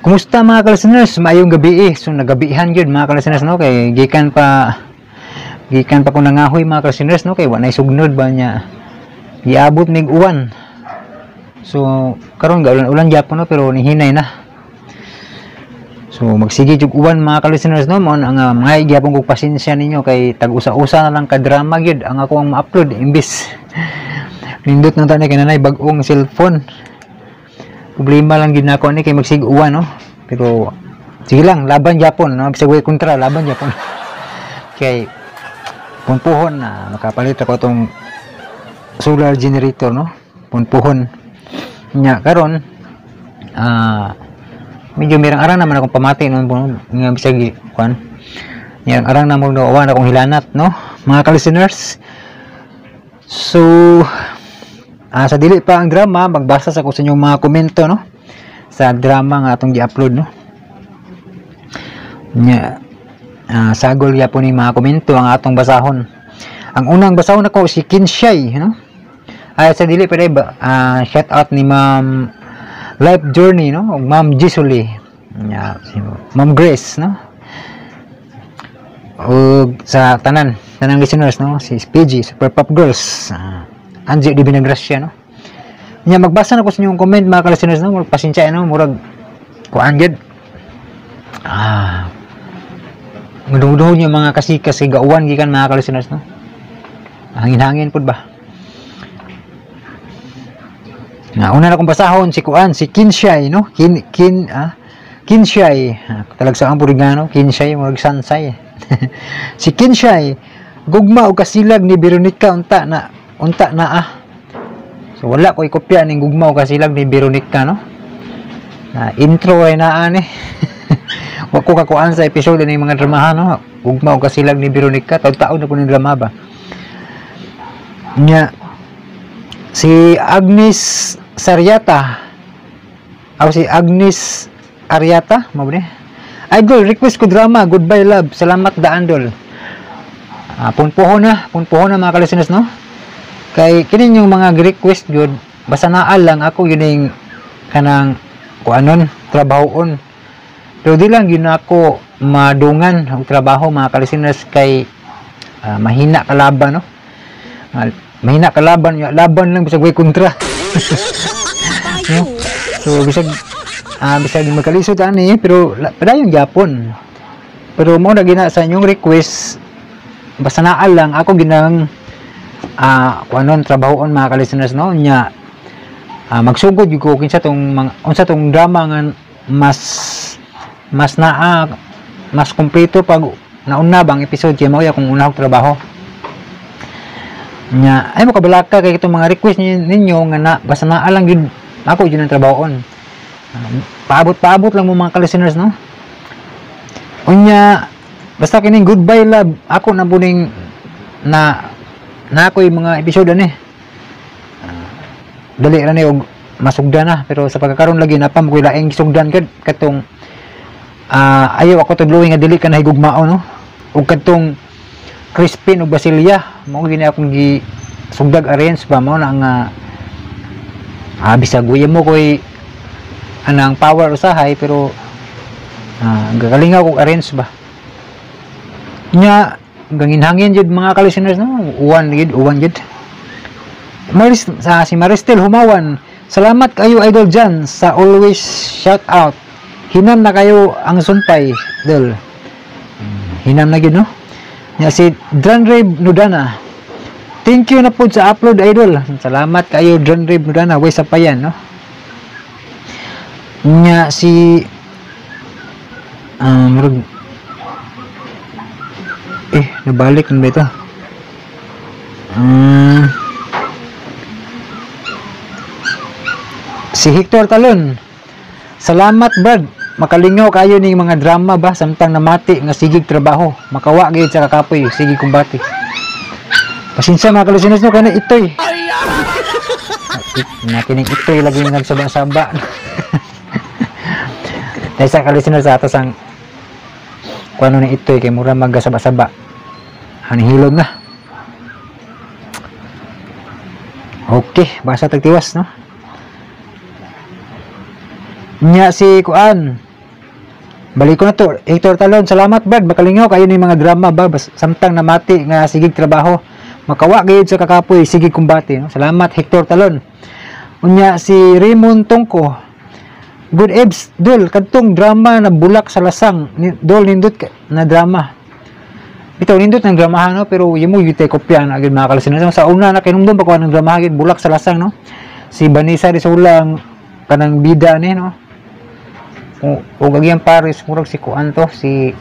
Kumusta, mga ka-listeners? Maayong gabi eh. So nagabihan gyud, mga ka-listeners, no, kay gikan pa ko nangahoy, mga ka-listeners, no, kay wa nay sugnod ba niya. Giabot mig uwan. So karon gaulan-ulan gyapon, no, pero nihinay na. So magsige jud uwan, mga ka-listeners, no, mao na nga mga gyapon kog pasensya ninyo kay tag-usa-usa na lang ka drama gyud ang ako ang ma-upload imbis nindot na tani kay nanay bag-ong cellphone. Problema lang gid nako ni kay magsig uwan, no, pero sige lang, laban gyapon, no, bisag way kontra, laban gyapon kay punpuhon na makapalit ako atong solar generator, no, punpuhon nya. Karon medyo mirang arang naman akong pamati noon po nga bisag kuan mirang arang na mo no akong hilanat, no, mga ka-listeners. So sa dili pa ang drama, magbasa sa ko sa inyong mga komento, no, sa drama nga atong gi-upload, no. Nya sagol gyapon ni mga komento ang atong basahon. Ang unang basahon nako si Kinshay, no. Ay, sa dili pa ba, shout out ni Ma'am Life Journey, no, ug Ma'am Gisuli. Nya si Ma'am Grace, no. Ug sa tanan tanang listeners, no, si PG Super Pop Girls, Angie Divina Gracia, no. Nya magbasa na ko sa inyong comment, mga ka-listeners, no, murag pasensya, no, murag kuan gyud. Ngudungdungod yung mga kasikas kay gauwan gikan, mga ka-listeners, no. Hangin-hangin pud ba. Na una na kong basahon si kuan, si Kinshay, no. Kin kin ah Kinshay. Talagsaang pud nga, no, Kinshay, murag sansay. Si Kinshay, "Gugma og kasilag ni Veronica, unta na unta na." So wala ko ikopya ning Gugma og Kasilag ni Veronica, no. Na intro ay naa ni. Wa ko kakuan sa episode ning mga dramahan, no. Gugma og Kasilag ni Veronica, taud-taon na po ning drama ba. Nya si Agnes Sariata. Aw, si Agnes Ariata, mao ba ni? "Idol, request ko drama, Goodbye Love. Salamat daan, dol." Punpuhon na, mga ka-listeners, no? Kay kini yung mga request gyud, basta naa lang ako yun yung kanang kuanon, trabahoon. Pero di lang yun ako madungan og trabaho, mga ka-listeners, kay mahina kalaban, no? Mahina kalaban, laban lang bisag way kontra, no? So bisag magkalisod ani pero padayon gyapon. Pero mo na gina sa inyong request, basta naa lang ako ginang kuanon, trabahoon, mga ka-listeners, no. Nya magsugod gyud ko kinsa tong mga unsa tong drama nga mas mas naa mas kumpleto pag nauna bang episode kay mao akong unahog trabaho. Nya ay mo kabalaka kay itong mga request ninyo nga na basta naa lang gyud ako gyud ang trabahoon. Paabot-paabot lang mo, mga ka-listeners, no. Unya basta kining Goodbye Love, ako na buning na na ako yung mga episode ani. Dali ra ni og masugdan na, pero sa pagkakaroon lagi na pa mo laing sugdan kad katong Ayaw Ako Tudloy nga Dili Ka Nahigugmao, no, ug katong Crispin ug Basilia, mao gini akong gi sugdag arrange ba, mao na nga bisag guya mo koy anang power usahay, pero gagalingaw kog arrange ba. Nya gangin-hangin jud, mga ka-listeners, no, uwan gid, uwan gid. Maris, sa si Maristel Humawan, "Salamat kayo, Idol Jan, sa always shout out. Hinam na kayo ang sumpay, dol." Hinam na gid, no. Nya si Dranrave Nudana, "Thank you na po sa upload, Idol." Salamat kayo, Dranrave Nudana, way sa payan, no. Nya si murag nabalik na ba ito? Si Hector Talon, "Salamat, Brad. Makalingaw kayo ning mga drama ba samtang namati nga sigig trabaho. Makawa gyud sa kakapoy, sige kumbati." Pasensya, mga ka-listeners, no, kaya itoy. Na kining itoy lagi nagsaba-saba. Dahil sa ka-listeners sa ato sang kuano ni itoy kay mura magasaba-saba. Hanihilom na. Okay, basa tagtiwas, no? Nya si kuan. Balik ko na to. Hector Talon, salamat Brad. Makalingaw kayo ni mga drama ba? Bas, samtang namati nga sigig trabaho. Makawa gayud sa kakapoy, sige kumbate. No? Salamat, Hector Talon. Unya si Raymond Tongko. Good ebs, dol, kadtong drama na Bulak sa Lasang. Dol, nindot na drama. Bitaw nindot ng dramahan, no, pero yemo gyud tay kopya na agad, mga kalisteners. Sa una na kinumdum pa ko ng drama gid, Bulak sa Lasang, no. Si Vanessa de Sola ang kanang bida ni, no. O gagiyang Paris, murag si kuan to, si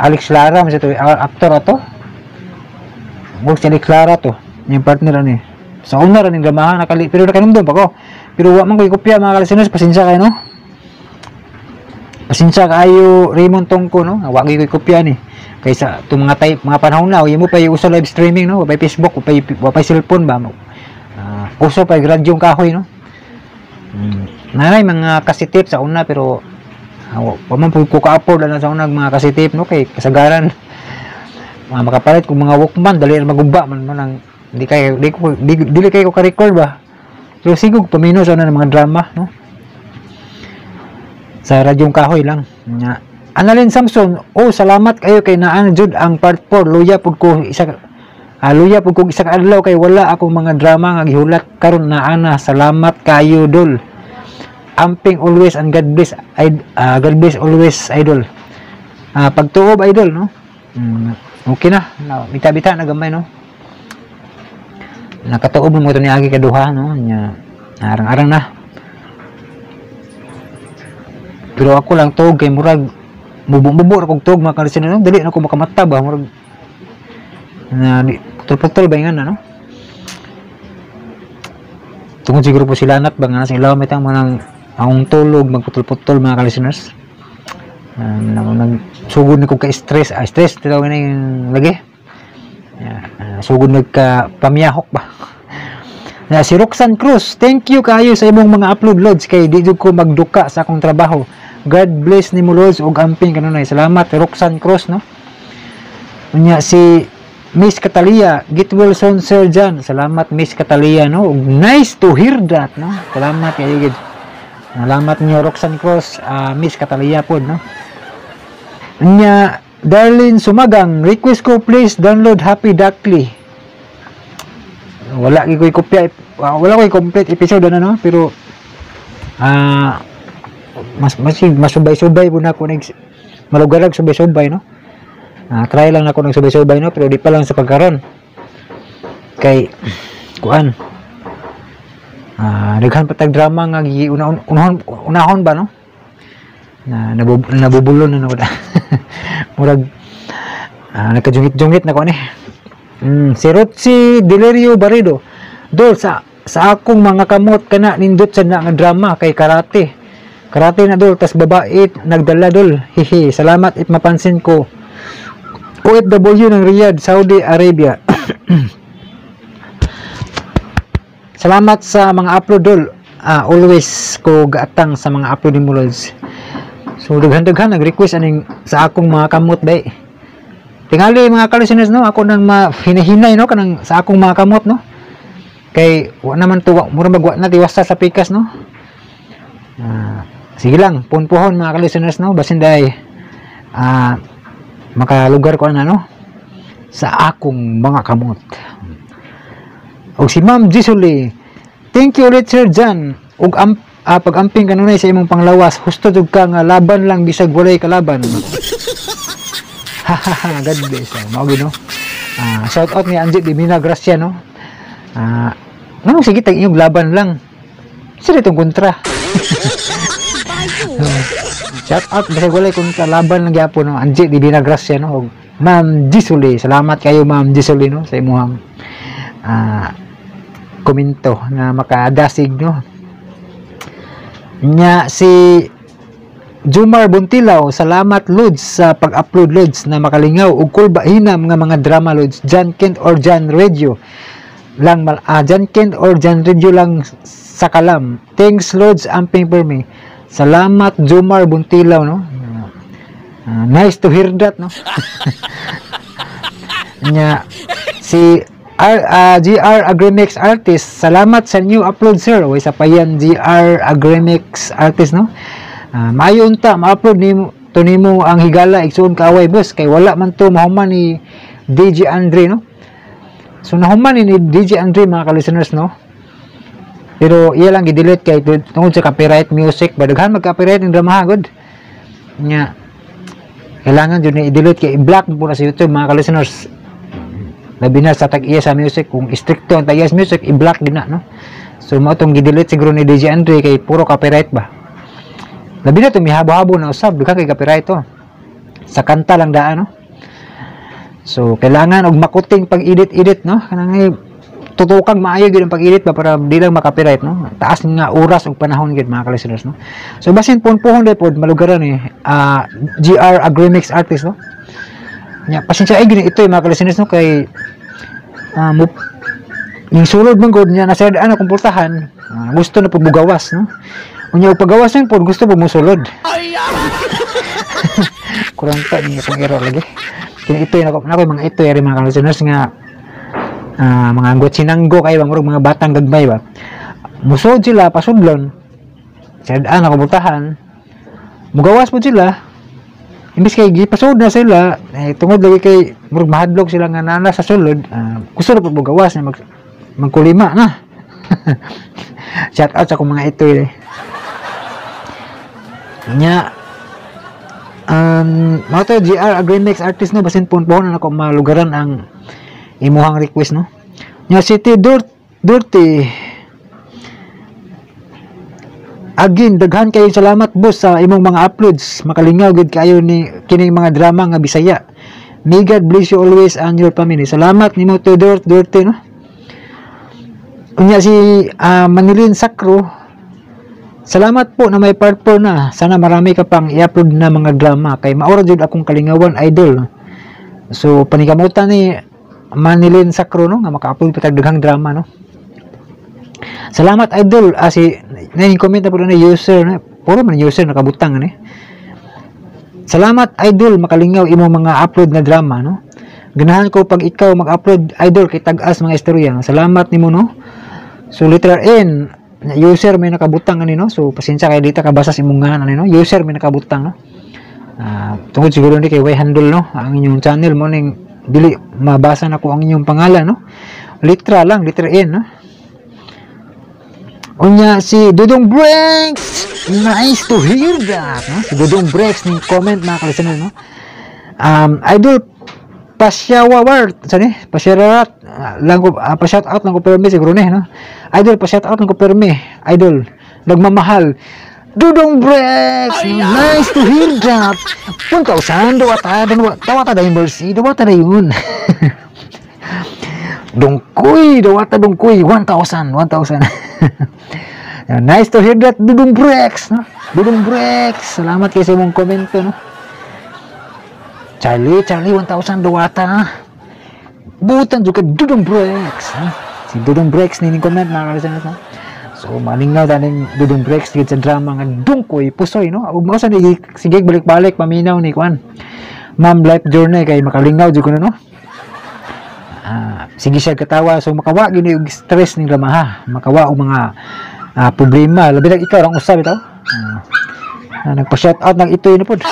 Alex Lara man to, actor ato. Murag si Alex Lara to, yung partner ani. Sa una ra ning dramahan nakali, pero nakanumdum pa ko. Pero wa man ko kopya, mga kalisteners, pasensya kayo, no. Pasensya kaayo, Raymond Tongko, no. Wa gyud ko kopya ni. Kaysa itong mga type mga panahon na, mo pa uso live streaming, no, wa pa Facebook, wa pa cellphone ba. Uso pa radyong kahoy, no. Nanay mga cassette sa una, pero wa man pud ko ka-afford ana sa una mga cassette, no, kay kasagaran mga makapalit kung mga Walkman, dali ra maguba man man ang di kay di ko di, dili kay ko ka-record ba. Pero sigog pamino sa una ng mga drama, no, sa radyong kahoy lang. Nya Annalyn Samson, oh, salamat kayo kay naan jud ang part 4. Luya pud ko isa ka adlaw kay wala akong mga drama nga gihulat, karon naa na. Salamat kayo, dol. Amping always and God bless always, idol. Pagtuob, idol, no. Okay na. Na bita-bita na gamay, no. Nakatuob mo ito ni agi kaduha, no. Nya arang-arang na. Pero ako lang tuog kay murag mubo-mubo ra kog tuog, mga kalisteners, no? Dili na ko makamata ba, murag na putol-putol ba nga na, no? Tungod siguro po sila nat ba nga sa ilaw may tang manang akong tulog magputol-putol, mga kalisteners. Nag sugod na ko ka stress, stress tawag na yung lagi. Sugod nagka pamiyahok ba. Na si Roxanne Cruz, thank you kayo sa imong mga upload, Lods, kay di jud ko magduka sa akong trabaho. God bless nimo, Lods, ug amping kanunay. Salamat, Roxanne Cruz, no. Unya si Miss Catalia, get well soon, Sir John. Salamat, Miss Catalia, no. Ug nice to hear that, no. Salamat kayo gid. Salamat niyo, Roxanne Cruz, Miss Catalia pod, no. Unya Darlene Sumagang, request ko please download Happy Duckly. Wala gyud ko'y kopya, wala ko'y complete episode ano, no, pero mas mas mas subay-subay po na ako nag malugarag subay-subay, no. Try lang ako ng subay-subay, no, pero di pa lang sa pagkaron kay kuan, daghan pa tag drama nga giunahon unahon unahon ba, no, na nabubulon na na murag nagkajungit-jungit na ko ani. Si Rotsi Delirio Barredo, dol, sa akong mga kamot kana nindot sa na nga drama kay karate karate na, dol, tas babae nagdala, dol, hihi. Salamat if mapansin ko, OFW ng Riyadh, Saudi Arabia. Salamat sa mga upload, dol. Always ko gaatang sa mga upload ni mo, Lods. So daghan-daghan nag-request aning Sa Akong Mga Kamot bay. Tingali, mga kalisteners, no, ako nang ma hinahinay, no, kanang Sa Akong Mga Kamot, no. Kay wa naman to mura magwa na tiwasa sa pikas, no. Sige lang, punpuhon, mga kalisteners, no, basin day makalugar ko ana, no, Sa Akong Mga Kamot. Og si Ma'am Jisuli, thank you ulit, Sir John. Ug pag-amping kanunay sa imong panglawas, husto jud ka nga laban lang bisag walay kalaban. Hahaha, God bless. Mao gyud, no. Shout out ni Angie Divina Gracia, no. Nganong sige tag inyong laban lang. Sila itong kontra. Shout out bisag walay kontra, laban lang gyapon, no. Angie Divina Gracia, no. Og Ma'am Jisuli, salamat kayo, Ma'am Jisuli, no, sa imong komento na makadasig, no. Nya si Jumar Buntilaw, salamat, Lods, sa pag-upload, Lods, na makalingaw ug kulba hinam nga mga drama, Lods. John Kent or John Radio lang mal, John Kent or John Radio lang sa kalam. Thanks, Lods, amping for me. Salamat, Jumar Buntilaw, no. Nice to hear that, no. Nya si GR Agrimix Artist, salamat sa new upload, sir. Way sa payan GR Agrimix Artist, no. Maayo unta ma-upload nimo to nimo ang Higala Igsuon Kaaway, boss, kay wala man to mahuman ni DJ Andre, no. So nahuman ni DJ Andre, mga ka-listeners, no. Pero iya lang gi-delete kay tungod sa copyright music ba. Daghan mag copyright ning drama gud. Nya kailangan jud ni i-delete kay i-block po na sa YouTube, mga ka-listeners. Labi na sa tag-iya sa music, kung stricto ang tag-iya sa music, i-block din na, no. So mao tong gi-delete siguro ni DJ Andre kay puro copyright ba. Labi na to mihabo-habo na usab, daghan kay copyright to. Sa kanta lang daan, no. So kailangan og makuting pag-edit-edit, no. Kanang tutukang maayo gyud ang pag-edit ba para di lang ma-copyright, no. Taas nga oras ug panahon gyud, mga ka-listeners, no. So basin pun-puhon day pod malugaran ni GR Agrimix Artist, no. Nya pasensya ay gini ito mga ka-listeners, no, kay mo yung sulod man gud niya nasa ano akong pultahan, gusto na pud mugawas, no. Unya og pagawas man pud gusto pud mosulod. Kurang ta ni akong error lagi. Kini ito nako nako mga ito eri, mga ka-listeners, nga mga gutsinanggo kay ba, murag mga batang gagmay ba. Musod sila pasudlon. Sa ako pultahan. Mugawas pud sila. Imbis kay gipasud na sila, eh, tungod lagi kay murag mahadlok sila nga nana sa sulod, gusto na pud mugawas na magkulima na. Shout out sa akong mga ito eh. Nya mao to GR Agrimix Artist, no, basin pun na nako malugaran ang imuhang request, no. Nya City Dirt Dirty again, daghan kayo salamat, boss, sa imong mga uploads. Makalingaw gid kayo ni kining mga drama nga Bisaya. May God bless you always and your family. Salamat nimo to Dirt Dirty, no. Unya si Manilin Sacro, salamat po na may part 4 na. Sana marami ka pang i-upload na mga drama kay maura jud akong kalingawan, idol. So panikamutan ni Manilin Sacro, no, nga maka-upload pa tag daghang drama, no. Salamat, idol. Si na comment na po na user na. Puro man user nakabutang ani. Salamat, idol, makalingaw imong mga upload na drama, no. Ganahan ko pag ikaw mag-upload, idol, kay tag-as mga istorya. Salamat nimo, no. So letter N, user may nakabutang ani, no. So pasensya kay dita kabasa sa imong ngalan ani, no. User may nakabutang, no. Tungod siguro ni kay way handle, no, ang inyong channel mo ning dili mabasa na ko ang inyong pangalan, no. Litra lang, letter N, no. Unya si Dudong Breaks. Nice to hear that, no? Si Dudong Breaks ning comment, mga ka-listener, no. Idol, pasyawawar sani pasyarat lang ko, pa-shout out lang ko permi siguro ni, no. Idol, pa-shout out lang ko permi, idol, nagmamahal Dudong Breaks. Nice to hear that. 1,000 dawata dawata dahil mercy dawata na yun. Dongkoy dawata dongkoy 1,000 1,000. Nice to hear that, Dudong Breaks, no. Dudong Breaks, salamat kay sa imong komento, no. Charlie, Charlie, 1,000 dawata. Butan juga Dudong Breaks, ha? Si Dudong Breaks ni comment, mga ka-listeners, no? So malingaw taning Dudong Breaks gid sa drama nga Dungkoy Pusoy, no. Ug mao sa ni sige balik-balik paminaw ni kuan. Ma'am Life Journey kay makalingaw jud kuno, no. Sige siya katawa, so makawa gini og stress ning drama, ha. Makawa og mga problema, labi na ikaw rang usab bitaw. Nagpa-shout out nang itoy na pod.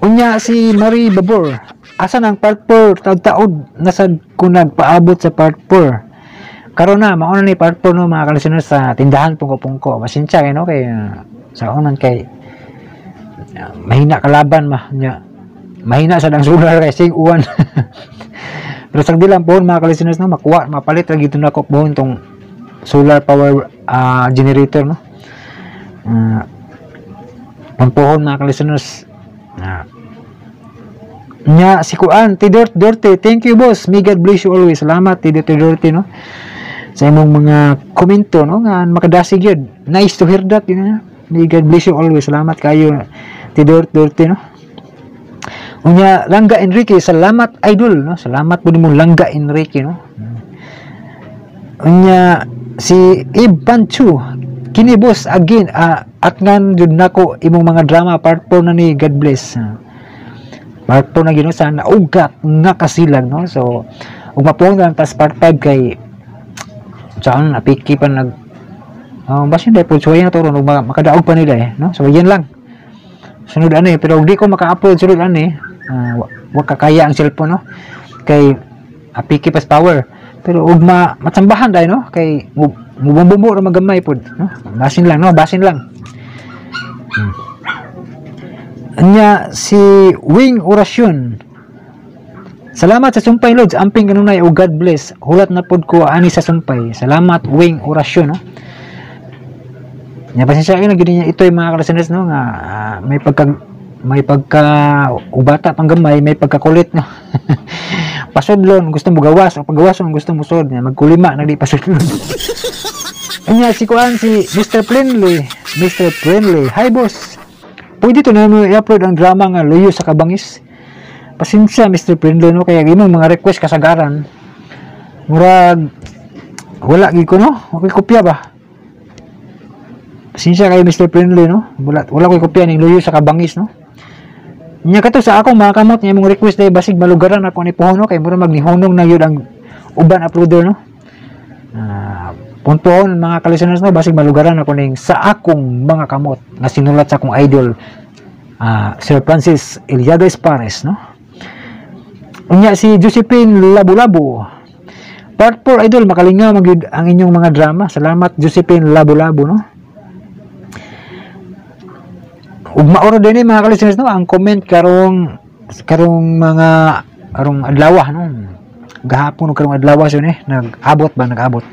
Unya si Marie Babor, asa nang part 4? Taud-taud nasad ko nagpaabot sa part 4. Karon na mauna ni part 4, no, mga ka-listeners, sa tindahan pungko-pungko. Pasensya kay no kay sa unan kay mahina kalaban ma nya. Mahina sa dang solar kay sig uwan. Pero sagdi lang pohon, mga ka-listeners, no, makuha mapalit ra gid nako pohon tong solar power generator, no. Pampuhon, mga ka-listeners. Nya si Kuan Tidort Dorte, thank you, boss. May God bless you always. Salamat, Tidort Dorte, no, sa imong mga komento, no, nga makadasig yun. Nice to hear that yun na. May God bless you always. Salamat kayo, Tidort Dorte, no. Unya Langga Enrique, salamat, idol, no. Salamat po nimo, Langga Enrique, no. Unya si Iban Chu, kini boss again, at ngan jud nako imong mga drama, part 4 na ni, God bless. Part 4 na gino sa Naugat nga Kasilag, no. So Ug mapuhon lang tas part 5 kay saan napiki pa nag basin dahil po suwayan na to ron ug makadaog pa nila eh, no? So yan lang. Sunod ani pero di ko maka-upload sunod ani, wa kakaya ang cellphone, no? Kay apiki pas power. Pero ug matsambahan dai, no? Kay mubumbumo ra magamay pod, no? Basin lang, no? Basin lang. Anya si Wing Orasyon. Salamat sa sumpay, Lods. Amping kanunay o God bless. Hulat na pod ko ani sa sumpay. Salamat, Wing Orasyon, no? Nya pasensya kayo na gyud niya ito yung mga ka-listeners, no, nga may pagka ubata pang gamay, may pagkakulit, no. Pasudlon gusto mo gawas o pagawas gusto mo sud, nya magkulima na di pasudlon. Anya si kuan si Mr. Plinley, Mr. Plinley. Hi boss. Pwede to na mo i-upload ang drama nga Luyo sa Kabangis. Pasensya Mr. Plinley, no, kaya imong mga request kasagaran. Murag wala gid ko, no. Okay kopya ba? Pasensya kayo Mr. Prinley, no. Wala ko'y kopya ning Luyo sa Kabangis, no. Nya kato sa akong mga kamot nga imong request dahil basig malugaran ako ni puhon, no, kay mura magnihunong na yun ang uban uploader, no. Puntuhon mga ka-listeners, no, basig malugaran ako ning sa akong mga kamot nga sinulat sa akong idol, Sir Francis Eliades Pares, no. Unya si Josephine Labulabo. Part 4 idol, makalingaw magyud ang inyong mga drama. Salamat Josephine Labulabo, no. Ug mauro din mga ka-listeners, no, ang comment karong karong mga karong adlaw, no. Gahapon ug karong adlaw so ni nag-abot ba, nag-abot.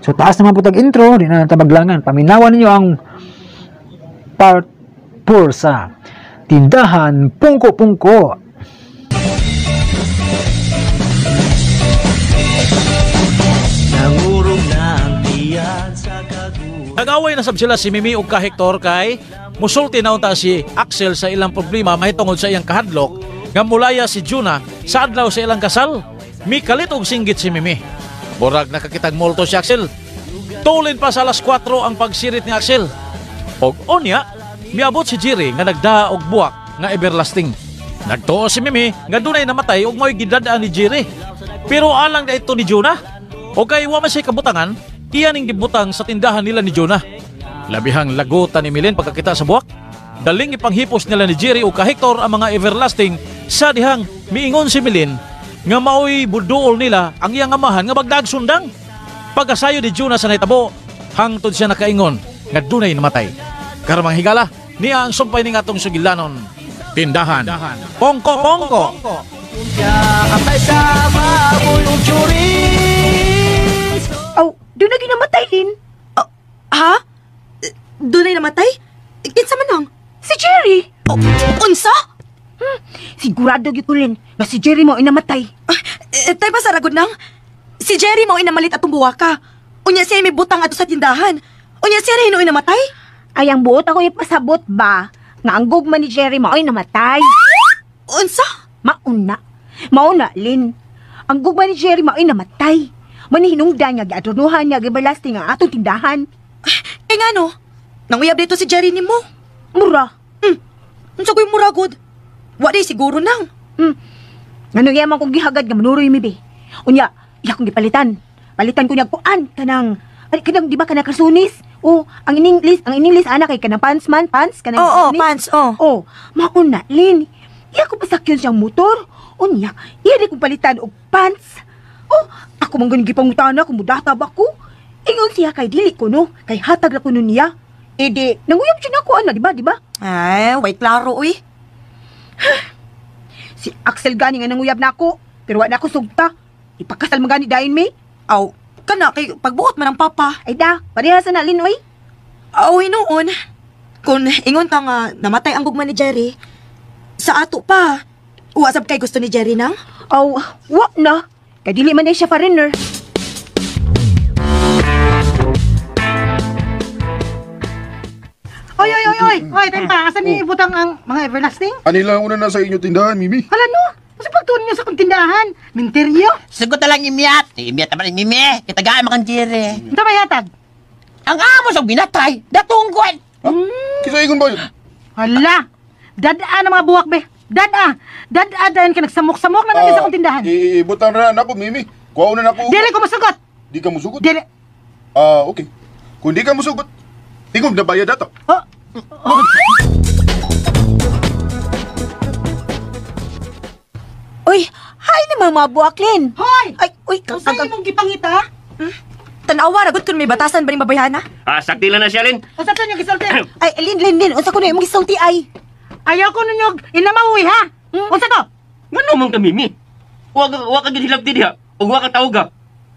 So taas naman po tag intro, di na tabaglangan. Paminawan ninyo ang part 4 sa Tindahan Pungko-Pungko. Nag-away na sab sila si Mimi ug ka Hector kay musulti na unta si Axel sa ilang problema mahitungod sa iyang kahadlok nga mulaya si Juna sa adlaw sa ilang kasal. Mikalit og singgit si Mimi. Murag nakakitag multo si Axel. Tulin pa sa alas 4 ang pagsirit ni Axel. Og unya, miabot si Jerry nga nagdaa og buwak nga everlasting. Nagtuo si Mimi nga dunay namatay og mao'y gidad-an ni Jerry. Pero alang na ito ni Juna. O kay wa man siya kabutangan, iya ning gibutang sa tindahan nila ni Jonah. Labihang lagutan ni Milen pagkakita sa buwak. Daling ipanghipos nila ni Jerry o ka Hector ang mga everlasting sa dihang miingon si Milen nga maoy buduol nila ang iyang amahan nga bagdag sundang. Pagkasayo ni Jonah sa nahitabo, hangtod siya nakaingon nga dunay namatay. Karamang higala, niya ang sumpay ning atong sugilanon. Tindahan Pongko Pongko. Aw, doon na ginamatay, Lin. Oh, ha? Doon ay namatay? Kinsa man lang? Si Jerry. Oh, unsa? Sigurado gyud ko, Lin, nga si Jerry mo ay namatay. Tay pa sa ragod nang? Si Jerry mo ay namalit atong buwaka. Unya siya may butang ato sa tindahan. Unya siya na hinuoy namatay? Ay, ang buot ako ipasabot ba? Nga ang gugma ni Jerry mo ay namatay. Unsa? Mauna. Mauna, Lin. Ang gugma ni Jerry mo ay namatay. Manihinungdan nga giadornuhan niya gibalasting ang atong tindahan. Eh nga no, nanguyab dito si Jerry nimo. Mura. Unsa ko'y mura gud? Wa di siguro nang. Ngano yaman kong gihagad nga manuroy mi be. Unya, iya kong gipalitan. Palitan ko niya kuan kanang ay, kanang di ba kanang karsunis? O ang in English ana kay kanang pants man, pants kanang Oo, karsunis. pants, oh. Oh, mauna Lin. Iya ko pasakyon siyang motor. Unya, iya di kong palitan og pants. Oh, ako man gani gipangutana kung mudata ba ko. Ingon siya kay dili ko no, kay hatag ra ko nun niya. E di, nanguyab siya nako ana, di ba, di ba? Ay, way klaro uy. Si Axel gani nga nanguyab nako, pero wa na ako sugta. Ipakasal man gani dayon mi. Aw, kana kay pagbuot man ang papa. Ay da, pareha sa na Lin oy. Aw, hinuon. Kung ingon ka nga namatay ang gugma ni Jerry, sa ato pa. Uwasab kay gusto ni Jerry nang? Aw, wa na. Kay dili man na siya foreigner. Oy, oy, oy, oy! Oy, tempa, asan niyo ibutang ang mga everlasting? Anila ang una na sa inyo tindahan, Mimi. Hala no! Kasi pagtuon niyo sa kong tindahan, minteryo! Sagot na lang imiyat. Imiyat naman Mimi. Kitagaan makang Jerry. Ito ba yatag? Ang amo sa binatay, datunggon. Ha? Kisa ingon ba yun? Hala! Dada na mga buwak be! Dada! Dada dahil ka nagsamok-samok na namin sa kong tindahan. Ibutang na ako, Mimi. Kuha na nako. Dili ko masugot. Di ka musugot? Dili. Ah, okay. Kung di ka musugot, tingog na bayad ato. Oh. Oh. Uy, hay naman mga buwak, Lin. Hoy! Ay, uy, Unsa imong gipangita? Tanawa ra gud kun may batasan ba ning babayhana? Ah, sakti lang na siya, Lin. Unsa to inyo gisulti? Ay, Lin, Lin, Lin, unsa ko na imong gisulti ay? Ayaw ko ninyo inamauwi ha. Unsa to? Ngano man ka, Mimi? Wa ka gid hilabti diha. Ug wa ka tawag ha.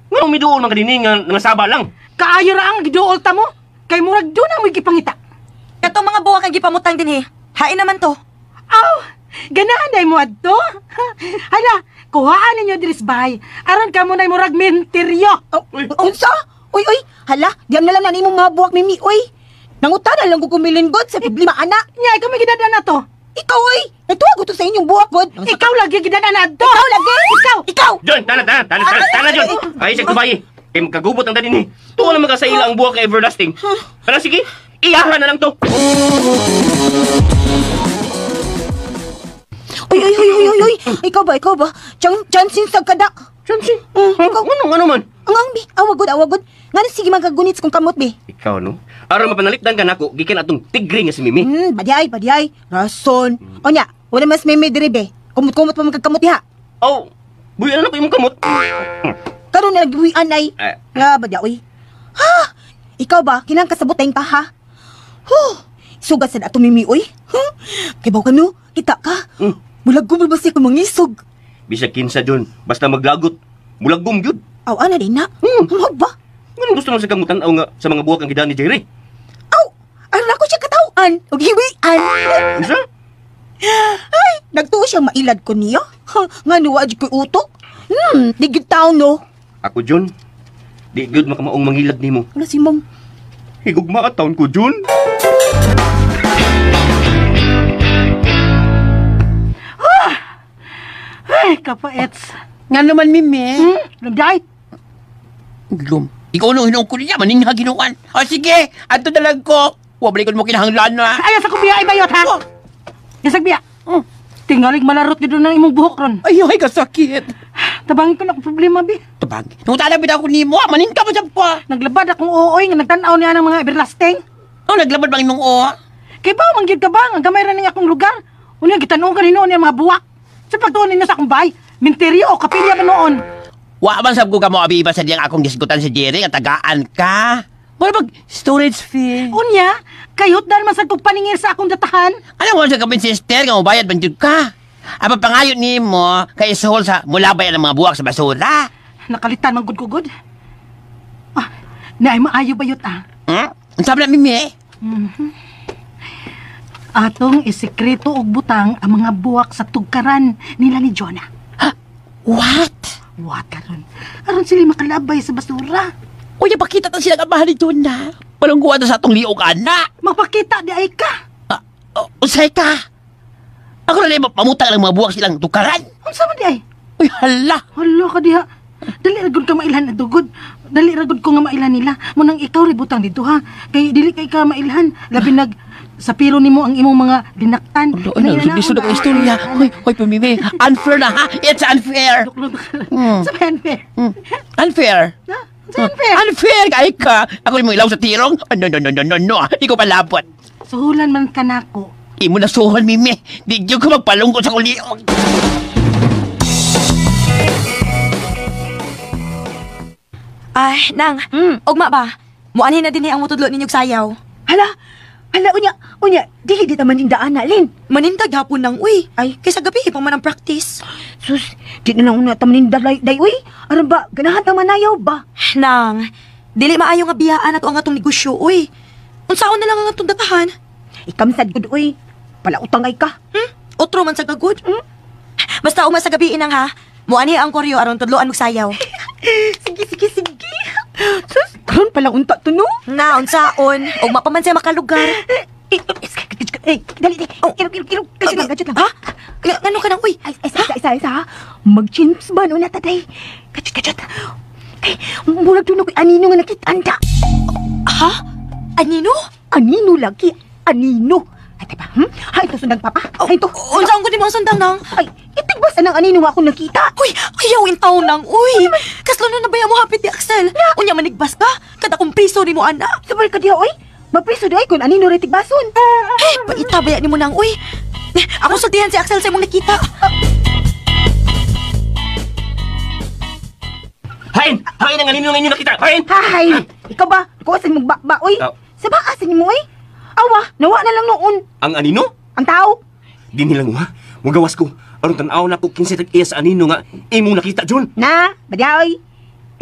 Ngano miduol man ka dinhi nga nga saba lang. Kaayo ra ang giduol ta mo. Kay murag doon ang gipangita. Katong mga buwak ang gipamutang dinhi. Hain naman to. Aw, ganahan day mo adto. Hala, kuhaan ninyo diri sa bahay. Aron kamo nay murag menteryo. Oh, unsa? Uy, uy, hala, diyan na lang na nimong mga buwak, Mimi, uy. Nangutana lang ko kumilin god sa problema, ana. Nya ikaw may gidada na to. Ikaw, uy, natuwa ko to sa inyong buwak, god. Ikaw lagi gidada na adto. Ikaw lagi! Ikaw. Ikaw! John, tana, tana, tana, tana, tana, John. Ay, sa kubayi. Kay magkagubot ang dani ni. Tuwa naman ka sa ila ang buwak ka everlasting. Tara, sige. Iyahan na lang to. Uy, uy, uy, uy, uy, uy. Ikaw ba, ikaw ba? Chansin sa kada. Chansi. Ikaw. Ano, ano man? Ang ang, bi. Awagod, awagod. Nga na sige magagunits kung kamot, bi. Ikaw, no? Aron mapanalipdan ka nako, gikan atong tigre nga si Mimi. Badyay, badyay. Rason. Onya, wala mas meme diri, be. Kumot-kumot pa magkakamot diha. Oh, buyan na ko imong kamot. Karon na nagbuhian ay. Eh. Nga, badya, uy. Ha? Ikaw ba? Kinang kasabot tayong ka, ha? Huh! Sugat sa ato mimi, uy. Huh? Kay baw ka no? Kita ka? Mulag gumul ba siya kung mangisog? Bisag kinsa, John. Basta maglagot. Mulagom gyud. Aw, ana din na. Ano ba? Nganong gusto mo sa kamutan aw nga sa mga buwak ang gidaan ni Jerry? Aw! Aron ako siya katawan. Og hiwian. Unsa? Ay, nagtuo siyang mailad ko niya. Ha, nga nuwa di ko'y utok. Di gyud taon, no. Ako, John. Di gyud makamaong mangilad nimo. Wala si mong. Higugma at taon ko, John. Ay, kapaets. Nga naman, Mimi. Lumday. Gilom. Ikaw nung hinuong ko niya, maningha ginuan. O sige, ato na lang ko. Wabalik mo kinahanglan na. Ayaw sa kubiya ay bayot ha. Yasag biya. Tingalig malarot gyud ng imong buhok ron. Ay, ay, kasakit. Tabangin ko na akong problema bi. Tabang. Nung talabid ako nimo, maning ka pa siya pa. Naglabad akong ooy nga nagtan-aw niya ng mga everlasting. Oh, naglabad bang imong o? Kay ba man gyud ka ba ang gamay ra ning akong lugar. Unya gitan-og kanino niya mga buwak. Sa pagtuon ninyo sa akong bahay, minteryo o kapilya ba noon? Wa man sab ko kamo abiba sa diyang akong gisgutan si Jerry nga tagaan ka. Wala bag storage fee. Unya, kayot dahil man sa kong paningil sa akong datahan. Ano mo sa kapin sister nga mobayad man jud ka? Ang pangayon nimo kay isuhol sa mulabay ang mga buwak sa basura. Nakalitan man gud ko gud. Ah, naay maayo bayot ah. Unsa man Mimi? Atong isekreto og butang ang mga buwak sa tugkaran nila ni Jonah. What? What karon? Aron sila makalabay sa basura. Uy, pakita ta sila ang bahay ni Jonah. Palungguan na sa atong liog ana. Mapakita di ay ka. Unsay ka? Ako na lang pamutang ang mga buwak silang tukaran. Unsa man di ay? Uy, hala. Hala ka diha. Dali ra gud ka mailhan adugod. Dali ra gud ko nga mailhan nila. Munang ikaw ri butang dito ha. Kay dili kay ka mailhan. Labi nag sa piro nimo ang imong mga dinaktan. Ano, lisod ako istorya. Hoy, hoy, pamimi. Unfair na ha. It's unfair. Sa unfair. Unfair. Sa unfair. Unfair kay ka. Ako yung ilaw sa tirong. Oh, no, no, no, no, no, no. Di ko palabot. Suhulan man kanako. Imo na suhol, Mimi. Di ko magpalungkot sa kuliog. Ay, nang. Ugma ba? Muanhin na din ang mutudlo ninyog sayaw. Hala, hala, unya, unya, dili di ta manindaan na, Lin. Manindag hapon nang, uy. Ay. Kaysa gabi, pa man ang practice. Sus, di na lang una ta maninda, day, uy. Aron ba, ganahan ta manayaw ba? Nang, dili maayo nga biyaan ato ang atong negosyo, uy. Unsaon na lang ang atong datahan? Ikamsad gud, uy. Palautang ay ka. Otro man sa gagud. Basta uma sa gabi inang ha. Muani ang koryo aron tudloan magsayaw. Sige, sige, sige. Sus, karon pa lang unta to, no? Na, unsaon. Ugma pa man siya makalugar. Eh, dali, dali. Kirog, kirog, kirog. Kajut lang, kajut lang. Ha? Ano ka nang, uy? Ay, isa, isa, isa, isa, ha? Mag-chimps ba, no, nataday? Kajut, kajut. Kay, murag doon ako'y anino nga nakita-anda. Ha? Anino? Anino lagi? Anino? Ay, pa. Hay to sundang papa. Hay to. Unsa ang gud nimo ang sundang nang? Ay, itigbas anang anino nga akong nakita. Uy, ayaw in taon nang, uy. Kaslo na ba mo hapit ni Axel? Unya manigbas ka? Kada kong piso nimo ana. Sabay ka diha oy. Mapriso di ay kung anino ra tigbason. Eh, paita baya nimo nang, uy. Ako sultihan si Axel sa imong nakita. Hain! Hain ang anino nga inyo nakita! Hain! Hay, ikaw ba? Ikaw sa imong bakba oy. Oh. Sa baa sa nimo oy. Awa, nawa na lang noon. Ang anino? Ang tao. Di nilang ha. Mugawas ko. Aron tan-aw na ko kinsay tag-iya sa anino nga imong nakita, Jun. Na, badya oy.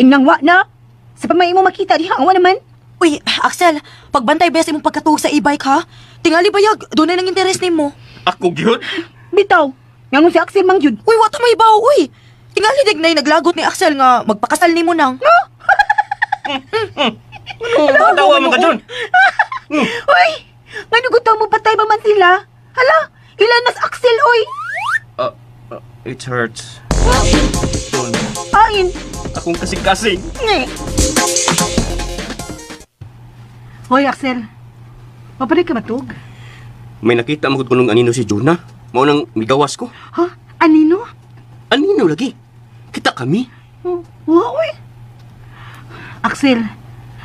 Ingnang wa na. Sa pamay mo makita diha ang wa naman. Uy, Axel, pagbantay ba sa imong pagkatuog sa e-bike ha? Tingali bayag, dunay nang interes nimo. Ako gyud. Bitaw. Nganong si Axel mang jud. Uy, wa ta may bawo, uy. Tingali dignay naglagot ni Axel nga magpakasal nimo nang. Ano? Tawa man ka, Jun. Uy, ngano gutaw mo patay ba man sila? Hala, ilan nas Axel oy. It hurts. Jun, Ain. akong kasing-kasing. Nge. Hoy, Axel. Mapari ka matug? May nakita mo kunong anino si Jonah. Mao nang migawas ko. Ha? Anino? Anino lagi? Kita kami. Oh, wa, uy. Axel,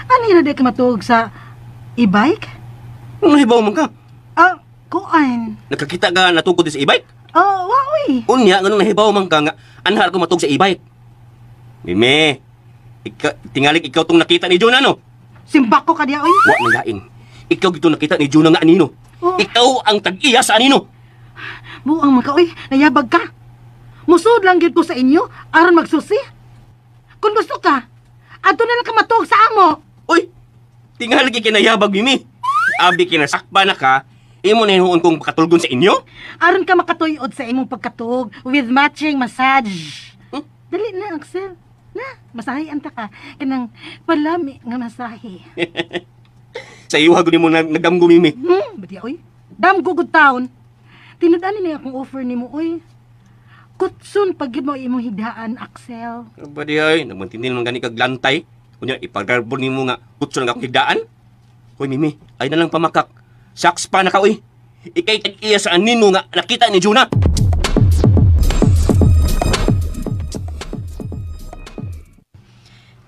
anino di ka matug sa e-bike? Ano hibaw man ka? Ah, kuan. Nakakita ka natugod sa e-bike? Ah, wa, uy. Unya, ganun nahibaw man ka nga anhar ko matug sa e-bike. Mime, tingalik ikaw tong nakita ni Jonah, no? Simbak ko ka diya, uy. Wa nang lain. Ikaw gito nakita ni Jonah nga anino. Oh. Ikaw ang tag-iya sa anino. Buang man ka, uy. Nayabag ka. Musod lang gyud ko sa inyo aron magsusi. Kung gusto ka, adto na lang ka matuog sa amo. Uy, tingali kinayabag, Mimi. Abi kinasakpa na ka, imo na hinuon kong pakatulgon sa inyo? Aron ka makatuyod sa imong pagkatuog with matching massage. Hmm? Dali na, Axel. Na, masahe anta ka. Kanang palami nga masahe. Sa iyo hagod nimo nagamgo, Mimi. Badi, oy. Dam gugud taon. Tinud-an ni akong offer nimo, oy. Kutsun pag gyud mo imong higdaan, Axel. Badi ay, nagmantindi naman gani kag lantay. Unya, ipagarbon nimo nga kutsun ang akong higdaan. Hoy, Mimi, ay na lang pamakak. Saks pa na ka, oy. Ikay tag-iya sa anino nga nakita ni Jonah.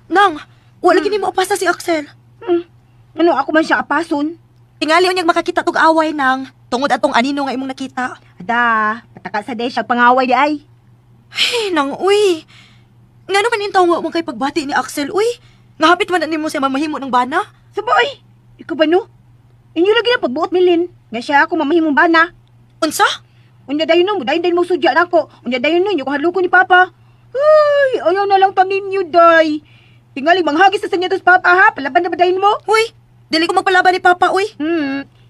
Nang, wala gini mo apasa si Axel. Ano ako man siya apason? Tingali unyag makakita tog away nang tungod atong anino nga imong nakita. Ada, pataka sa day siya pangaway di ay. Eh, nang uy. Ngano man intaw nga mo kay pagbati ni Axel, uy. Nga hapit man na nimo siya mamahimo ng bana. Saboy, ikaw ba no? Inyo lagi na pagbuot milin. Nga siya ako mamahimong bana. Unsa? Unya dayon no, dayon dayon mo sudya nako. Unya dayon no, inyo ko hadlokon ni papa. Ay, ayaw na lang tanin niyo day. Tingali manghagis sa niya papa ha, palaban na ba dayon mo? Uy, dili ko magpalaban ni Papa, uy.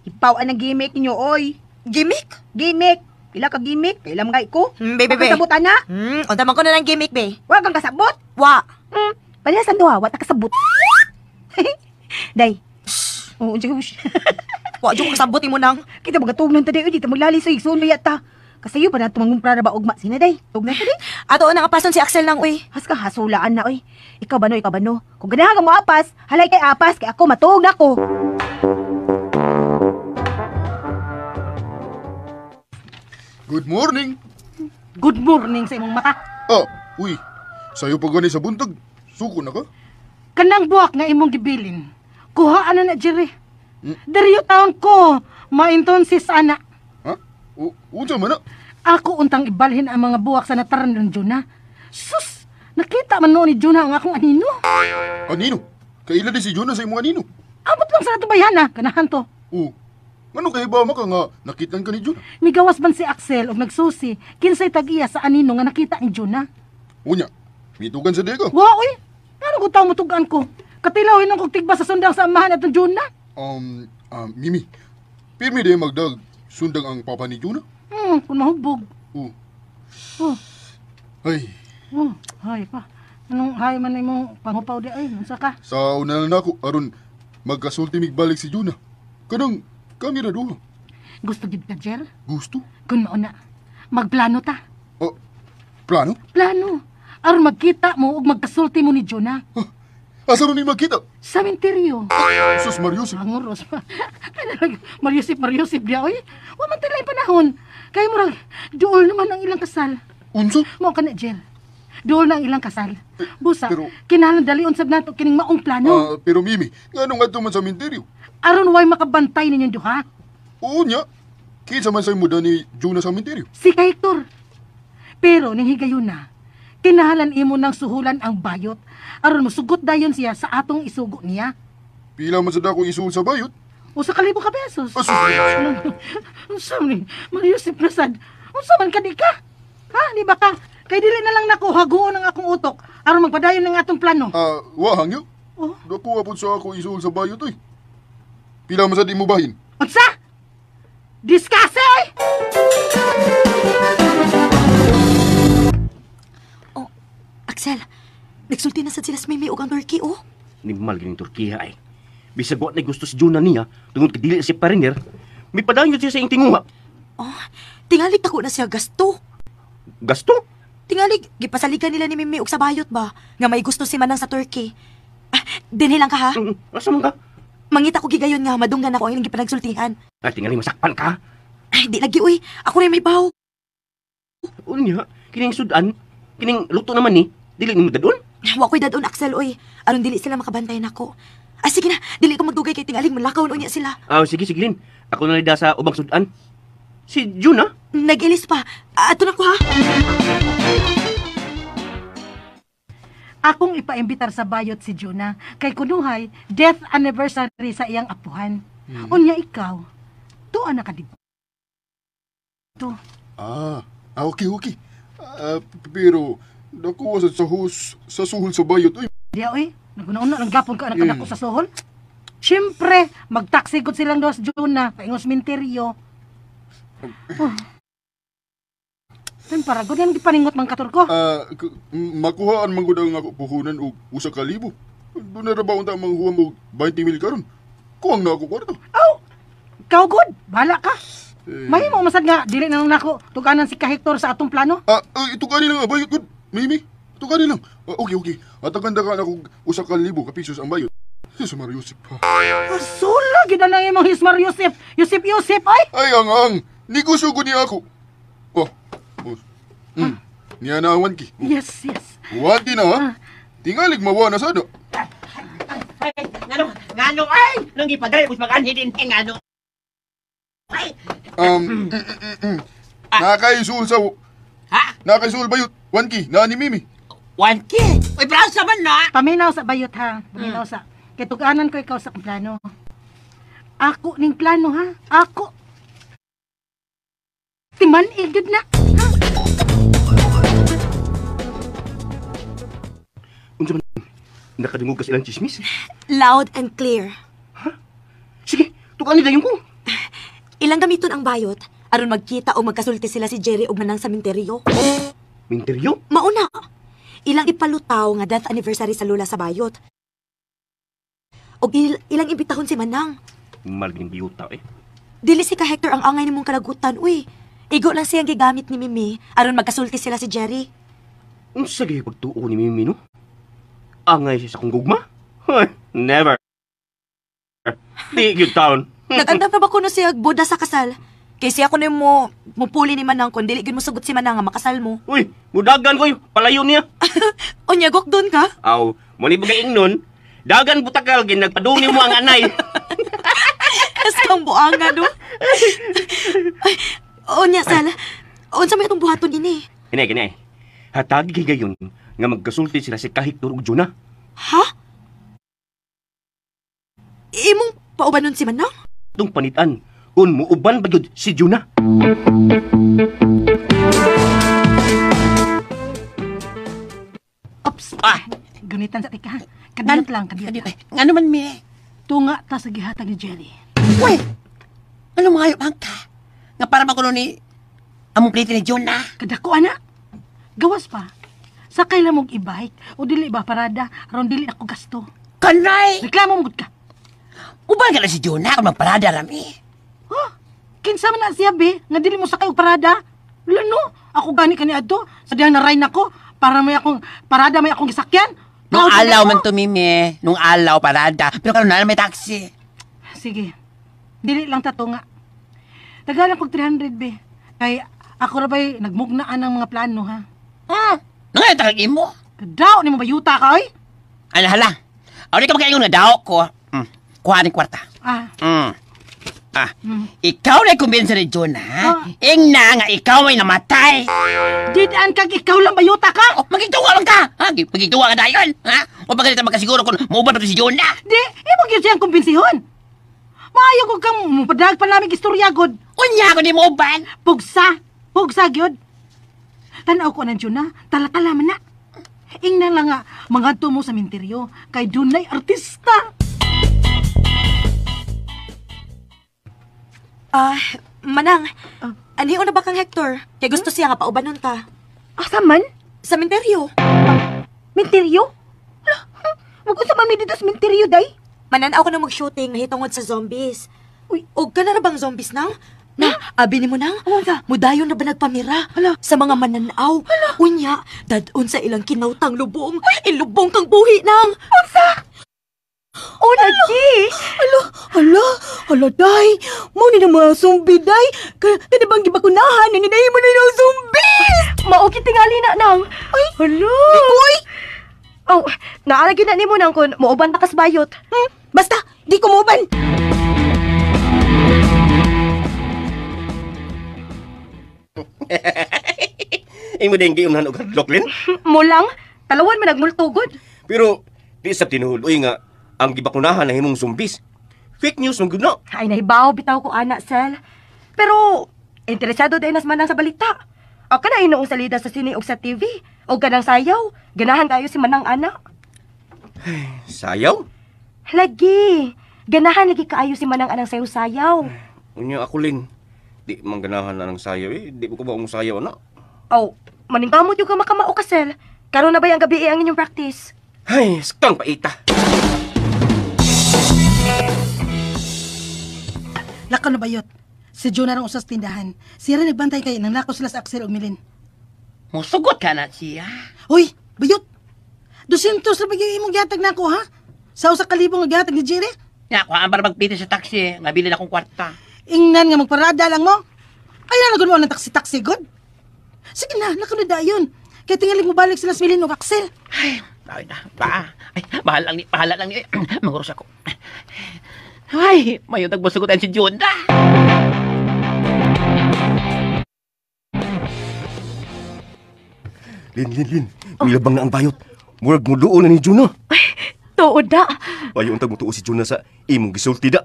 Ipaw ang gimmick ninyo oy. Gimmick? Gimmick. Pila ka gimmick? Kailan mga ko? Be, be, be. Kasabot ana? Unta man ko na lang gimmick, be. Wa kang kasabot? Wa. Parehas ang duha, wa ta kasabot. Day. Oo, unsa ka Wa jud ko kasabot nimo nang. Kita magatug nang taday, di ta maglali sa igsoon yata. Kasayo pa na tumangumpra ra ba ugma sina day. Tug na taday. Ato na kapason si Axel nang uy. Has ka hasulaan na oy. Ikaw ba no, ikaw ba no? Kung ganahan ka mo apas, halay kay apas kay ako matuog na ko. Good morning. Good morning sa imong mata. Ah, uy. Sayo pa gani sa buntag. Suko na ka? Kanang buwak nga imong gibilin. Kuha ana na Jerry. Diriyo taon ko, mainton sis ana. Ha? Unsa man na? Ako untang ibalhin ang mga buwak sa nataran ng Jonah. Sus! Nakita man noon ni Jonah ang akong anino. Anino? Kaila di si Jonah sa imong anino? Abot lang sa natubayan na, ganahan to. Oh. Ngano kay ba maka nga nakitan ka ni Jonah? Migawas man si Axel og nagsusi, kinsay tag-iya sa anino nga nakita ni Jonah. Unya, mitugan sa di ka. Wa oy, ngano ko taw mutugan ko? Katilawin ang kog tigba sa sundang sa amahan atong Jonah. Mimi, pirmi di magdag sundang ang papa ni Jonah? Kung mahugbog. Oh. Oh. Ay. Oh, hay pa. Anong hay man imong panghupaw di ay, unsa ka? Sa una na nako aron magkasulti migbalik si Jonah. Kanang kami ra duha. Gusto gid ka, Jer? Gusto? Kun mauna, magplano ta. Oh, plano? Plano. Aron magkita mo ug magkasulti mo ni Jonah. Huh. Asa man mi magkita? Sa menteryo. Sus Mariusip. Anguros pa. Mariusip, Mariusip diya, oy. Wa man tilay panahon. Kay murag, duol naman ang ilang kasal. Unsa? Mao ka na, Jer. Duol na ang ilang kasal. Busa, pero- kinahanglan dalion sab nato kining maong plano. Ah, pero Mimi, nganong adto man sa menteryo? Aron way makabantay ninyong duha. Oo nya. Kinsa man say muda ni Jonah sa menteryo? Si ka Hector. Pero ning higayon na, kinahalan imo nang suhulan ang bayot aron mosugot dayon siya sa atong isugo niya. Pila man sa dako isuhol sa bayot? Usa ka libo ka pesos. Asus. Unsa man ni Mariusip na sad? Unsa man ka di ka? Ha, di ba ka? Kay dili na lang nako haguon ang akong utok aron magpadayon ng atong plano. Ah, wa hangyo. Oh. Dako apod sa ako isuhol sa bayot oy. Pila man sa di mo bahin? Unsa? Diskase oy! Oh, Axel, nagsulti na sad sila sa Mimi ug ang Turkey, oh. Nimal gining Turkiya ay. Bisag wa na gusto si Jonah niya tungod kay dili siya pariner, may padayon siya sa iyang tinguha. Oh, tingali tako na siya gasto. Gasto? Tingali gipasaligan nila ni Mimi og sa bayot ba nga may gusto si Manang sa Turkey. Ah, dinhi lang ka ha. Asa man ka? Mangita ko gigayon nga madunggan ako ang ilang gipanagsultihan. Ay, tingali masakpan ka. Ay, di lagi uy. Ako rin may baw. Unya, kining sudan, kining luto naman ni, dili nimo dadon. Wa ko'y dadon Axel uy. Aron dili sila makabantay nako. Ay sige na, dili ko magdugay kay tingaling malakaw unya sila. Ah, sige, sige Lin. Ako na lang sa ubang sudan. Si Juna? Nag-ilis pa. Ato na ko ha. Akong ipaimbitar sa bayot si Jonah kay kunuhay death anniversary sa iyang apuhan. Unya ikaw, tuwa na ka dito. Ah, okay, okay. Ah, pero dako sa sa suhol sa bayot oy. Diya oy, naguna-una lang gapon ka anak ko sa suhol. Siyempre, magtaksi gud silang dos Jonah, paingos minteryo. Oh. Tan para gud yan gipaningot mang katur ko. Ah, makuhaan man gud ang ako puhunan og 1,000. Doon na ra ba unta manghuam og 20,000 karon? Kuwang na ako kwarta. Aw, ikaw gud, bahala ka. Eh. Mahimo masad nga dili na lang nako tuganan si ka Hector sa atong plano. Ah, ito kani lang bayot gud. Mimi, ito kani lang. Ah, okay, okay. Atagan ka na kog 1,000 ka pesos ang bayot. Sus Mariusip. Sula gid na imong Hismar Yusuf. Yusuf Yusuf ay. Ay ang negosyo ko niya ako. Oh. Oh. Niya na ang 1K. Yes, yes. 1K na ha. Tingalig mawa na sada. Ay, ngano, ay! Nung gipadala ko mag-anhi din, eh, ngano. Ay! Nakaisuol sa... Ha? Nakaisuol bayot. 1K, na ni Mimi. 1K? Uy, brasa man na! Paminaw sa bayot ha. Paminaw sa. Kay tuganan ko ikaw sa plano. Ako ning plano ha. Ako. Timan igid na. Ha? Unsa man nakadungog ka sa ilang chismis? Loud and clear. Ha? Sige, tukan nila yung ko. Ilang gamiton ang bayot aron magkita o magkasulti sila si Jerry og Manang sa minteryo. Minteryo? Mauna. Ilang ipalutaw nga death anniversary sa lula sa bayot. Og ilang imbitahon si Manang. Malging biyuta eh. Dili si ka Hector ang angay nimong kalagutan, uy. Igo lang siyang gigamit ni Mimi aron magkasulti sila si Jerry. Unsa gay pagtuo ni Mimi no? Angay siya sa kong gugma? Hoy, never. Di gyud taon. Nag-andam na ba kuno siya boda sa kasal? Kay siya kuno mo mupuli ni Manang kun dili gyud mo sugot si Manang nga makasal mo. Uy, mudagan koy, palayo niya. Unya gok doon ka? Aw, mo ni bagay ingnon. Dagan butakal gin nagpadungi mo ang anay. As kang buanga no. Ay, unya sal. Unsa may atong buhaton ini? Kini kini. Hatag gigayon nga magkasulti sila si Kahiktor ug Jonah. Ha? Imong paubanon si Manang? Tung panitan kung muuban ba gyud si Jonah. Ops. Ah. Gunitan sa tika. Kadiyot lang, kadiyot. Kadiyot. Ngano man mi? Tunga ta sa gihatag ni Jerry. Uy! Ano mga hayop ka? Nga para makulo ni among plate ni Jonah. Kadako ana. Gawas pa. Sakay lang mong i-bike o dili ba parada aron dili ako gasto. Kanay! Reklamo mo gud ka. Uban ka na si Jonah kung magparada rami. Huh? Kinsa man na siya be nga dili mo sakay og parada? Lano, ako gani kani adto sa dihang na-ride nako para may akong parada may akong gisakyan. Nung alaw man to, Mimi. Nung alaw, parada. Pero karon na may taxi. Sige. Dili lang tato nga. Tagalan kog 300 be. Kay ako ra ba'y nagmugnaan ang mga plano ha. Nangayon tagag imo. Kadaw ni mo bayuta ka oy. Ala hala. Awdi ka makaingon nga daw ko. Kuha ni kwarta. Ah. Ah, ikaw na kumbinsa ni Jonah, ha? Ingna nga ikaw may namatay. Did-an kag ikaw lang bayuta ka? Oh, magigtuwa lang ka. Ha? Magigtuwa ka dayon, ha? O pagkalita magkasiguro kung muuban pa to si Jonah. Di, imo gyud siyang kumbensihon. Maayo ko kang mupadag pa namin istorya god. Unya ko di muuban. Pugsa, pugsa gyud. Tan-aw ko ng Jonah, tala-tala man na. Ingna lang nga mangadto mo sa minteryo kay dunay artista. Ah, Manang, anhion na ba kang Hector? Kay gusto siya nga paubanon ta. Asa man? Sa minteryo. Minteryo? Hala, mag-unsa man mi dito sa minteryo, day? Mananaw ko na mag-shooting nahitungod sa zombies. Uy, og ka na ra bang zombies nang? Na, abi nimo nang? Unsa? Mudayon na ba nagpamira? Hala. Sa mga mananaw. Hala. Unya, dadon sa ilang kinautang lubong. Ilubong kang buhi nang. Unsa? Oh, lagi. Hala, hala, hala, day. Mo ni na mga zombie, day. Kana bang gibakunahan na ninahin mo na yung zombies? Mao tingali na nang. Ay, Hala. Uy! Oh, naara gyud na nimo nang kun muuban ta kas bayot. Basta, di ko muuban. Imo din giumhan og hadlok, Lin. Mulang, talawan man nagmultugod. Pero di sa tinuod nga ang gibakunahan na himong zombies. Fake news man gud na. Ay, nahibaw bitaw ko ana, Sel. Pero interesado din nas manang sa balita. O kana inoong salida sa sine og sa TV. O kanang sayaw. Ganahan kayo si Manang ana. Sayaw? Lagi. Ganahan lagi kaayo si Manang anang sayaw-sayaw. Unya ako, Lin. Di man ganahan na ng sayaw eh. Di ko ba sayaw na? Aw, maningkamot yung ka makamao ka, Sel. Karon na ba ang gabi ang inyong practice? Ay, skang paita. Lakaw na bayot. Si Jonah rang usas tindahan. Siya rin nagbantay kay nang lako sila sa Axel ug Milin. Musugot ka na siya. Uy, bayot. 200 ra ba yung imong gihatag nako ha? Sa usa ka libo nga gihatag ni Jerry? Ya, kuhaan para magpita sa taxi. Nga bilin akong kwarta. Ingnan nga magparada lang mo. Ay na mo ng taxi-taxi god. Sige na, lakaw na dayon. Kay tingali mo balik sila sa Milin ug Axel. Ay, ay na, ba. Ay, bahala lang ni, bahala lang ni. Manguros ako. Ay, mayo nagbusugotan si Jonah. Lin, Lin, Lin. Milabang na ang bayot. Murag mo doon na ni Jonah. Tuod na. Ayaw untag mo tuo si Jonah sa imong gisulti da.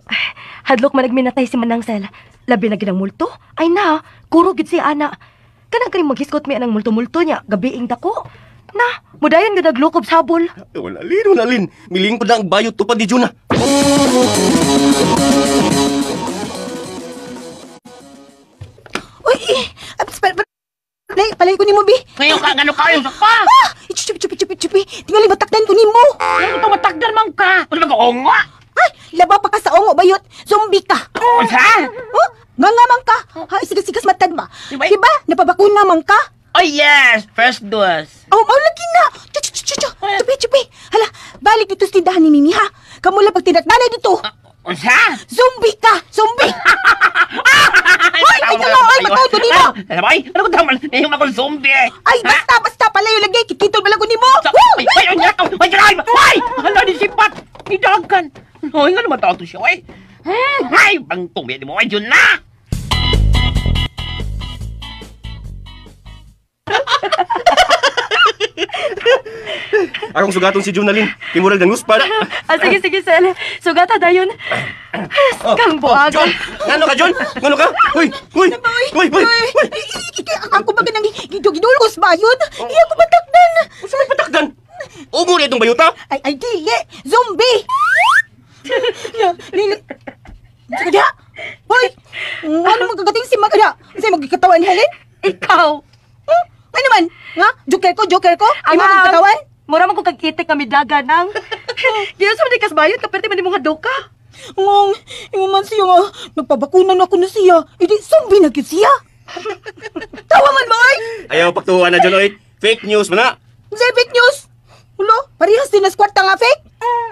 Hadlok man nagminatay si Manang Sel. Labi na ginang multo. Ay na, kuro gid si ana. Kanang kani maghiskot mi anang multo-multo niya, gabiing dako. Na, mudayon gid naglukob sa habol. Ay, wala, Lin, wala, Lin. Milingkod na ang bayot tupad ni Jonah. Uy, palay ko nimo, bi. Ngayon ka, gano'n kayo sa ka? Ah! Chupi, chupi, chupi, chupi. Tingali matakdan ko nimo. Ano ito, matakdan man ka? Ano mag-ongo? Ay, laba pa ka sa ongo, bayot. Zombie ka. Unsa? Oh, nga nga man ka. Ha, sigas-sigas matad ba? Diba? Diba? Napabakuna man ka. Oh yes, first dose. Oh, oh, lagi na. Chu, chu, chu, chu. Chupi, chupi. Hala, balik dito sa tindahan ni Mimi, ha? Kamula pag tinatnanay dito. Unsa? Zombie ka! Zombie! Hoy, ay, tama, ay, matawag ko nimo. Ay, ano ko tama? Nahiyong ako zombie. Ay, basta, basta, palayo lagi. Kikitol bala ko nimo. Ay, ay, ay, ay, ay, ay, hala ni sipat. Ni dagan. Ay, nga naman tao to siya, ay. Ay, bang tumi mo, ay, yun na. Akong sugaton si Jonah, Lin. Kimurag ng para. Ah, sige, sige, Sel. Sugata dayon. Kang buagan. John! Ngano ka, John? Ngano ka? Uy! Uy! Uy! Uy! Uy! Ako ba ganang gidulgos ba yun? Iya ko matakdan. Unsa may patakdan? Ugo na itong bayuta? Ay, ay, dili. Zombie! Lili. Sige, Hoy! Ano magkagating si Magda? Kasi magkakatawan, Helen? Ikaw. Ano man? Nga? Joker ko, joker ko? Ay, Ang magkakatawan? Mura man ko kagkitik kami daga nang. Giyon sa man kasbayot kaperte man nimo nga doka. Ngong, ingon man siya nga, nagpabakunan ako na siya. Idi, zombie na gyud siya. Tawa man ba, oy? Ayaw pagtuwa na, John, oy. Fake news man na. Sa fake news. Ulo, parehas din na kwarta nga fake.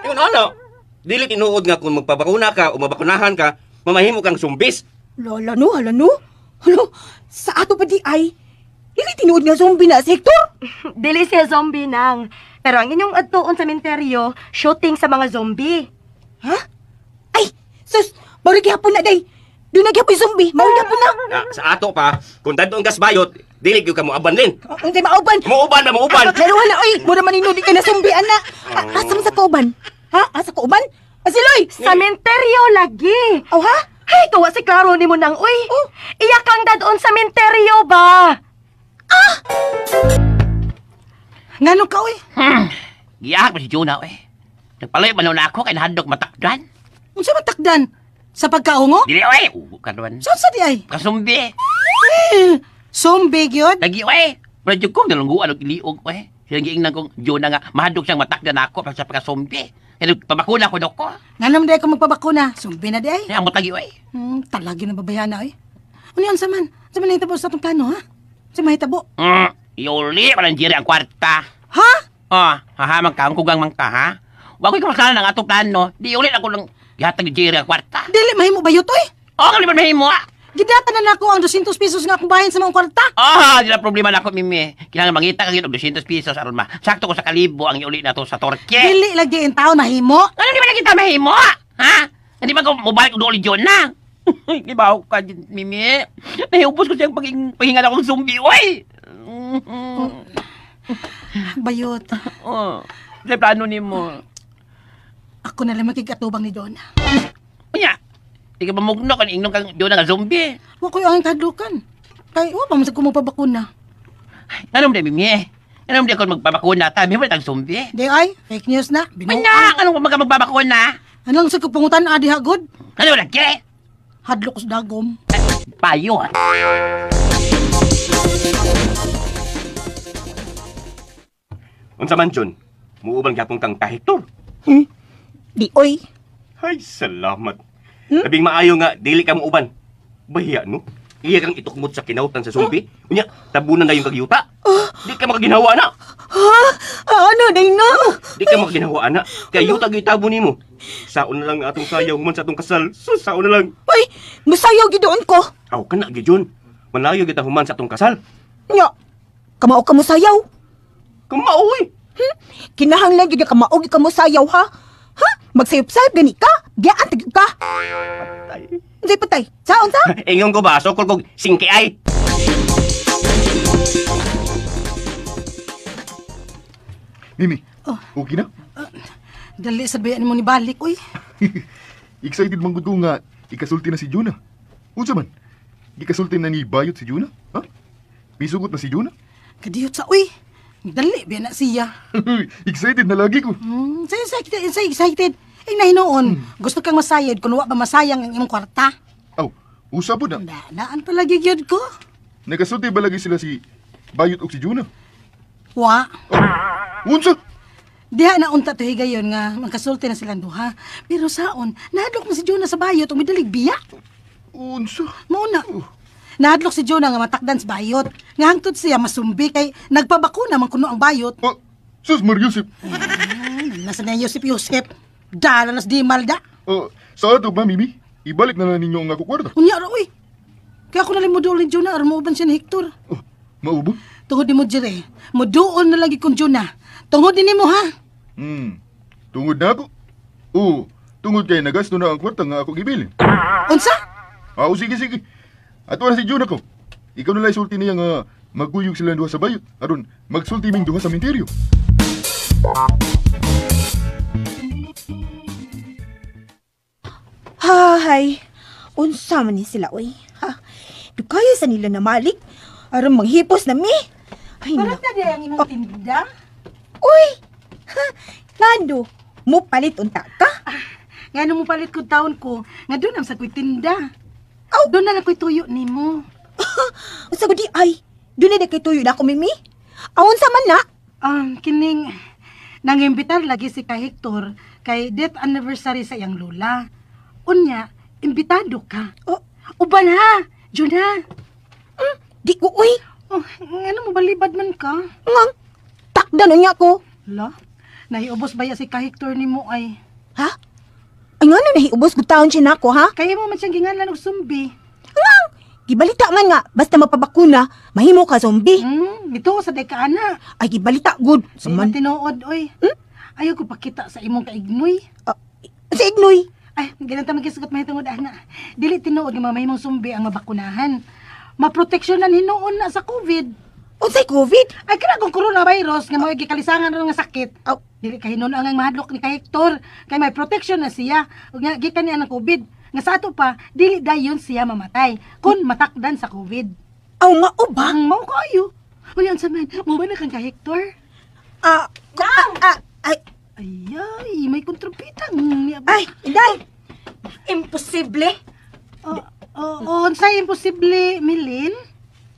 Ingon ana. Dili tinuod nga kung magpabakuna ka o mabakunahan ka, mamahimo kang zumbis. Lala no, hala no. Halo, sa ato pa di ay. Dili tinuod nga zombie na si Hector. Dili siya zombie nang. Pero ang inyong adtuon sa menteryo, shooting sa mga zombie. Ha? Ay, sus, mawag gihapon na day. Doon na gihapon zombie, mawag gihapon na. Na, sa ato pa, kung dadong gas bayot, dili gyud ka moaban lin. Unsay mauban? Muuban ba muuban? Laruhan na, oy! Mura manino, di ka na zombie, ana. Asa man sa kauban? Ha? Asa kauban? Asiloy! Sa menteryo lagi. Oh, ha? Hay, kawa si Klaro ni mo nang, uy. Oh. Iya kang dadon sa menteryo ba? Ngano ka oy? Giyahak pa si Jonah, oy. Nagpalayo man na ako kay nahadlok matakdan. Unsa man takdan? Sa pagkaungo? Dili, oy. Ugo ka naman. Saan sa di ay? Kasumbi. Zombie gyud. Lagi, oy. Pero dyan kong nalungguan og iliog, oy. Silang giingnan kong Jonah nga, mahadlok siyang matakdan ako para sa pagkasumbi. Kaya nagpabakuna ko doko. Ngano man di ay ko magpabakuna? Zombie na di ay. Kaya amot lagi, oy. Talagi na babayana oy. Ano unsa man? Unsa man nahitabo sa atong plano, ha? Unsa mahitabo? Iuli pa ng Jerry ang kwarta. Ha? Oh, hahamang ka, ang kugang man ka, ha? Wa ko'y kamasalanan ang atong plano. Di ulit ako lang gihatag ni Jerry ang kwarta. Dili mahimo bayot oy. Oh, kali man mahimo, ah. Gidata na nako ang 200 pesos nga akong bahin sa mga kwarta. Ah, di na problema na ako, Mimi. Kailangan mangita ka og 200 pesos aron ma. Sakto ko sa kalibo ang iuli na to sa Torque. Dili lagi in taon mahimo. Ano di ba kita mahimo? Ha? Hindi ba ko mobalik og dool na? Gibaw ka, Mimi. Nahiubos ko siyang paghinga na akong zombie, oy. Bayot. Oh, sa plano nimo. Ako na lang makikatubang ni Donna. Unya, di ka mamugno kan ingnon kang Jonah nga zombie. Wa ko'y ang kadlukan. Kay wa pa man sa ko magpabakuna. Anong di, Mimi? Anong di ako magpabakuna? Tabi mo tang zombie. Di ay, fake news na. Binuang. Unya, anong magbabakuna? Anong sa ko pangutan adi hagod? Ano lagi? Hadlok sa dagom. Payo. Unsa man Jun? Muuban gyapon kang kahektor. Di, oy. Ay, salamat. Labing maayo nga dili ka muuban. Bahiya no. Iya kang itukmot sa kinautan sa zombie. Unya, tabunan na yung kagyuta. Di ka makaginawa na. Ha? Ano, day na? Di ka makaginawa na. Kaya yuta gyud tabo nimo. Saon na lang atong sayaw human sa atong kasal. Sus, saon na lang. Uy, musayaw gidoon ko. Aw kana gyud Jun. Malayo gyud ta human sa atong kasal. Nya, kamao ka musayaw. Kamao oy. Kinahanglan gyud nga kamao gyud ka musayaw, ha? Ha? Magsayop-sayop gani ka? Giyaan tag ka. Patay. Unsay patay? Saon sa? Ingon ko ba sokol kog singke ay. Mimi, okay na? Dali sa bayan mo ni balik oy. Excited man gud ko nga ikasulti na si Jonah. Unsa man? Gikasulti na ni Bayot si Jonah? Ha? Misugot na si Jonah? Kadiyot sa oy. Dali biya na siya. Excited na lagi ko. Say excited, say excited. Ay nahinoon, gusto kang masayod kun wa ba masayang ang imong kwarta. Aw, usa po na. Naan palagi gyud ko. Nagasulti ba lagi sila si Bayot og si Jonah? Wa. Oh, unsa? Diha na unta to higayon nga magkasulti na silang duha. Pero saon, nahadlok man si Jonah sa bayot ug midalig biya. Unsa? Mao na. Nahadlok si Jonah nga matakdan sa bayot. Nga hangtod siya masumbi kay nagpabakuna man kuno ang bayot. Ah, sus Mar Yusip. Nasa na Yosep Yosep. Dala nas di malda. Sa ato ba, Mimi? Ibalik na lang ninyo ang ako kwarta. Unya ra oy. Kaya ako nalimudol ni Jonah aron mauban siya ni Hector. Oh, maubo? Tungod ni mo dire, muduol na lagi kong Jonah. Tungod ni mo ha. Tungod na ako. Oo, tungod kay nagasto na ang kwarta nga ako gibilin. Unsa? Ah, sige, sige. Ato na si Jonah ko. Ikaw na lang isulti niya nga magkuyog sila duha sa bayot. Aron, magsulti ming duha sa minteryo. Hay, unsa man ni sila, oy. Ha? Dukaya sa nila na malik. Aron manghipos na mi. Ay, Parang na. na di ang imong tinda. Uy! Ha? Nando, mo palit unta ka? Nga mo palit ko taon ko, nga doon ang sa ko'y tinda. Aw! Doon na lang ko'y tuyo nimo. Unsa ko di ay? Doon na di kay tuyo na ako, Mimi. Aon sa man na? Kining nangimbitar lagi si ka Hector kay death anniversary sa iyang lola. Unya, imbitado ka. Oh. Uban ha, Jonah. Di ko, uy. Oh, ano mo balibad man ka? Ngang, takdan unya ko. La, Nahiubos ba ya si ka Hector nimo ay? Ha? Ay ngano nahiubos gud taon siya nako ha? Kaya mo man siyang ginganlan og sumbi. Ang gibalita man nga basta mapabakuna, mahimo ka zombie. Ito sa day ka ana. Ay gibalita gud. Sa man tinuod oy. Ayaw ko pakita sa imong kaignoy. Sa ignoy. Ay, ganun ta magkisugot mahitungod ana. Dili tinuod nga mamahimong sumbi ang mabakunahan. Maproteksyonan hinuon na sa COVID. Unsay COVID? Ay kana kung coronavirus nga mao gikalisangan ron nga sakit. Aw. Dili kay hinuon ang mahadlok ni ka Hector kay may protection na siya ug nga gikan niya ng COVID. Nga sa ato pa dili dayon siya mamatay kun matakdan sa COVID. Aw mao ba? Ang mao kaayo. Unya unsa man, mo ba na kang ka Hector? Ay, Ayay, may kontrapita. Ay, inday. Imposible. Oh, unsay imposible, Milin?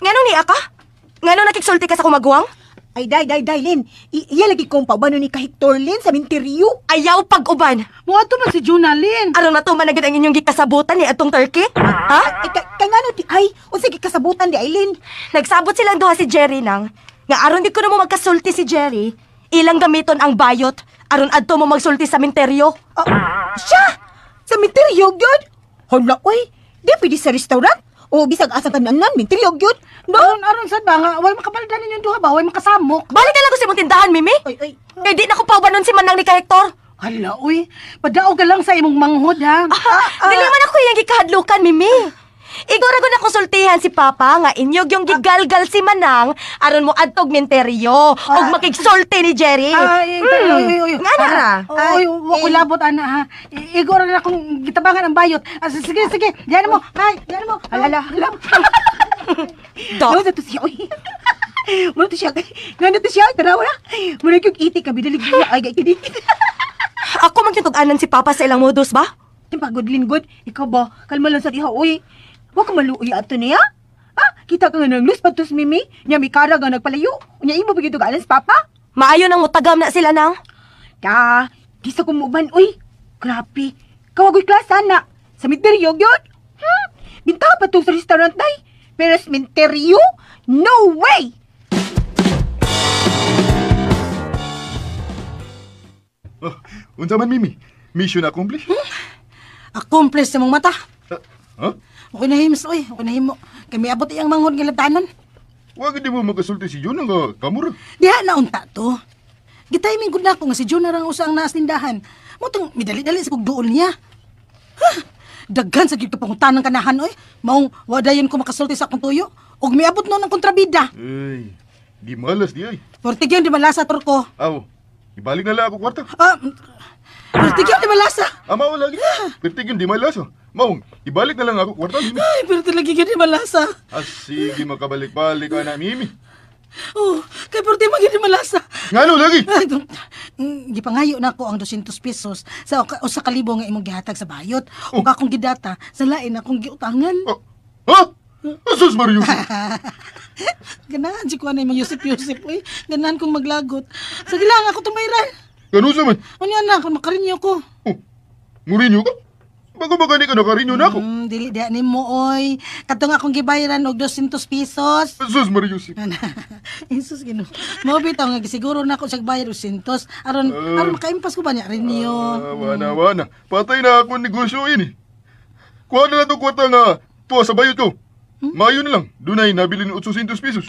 Ngano niya ka? Ngano nakigsulti ka sa kumaguwang? Ay, day, day, day, Lin. Iya lagi kong paubano ni ka Hector, Lin, sa minteryo. Ayaw pag-uban. Moadto man si Juna, Lin. Aron matuman na gid ang inyong gikasabutan ni atong turkey? Ha? Ay, kay ngano di, ay, unsay gikasabutan di, ay, Lin? Nagsabot silang duha si Jerry nang nga aron di ko na mo magkasulti si Jerry, ilang gamiton ang bayot aron adto mo magsulti sa minteryo. Oh, siya! Sa minteryo, gyud? Hala, oy, di pwede sa restaurant? O bisag asang kananan, minteryo, gyud? No? Aron sad ba nga way makabaldan ninyong duha ba, way makasamok. Balik na lang ko sa imong tindahan, Mimi. Ay, ay. Kay di na ko paubanon si Manang ni ka Hector. Hala, uy, padaog ka lang sa imong manghod ha. Dili man ako iyang gikahadlukan, Mimi. Igora ko na konsultihan si Papa nga inyog yung gigalgal si Manang aron mo adtog minteryo og makigsulti ni Jerry. Ay, ay, ay, ay. Nga na ra. Oy, wa ko labot ana ha. Igora na akong gitabangan ang bayot. Sige, sige. Diyan mo. Ay, diyan mo. Hala, hala. Do. No, to siya, oy. Muna to siya. Ngano to siya, tara wala. Muna yung iti kami dalig niya ay gay. Ako man tug-anan si Papa sa ilang modus ba? Pagod lingod, ikaw ba? Kalma lang sa diha, oy. Wa ka maluoy ato niya? Ah, kita ka nga nang lus patos Mimi. Nya mi kara nga nagpalayo. Unya imo bigid og alas papa. Maayo nang mutagam na sila nang. Ta, di sa kumuban oy. Grabe. Kawagoy klasa na. Sa minteryo gyud. Binta pa tong sa restaurant day. Pero sa minteryo? No way! Oh, unsa man Mimi? Mission accomplished? Accomplish sa mong mata. Huh? Okay na hims, oy. Okay na himo. Kay miabot iyang manghod nga labtanon. Wa gid mo makasulti si Juna nga kamura. Diha na unta to. Gitiming gud nako nga si Juna rang usa ang naas tindahan. Motong midali-dali sa kugduol niya. Huh? Daghan sa gid pangutanan kanahan oy. Maong wa dayon ko makasulti sa akong tuyo. Ug miabot noon ang kontrabida. Ay, di malas di ay. Portigyon di malasa turko. Aw, ibalik na lang ako kwarta. Ah, portigyon di malasa. Ama wala lagi. Portigyon di malasa. Maong, ibalik na lang ako kwarta, Mimi. Ay, pero talaga gyud di malasa. Ah, sige, makabalik-balik ka na, Mimi. Oh, kay porti man gyud di malasa. Ngano lagi? Ay, gipangayo na ako ang 200 pesos sa usa ka libo nga imong gihatag sa bayot. Ug akong gidata sa lain akong giutangan. Oh. Ha? Asus Mario. Ganahan si kuan imong Yusip Yusip oy. Ganahan kong maglagot. Sige lang ako tumayran. Gano sa man? Unya na kung makarinyo ko. Oh, murinyo ka? Bago ba gani ka nakarinyo na ako? Dili diha nimo oy. Katong akong gibayaran og 200 pesos. Asus Mario Yusip. Jesus Ginoo. Mao bitaw nga gisiguro na ako sa bayad 200 aron aron makaimpas ko ba niya rinyo. Wana wana. Patay na akong negosyo ini. Kuha na lang itong kwarta nga tuwa sa bayot ko. Mayo na lang. Dunay nabili ng 800 pesos.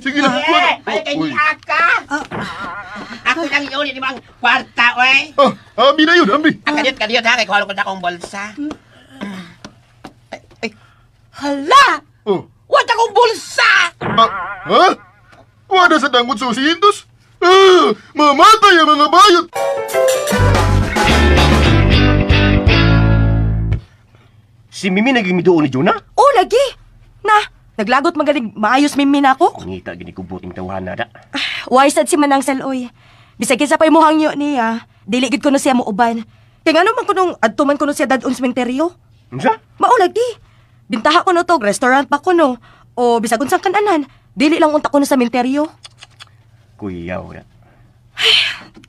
Sige na, kuha na. Ay, kay Uy. Aka! Ako lang yun, hindi bang kwarta, oy. Ah, ambi na yun, ambi. Ang kadiyot, ha, kay kuha ko na akong bulsa. Ay, ay. Hala! Oh. Wala akong bulsa! Ah, ha? Wala sa dangot sa 800? Ah, mamatay ang mga bayot! Si Mimi naging miduo ni Jonah? Oh, lagi. Na, naglagot magaling maayos Mimi na ako. Ngita gini kubuting tawahan na da. Why sad si Manang Saloy? Bisag kinsa pa'y muhangyo niya, dili gid ko no siya muuban. Kay ngano man kunong adto man kuno siya dadon sementeryo? Unsa? Mao lagi. Bintaha ko no to, restaurant pa ko no. O bisag unsang kananan, dili lang unta ko no sa sementeryo. Kuyaw na.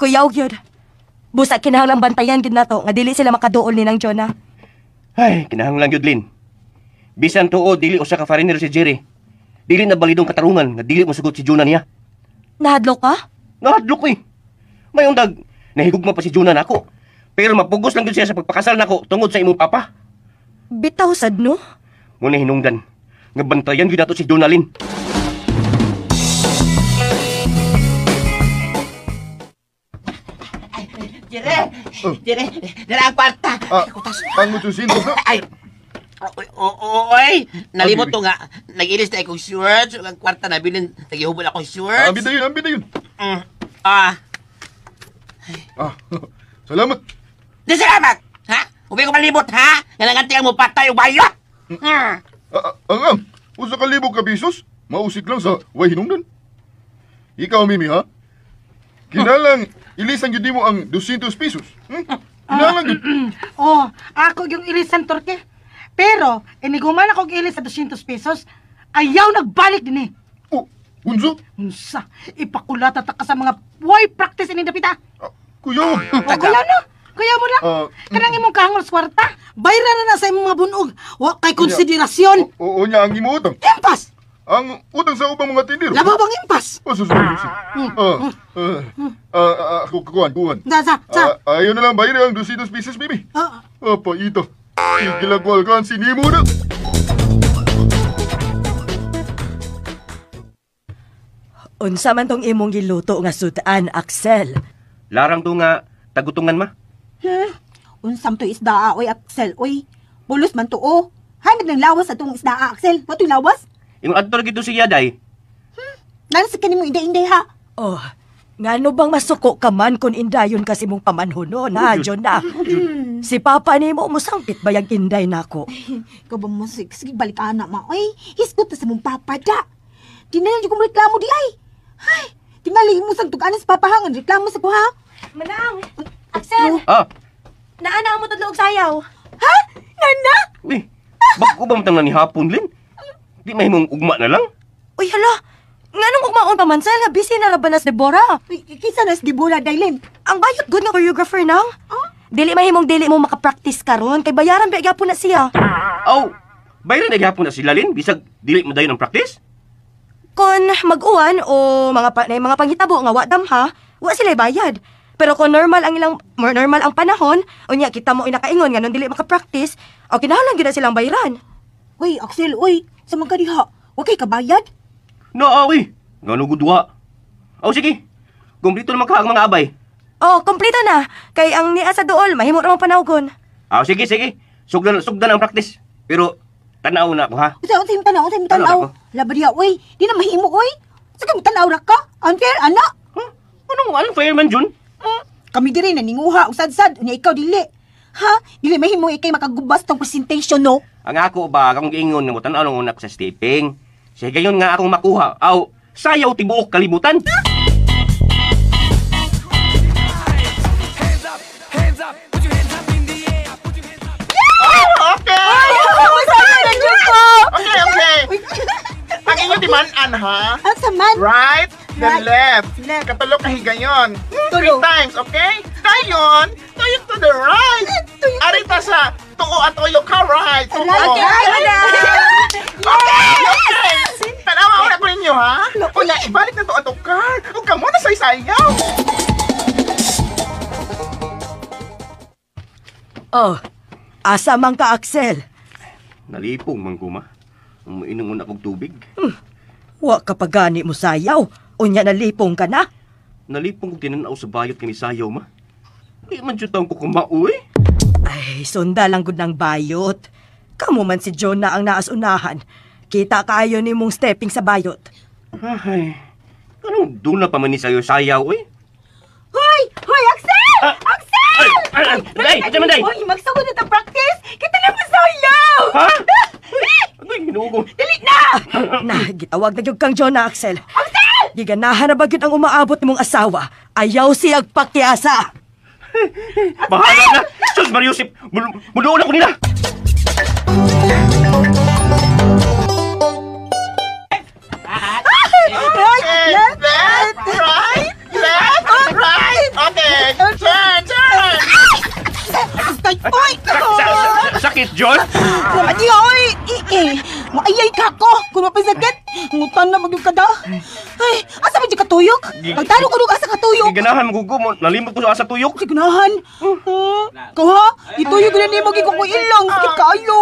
Kuyaw gyud. Busa kinahanglang bantayan gid nato nga dili sila makaduol ni nang Jonah. Ay, kinahanglan gyud Lin. Bisan tuod dili usa ka foreigner si Jerry. Dili na balidong katarungan nga dili mosugot si Jonah niya. Nahadlok ka? Nahadlok ko eh. Mayong dag, nahigugma pa si Jonah nako. Pero mapugos lang gyud siya sa pagpakasal nako tungod sa imong papa. Bitaw sad no? Muna hinungdan, nga bantayan gyud nato si Jonah, Lin. Jere, Jere, dara ang kwarta. Ang 800 na. Ay, oy, nalimot to nga. Nag-ilis na akong shorts, ang kwarta na bilin, nagihubol akong shorts. Ambi na yun. Salamat. Di salamat! Ha? Ubi ko malibot, ha? Nga ang mo patay o bayot! Ang, 1,000 ka pesos, mausik lang sa way hinungdan. Ikaw, Mimi, ha? Kinalang, ilisan yun mo ang 200 pesos. Kinalang yun. Oh, ako yung ilisan, Torque. Pero, iniguman ako ilis sa 200 pesos, ayaw nagbalik din eh. Oh, unso? Unsa, ipakulata ta ka sa mga way practice ini dapita. Kuya. Oh, kuya no. Kuya mo lang. Kanang imong kahangol sa kwarta. Bayra na sa imong mga bunog. Wa kay konsiderasyon. Oo niya ang imong utang. Impas! Ang utang sa ubang mga tindero. Labaw bang impas? Oh, susunod. Kuhan. Sa. Ayaw na lang bayra ang 200 pesos, baby. Apa, ito. Igilagwal ka ang sinimo na. Unsa man tong imong giluto nga sudan, Axel? Larang to nga tagutungan, ma. Unsam to isda, oy, Axel, oy. Pulos man to, oh. Hanag ng lawas atong isda, Axel. Wato'y lawas? Ingon adto lagi to siya, day. Nasa ka nimo inday-inday, ha? Oh, ngano bang masuko ka man kung indayon kasi mong pamanhunon, ha, Jonah? Si Papa nimo musangpit ba yung inday nako? Ikaw ba mo, sige, balik ana, ma. Oy, hisgot na sa mong papa, da. Di na lang yung reklamo di ay. Ay, tingali mo sang tuganan sa papahangan, reklamo sa ko, ha? Manang! Axel! Ah! Naana mo tadlo og sayaw. Ha? Nana? Uy, bako ba matang na ni hapon, Lin? Di mahimong ugma na lang? Uy, hala! Nganong ugmaon pa man, Sel? Nga busy na laban na si Deborah. Uy, kinsa na si Deborah, Dailin? Ang bayot good nga choreographer nang. Oh? Dili mahimong dili mo makapractice karon kay bayaran ba gyapon na siya. Aw, bayaran na gyapon na sila, Lin? Bisag dili mo dayon ang practice? Kon mag-uwan o mga panghitabo nga wa damha, wa sila bayad. Pero kung normal ang ilang normal ang panahon, unya kita mo inakaingon nga nun dili makapractice, o kinahanglan gyud na silang bayaran. Uy, Axel, uy, sa man ka diha, wa kay kabayad? No, uy, ngano gud wa. Aw sige. Kumpleto naman ka ang mga abay. Oh, kompleto na. Kay ang niya sa duol, mahimo ra mong panawgon. Aw sige, sige. Sugdan ang practice. Pero tanaw na ako, ha. Unsa imong tanaw, unsa imong tanaw? Laba diha, uy, di na mahimo, uy. Sige mo tanaw ra ka. Unfair ana. Huh? Anong unfair man jun? Kami diri naninguha og sad-sad, unya ikaw dili. Ha? Dili mahimo ikay makagubas tong presentation, no? Ang ako ba akong giingon nga mo tan-aw lang una ko sa stepping. Sa gayon nga akong makuha. Aw, sayaw tibuok kalibutan. Okay! Okay, okay. Ang inyo di man-an, ha? Ang saman. Right, then left. Left. Katulo kahigayon. 3 times, okay? Dayon, tayo to the right. Arita sa tuo at oyo ka right. Okay, Okay, okay. Tanawa una ko ninyo, ha? Una, ibalik na to ato car. Huwag ka muna sa isayaw. Oh, asa man ka, Axel? Nalipong man ko, ma. Umiinom muna akong tubig. Wa ka pa gani mo sayaw. Unya nalipong ka na. Nalipong ko tinanaw sa bayot kami sayaw, ma. Di man siya taong kukumao, eh. Ay, sunda lang gud ng bayot. Kamu man si Jonah ang naasunahan. Kita kayo ni mong stepping sa bayot. Ay, anong duna pa man ni sayaw-sayaw, eh? Hoy! Hoy, Axel! Axel! Ay, ay, ay, ay, Hoy, magsugod na ta practice! Kita na mo sayaw! Ha? Ay, ginugo. Dili na! Na, gitawag na gyud kang Jonah, Axel. Axel! Giganahan na ba gyud ang umaabot nimong asawa? Ayaw siyag pakiasa. Bahala na! Sus, Mariusip! Mudoon ako nila! Okay, left, right, left, right. Okay, turn, turn. Ay, oy! Sakit, John! Adi, oy! Maayay ka ko! Kung mapasakit, Ngutan na magyud kada. Ay, asa man jud katuyok? Pagtalo ko asa katuyok. Giganahan mo gugo mo, nalimot ko sa asa tuyok. Signahan. Kaha, ituyok na nimo gid ko ilang sakit kaayo.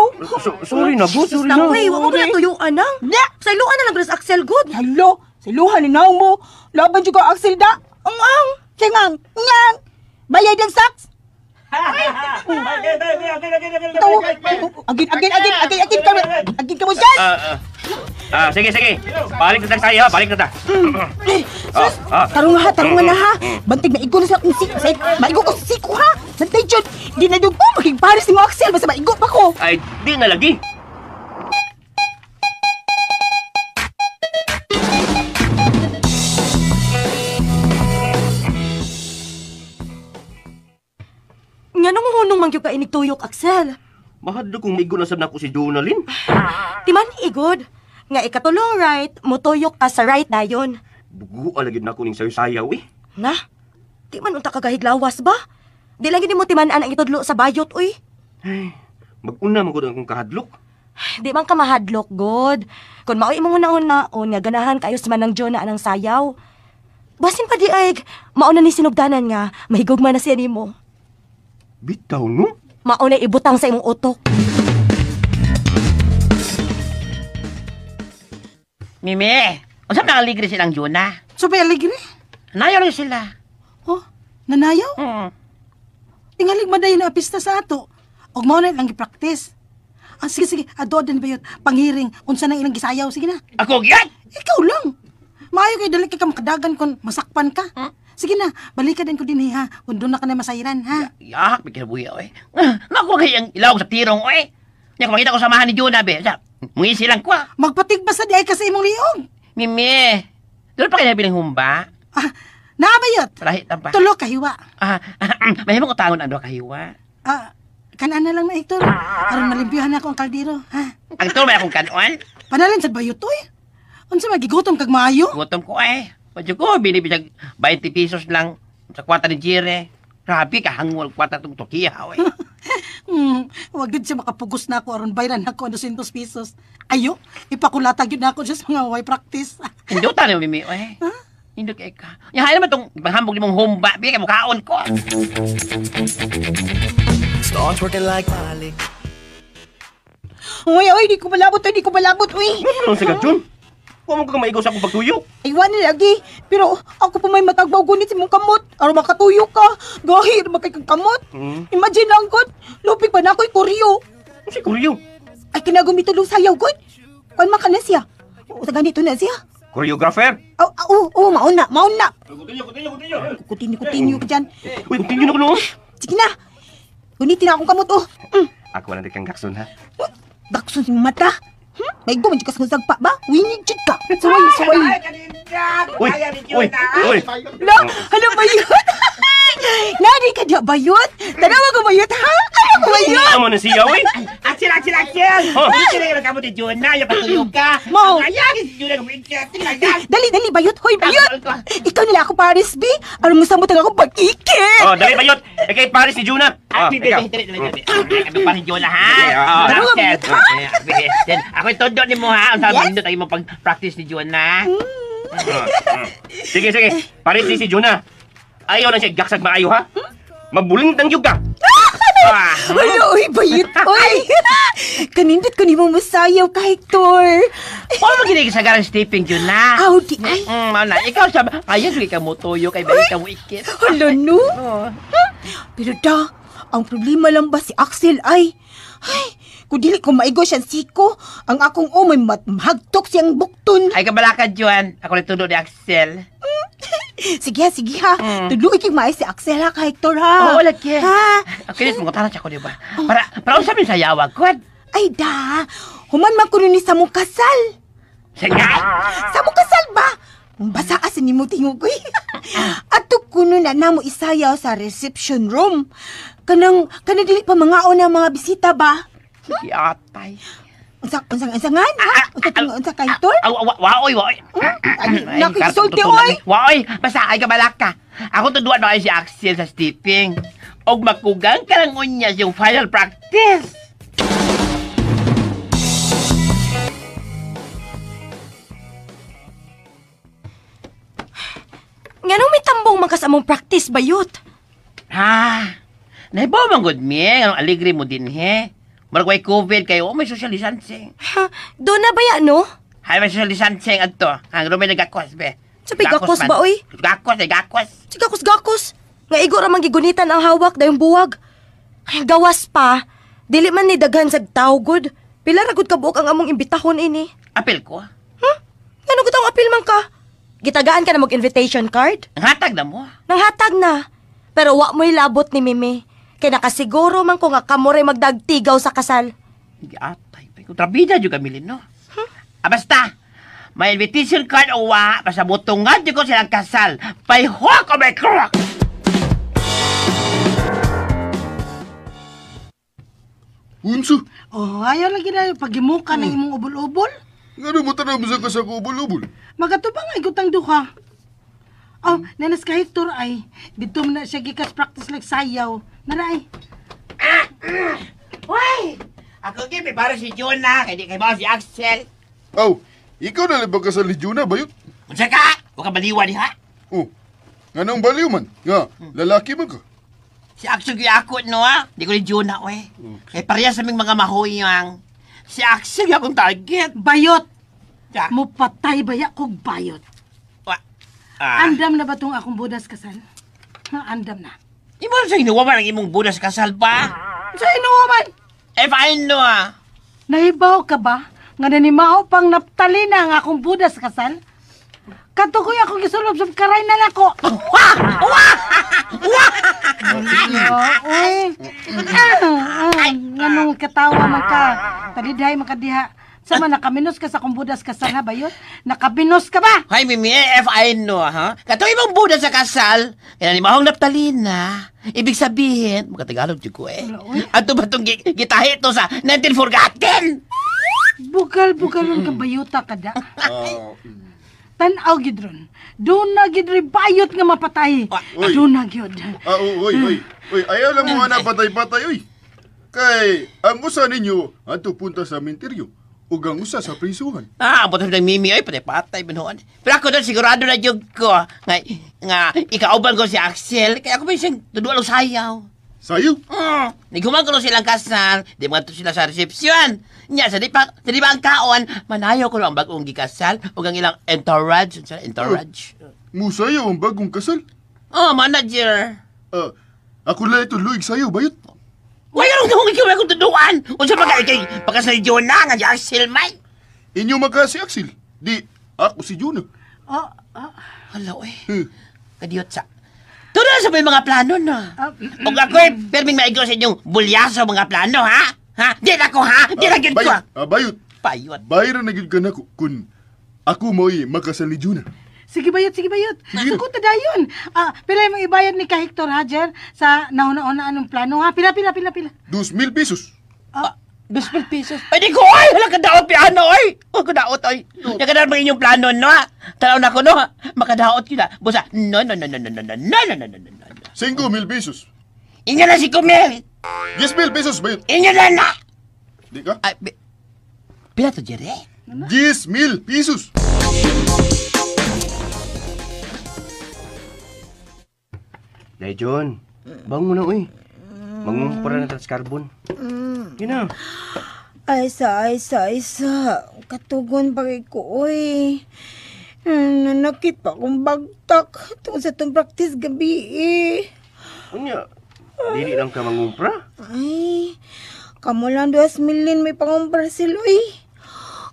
Sorry na, good, sorry na. Uy, wa mo na tuyuan nang. Sayloan na lang gud sa Axel good. Hello, siluhan ni naong mo. Laban jud ka Axel da. Ang ang, singang, ngang. Bayad ang socks. Agin, agin, agin, agin, agin ka, agin ka mo dyan. Sige, sige. Balik na tayo, ha? Balik na ta. Sus, tarong ha, tarong na ha. Bantig maigo na sa akong siko. Maigo ko sa siko ha. Bantay dyan. Di na dyan ko, maging pares ni mo Axel. Basta maigo pa ko. Ay, di na lagi. Nganong hunong mangyud ka inig tuyok, Axel? Mahadlok kung maigo na sab nako si Jonalyn. Timan igod. Nga ikatulong right, mutuyok ka sa right dayon. Bugo lagi nako ning sayo-sayaw eh. Na? Di man unta kagahiglawas ba? Di lang gid mo timan-an ang itudlo sa bayot uy. Ay, mag-una man gud ang akong kahadlok. Di man ka mahadlok god. Kun maoy imong una-unaon nga ganahan kayo sa manang Jonah anang sayaw. Basin pa di ay mauna ni sinugdanan nga mahigugma na siya nimo. Bitaw no? Mauna ibutang sa imong utok. Mimi, unsa man aligre silang Jonah? So ba aligre? Nayaw lang sila. Oh, nanayaw? Mm. Tingalig man dayon na pista sa ato. Og mao na lang gi-practice. Ah, sige sige, adodan ba yun? Panghiring, unsa nang ilang gisayaw, sige na. Ako gyud? Ikaw lang. Maayo kay dali kay ka makadagan kon masakpan ka. Hmm? Sige na, balikan din ko din ha. Kung doon na ka na masayran ha. Yak, bigyan buya oy. Naku kay ang ilawag sa tirong oy. Nya kung makita ko samahan ni Jonah be. Sa, mungisi lang ko. Magpatigba sa di ay kasi imong liog. Mimi, doon pa kayo nabiling humba? Ah, naabayot. Rahit pa. Tulo kahiwa. Ah, mahimo ko tangon ang duha kahiwa. Ah, kanan na lang na Hector. Aron malimpyuhan ako ang kaldero, ha. Ang tulo may akong kanon. Panalin sad bayot oy. Unsa magigutom kag maayo? Gutom ko eh. Padyo ko, binibisag 20 pesos lang sa kwarta ni Jire. Grabe, kahangwal kwarta itong Turkiya, oy. Wag gud siya makapugos na ako aron bayran ako ang 200 pesos. Ayo, ipakulatag yun ako siya sa mga way practice. Induta ni Mimi, oy. Huh? Indot kay ka. Yahay naman itong panghambog ni mong humba, bigay mo kaon ko. Start working like Miley. Uy, uy, di ko malabot, uy, di ko malabot, uy. Ano sa Jun? Huwag mo kang maigaw sa akong pagtuyok. Ay, wala lagi. Pero ako pa may matagbaw gunit sa mong kamot. Aron makatuyok ka. Gahir, makay kang kamot. Imagine lang, God. Lupig pa na ako'y kuryo. Ano si kuryo? Ay, kinagumitulong sayaw, God. Kung maka na siya. O, sa ganito na siya. Choreographer? Oh, oh, mauna, mauna. Continue, continue, continue. Continue, continue ka dyan. Uy, continue na ko noon. Sige na. Gunitin na akong kamot, oh. Ako lang kang gakson, ha? Gakson sa mata. May gumanyo ka sa sagpa ba? Winid jud ka. Suway, suway. Uy, uy, uy. La, hala bayot. Nari ka diya bayot. Tanawa ko bayot, ha? Ano ko bayot? Amo na siya, uy. Axel, Axel, Axel! Dito na yung kamot ni Jonah, yung patuyok ka. Mo. Ayan, si Jonah, kumikit. Dali, dali, bayot. Hoy, bayot. Ikaw nila ako Paris, B. Aron mo samot ang akong pag-ikit. Oh, dali, bayot. Ikay Paris ni Jonah. Ah, dali, dali, dali. Kami pa ni Jonah, ha? Tanawa, bayot, ha? Ako itondo ni mo, ha? Ang sabi nito tayo mo pag-practice ni Jonah. Sige, sige. Paris ni si Jonah. Ayaw na siya gaksag maayo, ha? Mabulintang yun ka. Hala, uy, bayot, uy. Kanindot ko ni mo masayaw ka, Hector. Paano mo ginigisagaran stepping, Jonah? Aw, di ay. Mauna, ikaw siya, ayaw ka mo tuyo, kay bayot ka mo ikit. Hala, no? Pero da, ang problema lang ba si Axel ay, kung dili ko maigo siyang siko, ang akong umay mahagtok siyang bukton. Ay, kabalakad, Juan. Ako rin tulo ni Axel. Sige ha, sige ha. Tuloy kay maay si Axel ha, ka Hector ha. Oo, lagi. Ha? Okay, mangutana siya ko, di ba? Para unsa min sayawa, God? Ay da, human man kuno ni sa mong kasal. Sige! Sa mong kasal ba? Basa asa ni mo tingog ko. Ato kuno na namo isayaw sa reception room. Kanang dili pa mangaon ang mga bisita ba? Yatay. Unsa ngan? Ha? Unsa ka Hector? Waoy, waoy. Nakisulti oy. Waoy, basta ay kabalaka. Ako tuduan na si Axel sa stepping. Og makugang ka lang unya yung final practice. Nganong may tambong man ka sa among practice bayot? Ha? Naibaw man gud mi, anong aligre mo din he. Murag way COVID kayo, oh, may social distancing. Ha? Doon na ba ya, no? Hay may social distancing adto. Ang rumay nagakos be. Sa gakos ba oy? Gakos, ay gakos. Si gakos-gakos. Nga igo ra man gigunitan ang hawak dayong buwag. Ay, gawas pa. Dili man ni daghan sa tawo gud. Pila ra gud kabuok ang among imbitahon ini. Apil ko. Huh? Ngano gud ang apil man ka? Gitagaan ka na mag invitation card? Ang hatag na mo. Nanghatag na. Pero wa mo'y labot ni Mimi. Kay nakasiguro man ko nga kamo ray magdagtigaw sa kasal. Giatay pa. Kontrabida jud kami no. Huh? Ah, basta. May invitation card o wa, basta butungan jud ko silang kasal. Payhok o may crock! Unsa? Oh, ayaw lagi na pagimuka ng imong ubol-ubol. Ngano mo tanaw mo sa kasako ubol-ubol? Magatubang ay gutang duha. Oh, nanas ka Hector ay dito man na siya gikas practice like sayaw. Nara ay. Uy! Ako gyud para si Jonah, kay di kay si Axel. Aw, ikaw na lang ba kasal ni Jonah bayot? Unsa ka? Wa ka baliwa diha? Oh, nganong baliw man? Nga, lalaki man ka. Si Axel gyud ako no ha. Di ko ni Jonah oy. Kay parehas sa aming mga mahoyang. Si Axel gyud akong target. Bayot. Ja. Mupatay baya kog bayot. Ah. Andam na ba tong akong budas kasal? Ha, andam na. Imo sa ginuwa man ang imong budas kasal pa? Sa inuwa man? If I know ah. Nahibaw ka ba? Nga nanimao pang naptalina ang akong budas kasal? Katukoy ako gisulob sa karay na nako. Wah! Wah! Wah! Uy. Nganong katawa man ka. Taliday man ka diha. Sama nakaminos ka sa akong budas kasal ha bayot? Nakabinos ka ba? Hay, Mimi, if I know, ha? Kato imong budas sa kasal, kaya ni mahong naptalina. Ibig sabihin, makatagalog jud ko eh. Ato ba itong gitahi to sa 19 Forgotten? Bugal-bugalon ka bayuta ka da. Tan-aw gid ron. Doon na gid rin bayot nga mapatay. Doon na gyud. Ah, oy, oy. Oy, ayaw lang mo na patay-patay, oy. Kay, ang usa ninyo, ato punta sa menteryo. Ug ang usa sa prisuhan. Ah, ang ng Mimi, oy, patay-patay, binuon. Pero ako doon, sigurado na jud ko. Nga, ikauban ko si Axel, kaya ako pa siyang tuduan og sayaw. Sayaw? Niguman ko silang kasal, di mga to sila sa reception. Nya, sa di pa ang kaon, manayaw ko ang bagong gikasal, ug ang ilang entourage. Entourage. Musayaw ang bagong kasal? Oh, manager. Ako lang ito, luig sayaw, bayot. Why anong dahong ikaw akong tuduan? Unsa pa kay pagkasal ni Jonah nga si Axel man? Inyo maka si Axel. Di, ako si Jonah. Oh, Hala, oy. Kadiyot sa. Tudo sa may mga plano, no? Ug ako'y perming maigo sa inyong bulyaso mga plano, ha? Ha? Di na ko, ha? Di na gyud ko. Bayot. Bayot. Bayra na gyud ka nako kun ako mo'y makasal ni Jonah. Sige bayot, sige bayot. Sugot na dayon. Ah, pila imong ibayad ni ka Hector Hajer sa nauna-una anong plano ha? Pila. 2,000 pesos. 2,000 pesos. Ay, di ko, ay! Hala ka daot, piano, ay! Oh, kadaot, ay! Nakadaot mga inyong plano, no? Tanaw na ko, no? Makadaot yun, ha? Busa, no. 5,000 pesos. Inyo na si Kumel! 10,000 pesos, bayot. Inyo na na! Di ka? Ay, pila to, Jerry? 10,000 pesos. Dahil John, bango na, uy. Mangumpara na tas carbon. Yun na. Ay, sa. Katugon pa kay ko, uy. Nanakit pa akong bagtak tungkol sa itong practice gabi, eh. Unya, dili lang ka mangumpra? Ay, kamo lang 2 million may pangumpra sila, uy.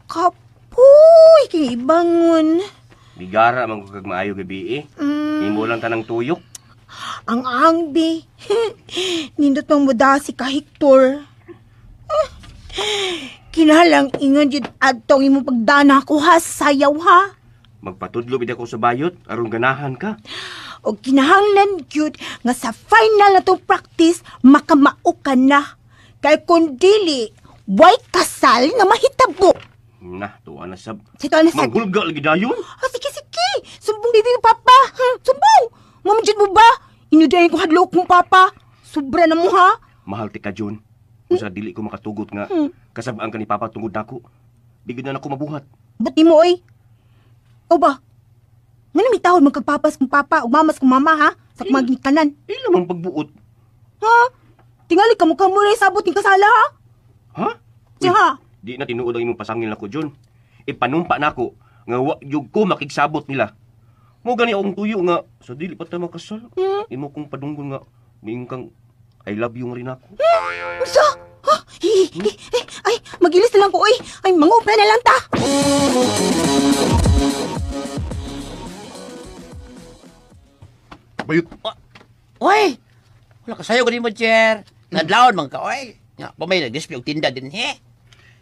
Kapoy, kay ibangon. Bigara man ko kag maayo gabi, eh. Imo lang tanang tuyok. Ang angbi. Nindot mang muda si ka Hector. Kinalang ingon jud adtong imong pagdana ko ha, sayaw ha. Magpatudlo bid ako sa bayot aron ganahan ka. O kinahanglan gyud nga sa final na tong practice makamao ka na. Kay kun dili, way kasal nga mahitabo. Nah, tuwa na sab. Sige, tuwa na sab. Manghulga lagi dayon. Ah, sige. Sumbong dito yung papa. Sumbong. Mamajud mo ba? Inudayin ko hadlok mo, papa. Sobra na mo, ha? Mahal ti ka, John. Usa dili ko makatugot nga. Kasabaan ka ni papa tungod nako. Di gud na nako mabuhat. Ba't di mo, oy? O ba? Ngano mitahod man kag papas kung papa ug mamas kung mama ha? Sa kumang ginikanan. Ila man pagbuot. Ha? Tingali ka mukha mo rin sabot ning kasala ha? Ha? Siya ha? Di na tinuod ang imong pasangil nako, Jun. Ipanumpa nako nga wa jud ko makigsabot nila. Mo gani akong tuyo nga sa dili pa ta makasal. Imo kong padunggon nga miing kang I love you nga rin ako. Unsa? Ha? Ay, magilis na lang ko oy. Ay, mangupra na lang ta. Bayot. Oy! Wala ka sayo gani mo, Jer. Nadlawon man ka, oy. Nga, pa may nag-display og tinda din, he.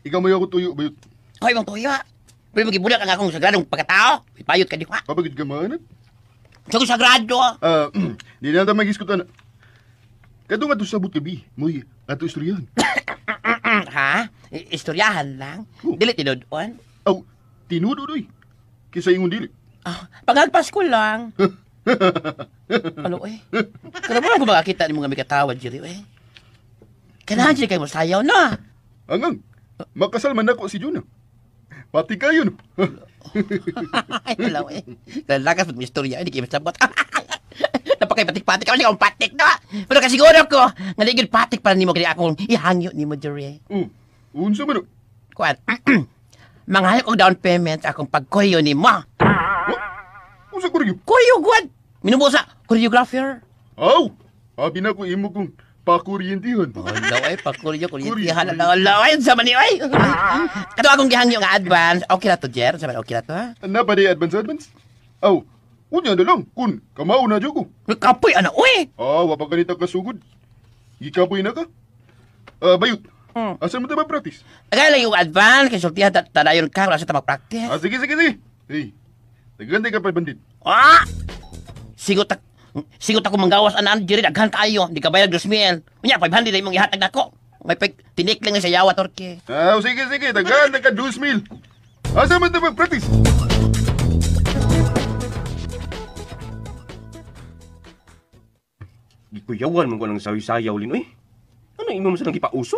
Ikaw may ako tuyo, bayot. Oy, mong tuyo. Pero magibulat ang akong sagradong pagkatao. Ipayot ka di ko. Papagid ka maanad. Sa akong sagrado. Di na ta magiskutan. Kadto nga to sabot gabi, moy ato istoryahan. Ha? Istoryahan lang? Oh. Dili tinud-on? Aw, tinuod oy. Kisa ingon dili. Ah, pagagpas ko lang. Ano, eh? Pero mo lang kung makakita ni mga may katawa, Jerry, eh. Kailangan siya kayo masayaw, no? Angang, makasal man ako si Jonah. Pati kayo, no? Ay, wala, eh. Lalakas mag istorya, hindi kayo masabot. Napakay patik-patik ako, akong patik, no? Pero kasiguro ko, nga di gyud patik para nimo kaya akong ihangyo nimo, Jerry. Oh, unsa man, no? Kuan, mangayo og down payment akong pagkuyo nimo. Unsa ko rin? Kuyo, guad! Minubo sa choreographer. Aw, abi na ko imo kong pakuryentihan. Wala, ay, pakuryo, kuryentihan. Ala, ala, ay, sa mani, ay. Kato akong gihangyo nga advance. Okay na to, Jer. Sa mani, okay na to, ha? Ana pa di advance advance? Aw, unya na lang kun kamao na jud ko. Kapoy, ana, uy! Ah, wa pa ganita kasugod. Gikapoy na ka. Bayot. Asa mo ta ba-practice? Agay lang yung advance, kay sultihan, tadayon ka, wala sa ta mag-practice. Ah, sige, sige, sige. Hey, daghan ka pa bandit. Ah! Sigot ako manggawas anaan, Jerry, daghan kaayo. Di ka bayag 2,000. Unya, 500 na imong ihatag nako. May pag tinikling na sa yawa, Torque. Ah, sige, sige, daghan ka 2,000. Asa man ta mag-practice? Gikuyawan man ko ng sayo-sayaw lin, oy. Ano imo man sa nang gipauso?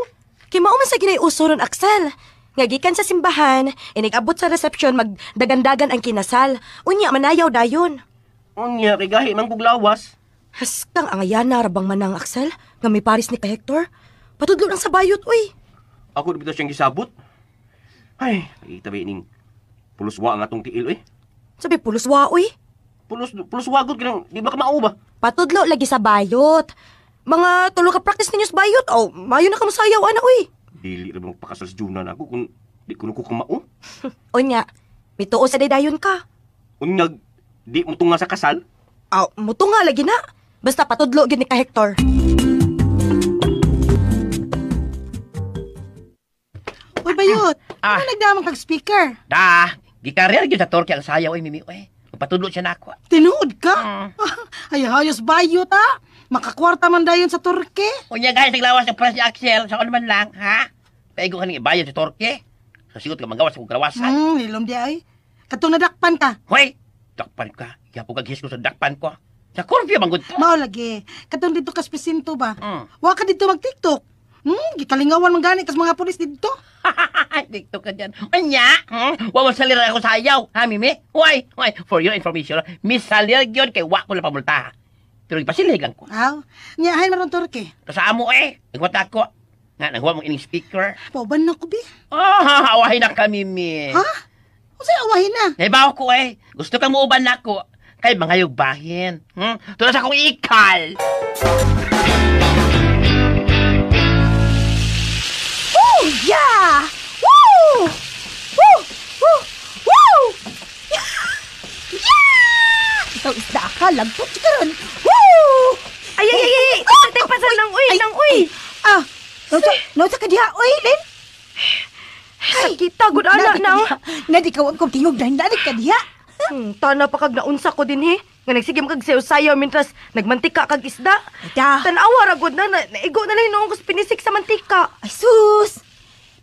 Kay mao man sa ginay uso ron, Axel. Nga gikan sa simbahan, inig-abot sa reception magdagandagan ang kinasal. Unya manayaw dayon. Unya kay gahi man kog lawas. Haskang angayana ra bang manang Axel nga may paris ni ka Hector. Patudlo lang sa bayot uy. Ako na bitaw siyang gisabot. Ay, itabi ning pulos wa ang atong tiil oy. Sabi pulos wa uy. Pulos wagod kanang di ba ka mao ba? Patudlo lagi sa bayot. Mga tulo ka practice ninyo sa bayot. Oh, mayo na ka mosayaw ana uy. Dili ra magpakasal sa Juna nako kung di kuno ko kamao. Unya, mituo sa daydayon ka. Unyag di mo tunga sa kasal. Aw, mutunga lagi na. Basta patudlo gyud ni ka Hector. Uy, bayot. Ano nagdamang kag speaker? Da, gikaryer gyud sa Torque ang sayaw, oy, Mimi, oy. Patudlo siya nako. Tinuod ka? Ay, hayos bayot, ha? Makakwarta man dayon sa Torque. Unya guys, naglawas ang price ni Axel. Sa ano man lang, ha? Paigo ka ning ibayad sa Torque. Sa sigot ka manggawas sa kalawasan. Nilom di ay. Katong nadakpan ka. Hoy, dakpan ka. Yapo kag ko sa dakpan ko. Sa Corpio man gud to. Mao lagi. Katong dito kas presinto ba? Wa ka dito mag-TikTok. Gikalingawan man gani kas mga pulis dito. TikTok ka dyan. Unya, wa mo salir ako sayaw, ha, Mimi? Why? Why? For your information, Miss Salir gyud kay wa ko na pamulta. Pero ipasilig lang ko. Aw, nya hay maron Torque. Sa amo eh. Nagwata ko. Nga, naghuwa mong ining speaker. Pauban na ko, bi. Ah, awahin na kami, Mimi. Ha? Unsay awahin na? Naibaw ko eh. Gusto kang muuban na ako. Kay mga bahin. Tulad sa akong ikal. Oh, yeah! Woo! Woo! Woo! Woo! Yeah! Ikaw isda ka, lagpot ka ron. Woo! Ay, ay, ay, ay! Tatay, pasan ng uy, ng uy! Ah, nausa ka diha, uy, Lin? Sakita, gud ana nang. Nadi ka, wag kong tingog dahil nadi ka diha. Tana pa kag naunsa ko din, he. Nga nagsige mo kag sayo-sayo mintras nagmantika kag isda. Da. Tanawa ra gud na, naigo na lang noong kus pinisik sa mantika. Ay sus!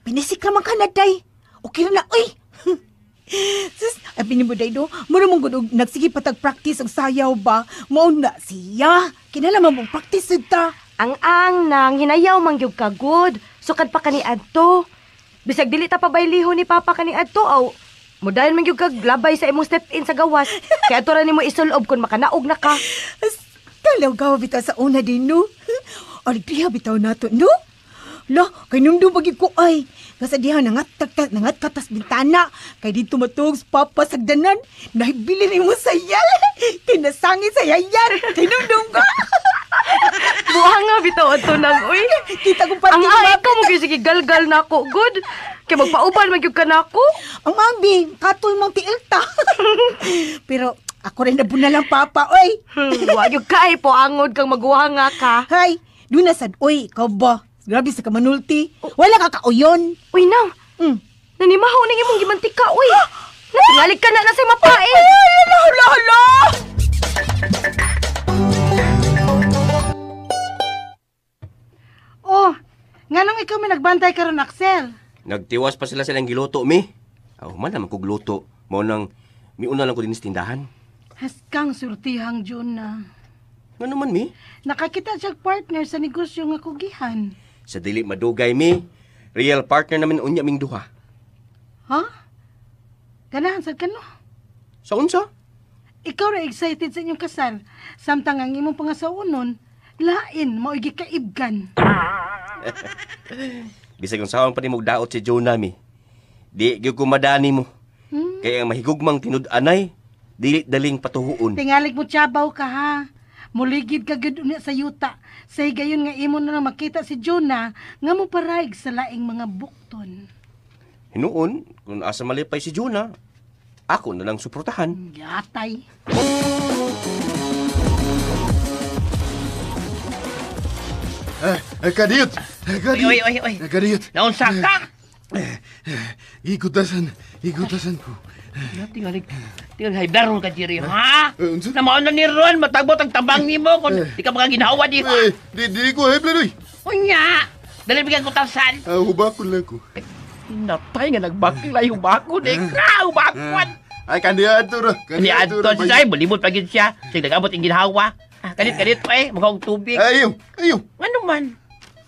Pinisik raman ka na, day. Okay na, uy! Sus, ay pinibuday do. Muna mong gud nagsige patag practice og sayaw ba? Mao na siya. Kinahanglan man mong practice ta. Ang nang hinayaw man gyud ka gud. Sukad pa kani adto. Bisag dili ta pabayliho ni Papa kani adto aw. Mudayon man gyud kag labay sa imong step in sa gawas. Kaya ato ra nimo isulob kun makanaog na ka. Kalaw-gaw bitaw sa una din, no? Aligriha bitaw nato, no? Lo, kay numdum pag ko ay. Nga sa diha nangat katas bintana. Kay dito matug sa papa sagdanan. Nahigbili ni mo sa yal. Kinasangit sa yayar. Kay numdum ka. Buha nga bitaw adto nang uy. Kita kong parking. Ang ay ka mo gyud sige galgal nako, good. Kay magpauban man gyud ka nako. Ang mami, katol mong tiil ta. Pero ako rin nabuna lang papa, oy. Wa gyud ka ay po angod kang maguha nga ka. Hay, doon na sad, oy, ikaw ba? Grabe sa kamanulti. Wala ka kauyon. Uy, nang. Nanimahaw ning imong gimantika, uy. Natingalig ka na na sa mapae. Ay, hala, hala, hala. Oh, nganong ikaw may nagbantay karon, Axel? Nagtiwas pa sila silang giluto, mi. Aw, man naman kog luto. Mao nang miuna lang ko din sa tindahan. Haskang surtihang Juna. Ngano man, mi? Nakakita siya partner sa negosyo nga kugihan. Sa dili madugay, mi. Real partner namin unya ming duha. Ha? Ganahan sad ka no? Sa unsa? Ikaw ra excited sa inyong kasal. Samtang ang imong pangasawon, lain mao'y gikaibgan. Bisag unsaon pa nimo daot si Jonah, mi. Di gyud ko madani mo. Kaya ang mahigugmang tinud-anay, dili daling patuhuon. Tingalig mo tsabaw ka ha. Muligid ka gyud unya sa yuta. Sa higayon nga imo na lang makita si Jonah nga moparaig sa laing mga bukton. Hinuon, kung asa malipay si Jonah, ako na lang suportahan. Yatay. Kadiyot! Kadiyot! Oy, oy, oy. Kadiyot! Naunsa ka? Gikutasan ko. Tingalig, tingalig, haibdaron ka, Jerry, ha? Namaon na ni Ron, matagbot ang tabang nimo kung di ka mga ginawa di. Di ko haiblan, oy. Unya! Dali bigyan ko tasan. Hubakon lang ko. Natay nga nagbaklay, hubakon eh. Ka, hubakon! Ay, kandiadto ra. Ni Adto siya, ay, mulibot pa gid siya. Sige, nag-abot ang ginhawa. Kanit-kanit pa eh, mukhang tubig. Ayaw, ayaw. Ano man?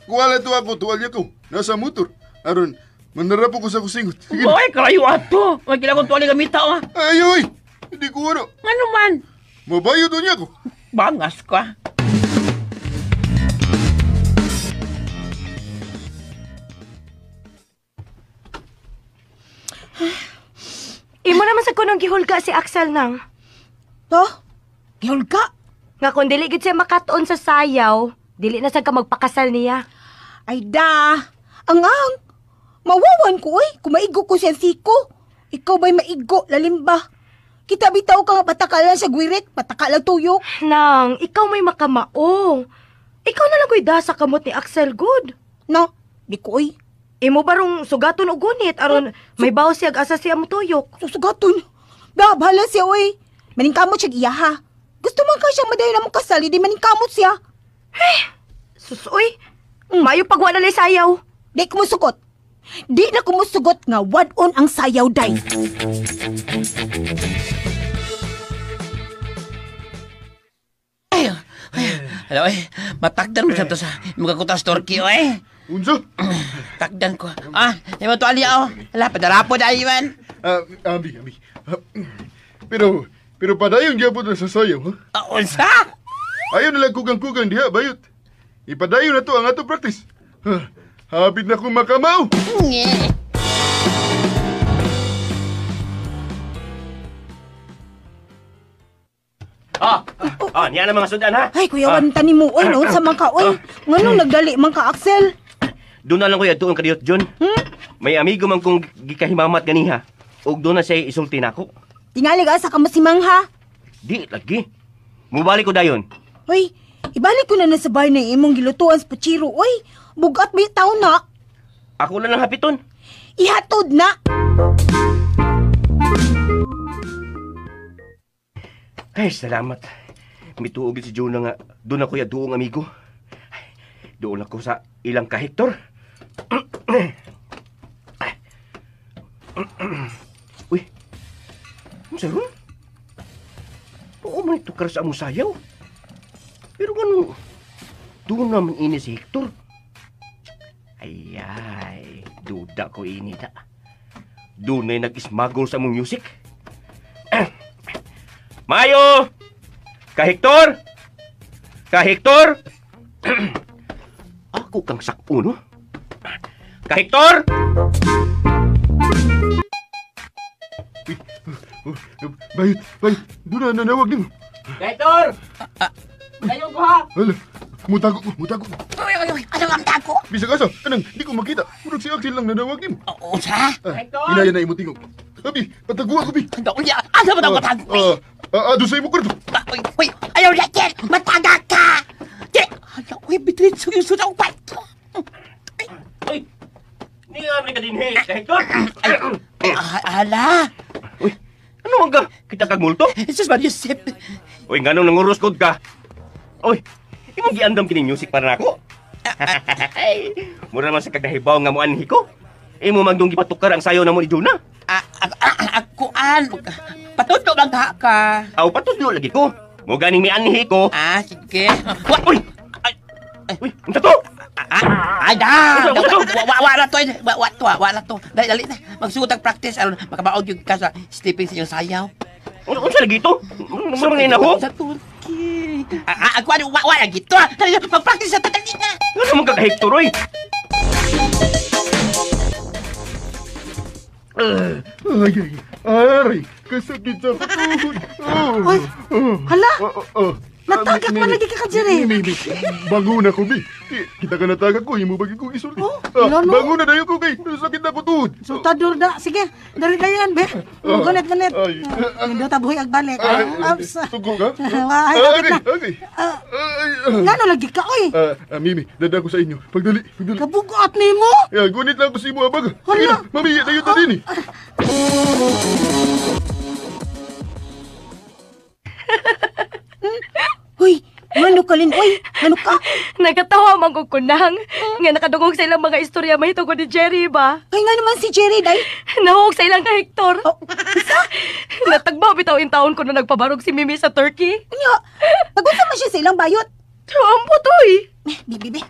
Kuwala to ako, tuwalya ko. Nasa motor. Aron, manarapo ko sa kusingot. Sige. Oy, karayo ato. May kailangan tuwalya gamita, ah. Ayaw, ay. Hindi ko ano. Ano man? Mabayo doon niya ko. Bangas ka. Imo naman sa kunong gihulga si Axel nang. To? Gihulga? Nga kung dili gid siya makatuon sa sayaw, dili na sad ka magpakasal niya. Ay da, ang mawawan ko oy, kumaigo ko siya siko. Ikaw ba'y maigo, lalim ba? Kita bitaw ka nga patakalan sa gwirit, patakalan tuyok. Nang, ikaw may makamao. Ikaw na lang ko'y dasa kamot ni Axel good. No, di ko oy. Imo barong sugaton og gunit aron may baw siya asa siya motuyok. Susugaton. Ba, bahala siya oy. Maningkamot siya iyaha. Gusto man ka siyang madayon na mong kasal, di maningkamot siya. Sus oy. Mayo pagwa na sayaw. Di kumusugot. Di na kumusugot nga wad-on ang sayaw day. Ay, hello, ay, matakdan mo siya to sa mga kutas Turkey, oy. Unsa? Takdan ko. Ah, may mga tuwalya, oh. Hala, padarapod, ay, man. Abi, abi. Pero padayon gyapon na sa sayaw, ha? Unsa? Ayaw na lang kugang-kugang diha, bayot. Ipadayon na to ang ato practice. Ha, hapit na kong makamao. Nye. Niya na mga sudan, ha? Ay, kuya, wanta ni mo, oy, noon sa man ka, oy. Nganong nagdali man ka, Axel? Doon na lang kuya, doon kadiyot, John. May amigo man kong gikahimamat ganiha. Og doon na siya isulti nako. Tingalig asa ka mo si Mangha. Di, lagi. Mubalik ko dayon. Hoy, ibalik ko na na sa bahay na imong gilutuan sa puchiro, oy. Bugat may taon na. Ako na lang hapiton. Ihatod na. Ay, salamat. Mituog si Jonah nga. Doon ako ya duong amigo. Ay, doon ako sa ilang ka Hector. Uy, ano sa ron? Oo man ito sa among sayaw. Pero ano, doon naman ini si Hector. Ay, ay, duda ko ini ta. Dunay nag-smuggle sa among music. Mayo! Ka Hector! Ka Hector! Ako kang sakpo, no? Ka Hector! Bayot, bayot. Doon na nanawag nimo. Ka Hector! Ayaw ko ha! Hala, mutago ko, mutago ko. Uy, uy, uy, ano ang tago? Bisag asa, kanang di ko makita. Murag si Axel lang nanawag nimo. Oo, sa? Hector! Inaya na imo tingog. Abi, pataguan ko, bi. Unya, asa ba ang tago? Doon sa imo kwarto. Uy, uy, ayaw na, Jen! Mataga ka! Jen! Hala, uy, bitritso yung sudaw pa. Uy! Ni nga ka din, he. Ka Hector! Ay, hala! Uy, ano man ka? Kita kag multo? Jesus Maria Josep. Uy, nganong nanguros kod ka? Uy, imong giandam kini music para nako. Mura man sa kagnahibaw nga moanhi ko. Imo man dong gipatukar ang sayo namo ni Jonah. Akuan, patudlo lang ka ka. Aw, patudlo lagi ko. Mo ganing mianhi ko. Ah, sige. Uy! Uy, unsa to? Ay, da! Unsa, unsa to? Wa na to, eh. Wa to, wa na to. Dali, dali na. Magsuot ang practice aron makabaog yung ka sa sleeping sa iyong sayaw. Unsa lagi to? Mura man na ho? Sa Turkey. Ako ano, wa lagi to. Dali na, mag-practice sa dali na. Ngano man ka Hector, oy? Ay, ay, aray, kasakit sa tuhod. Uy, hala! Natagak man lagi ka ka, Jerry. Mi, mi, bangon na ko, mi. Kita ka natagak ko, imo bagi ko isulti. Oh, wala no. Bangon na dayon ko kay sakit na ko tuhod. Sultador na. Sige, dali dayon, be. Gunet, gunet. Ay. Nindot buhi ag balik. Ay, Abs. Tugo ka? Ay, kapit na. Okay. Ngano lagi ka, oy? Mimi, dada ko sa inyo. Pagdali, pagdali. Kabugat nimo. Ya, gunit lang ko sa imo abag. Sige Hala. na, mami, dayon ta din eh. Hoy, ngano ka, Lin? Oy, ngano ka? Nagatawa man ko kunang nga nakadungog sa ilang mga istorya mahitungod ni Jerry ba? Kay nga naman si Jerry, day. Nahog sa ilang ka Hector. Oh, isa? Natagbaw bitaw in taon ko na nagpabarog si Mimi sa Turkey. Unya, pagunsa man siya sa ilang bayot. Ampo toy. Eh, Bi, bi, bi.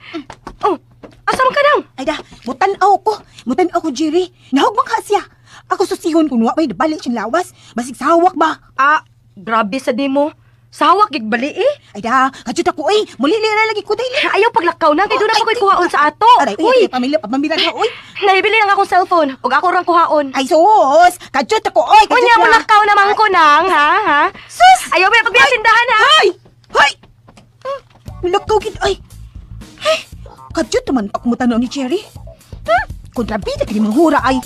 Oh, asa man ka nang? Ay da, mutan-aw ko. Mutan-aw ko, Jerry. Nahog man ka siya. Ako susihon kung wa may nabalik siyang lawas. Basig sawak ba? Ah, grabe sa nimo. Sawak gigbali eh. Ay da, kadyot ako eh. Muli lira lagi ko dahil. Ayaw paglakaw na kay doon na pa ko'y kuhaon sa ato. Aray, uy, Uy, pamilya, pamilya na, uy. naibili lang akong cellphone ug ako rang kuhaon. Ay, sus! Kadyot ako, oy! Kadyot Unya na. mo lakaw naman ko nang, ha? Ha? Sus! Ayaw ba pagbiyasindahan ha? Ay! Ay! Lakaw gid ay. Ay, kadyot naman ako mutanaw ni Jerry. Kontrabida kini mga hura ay.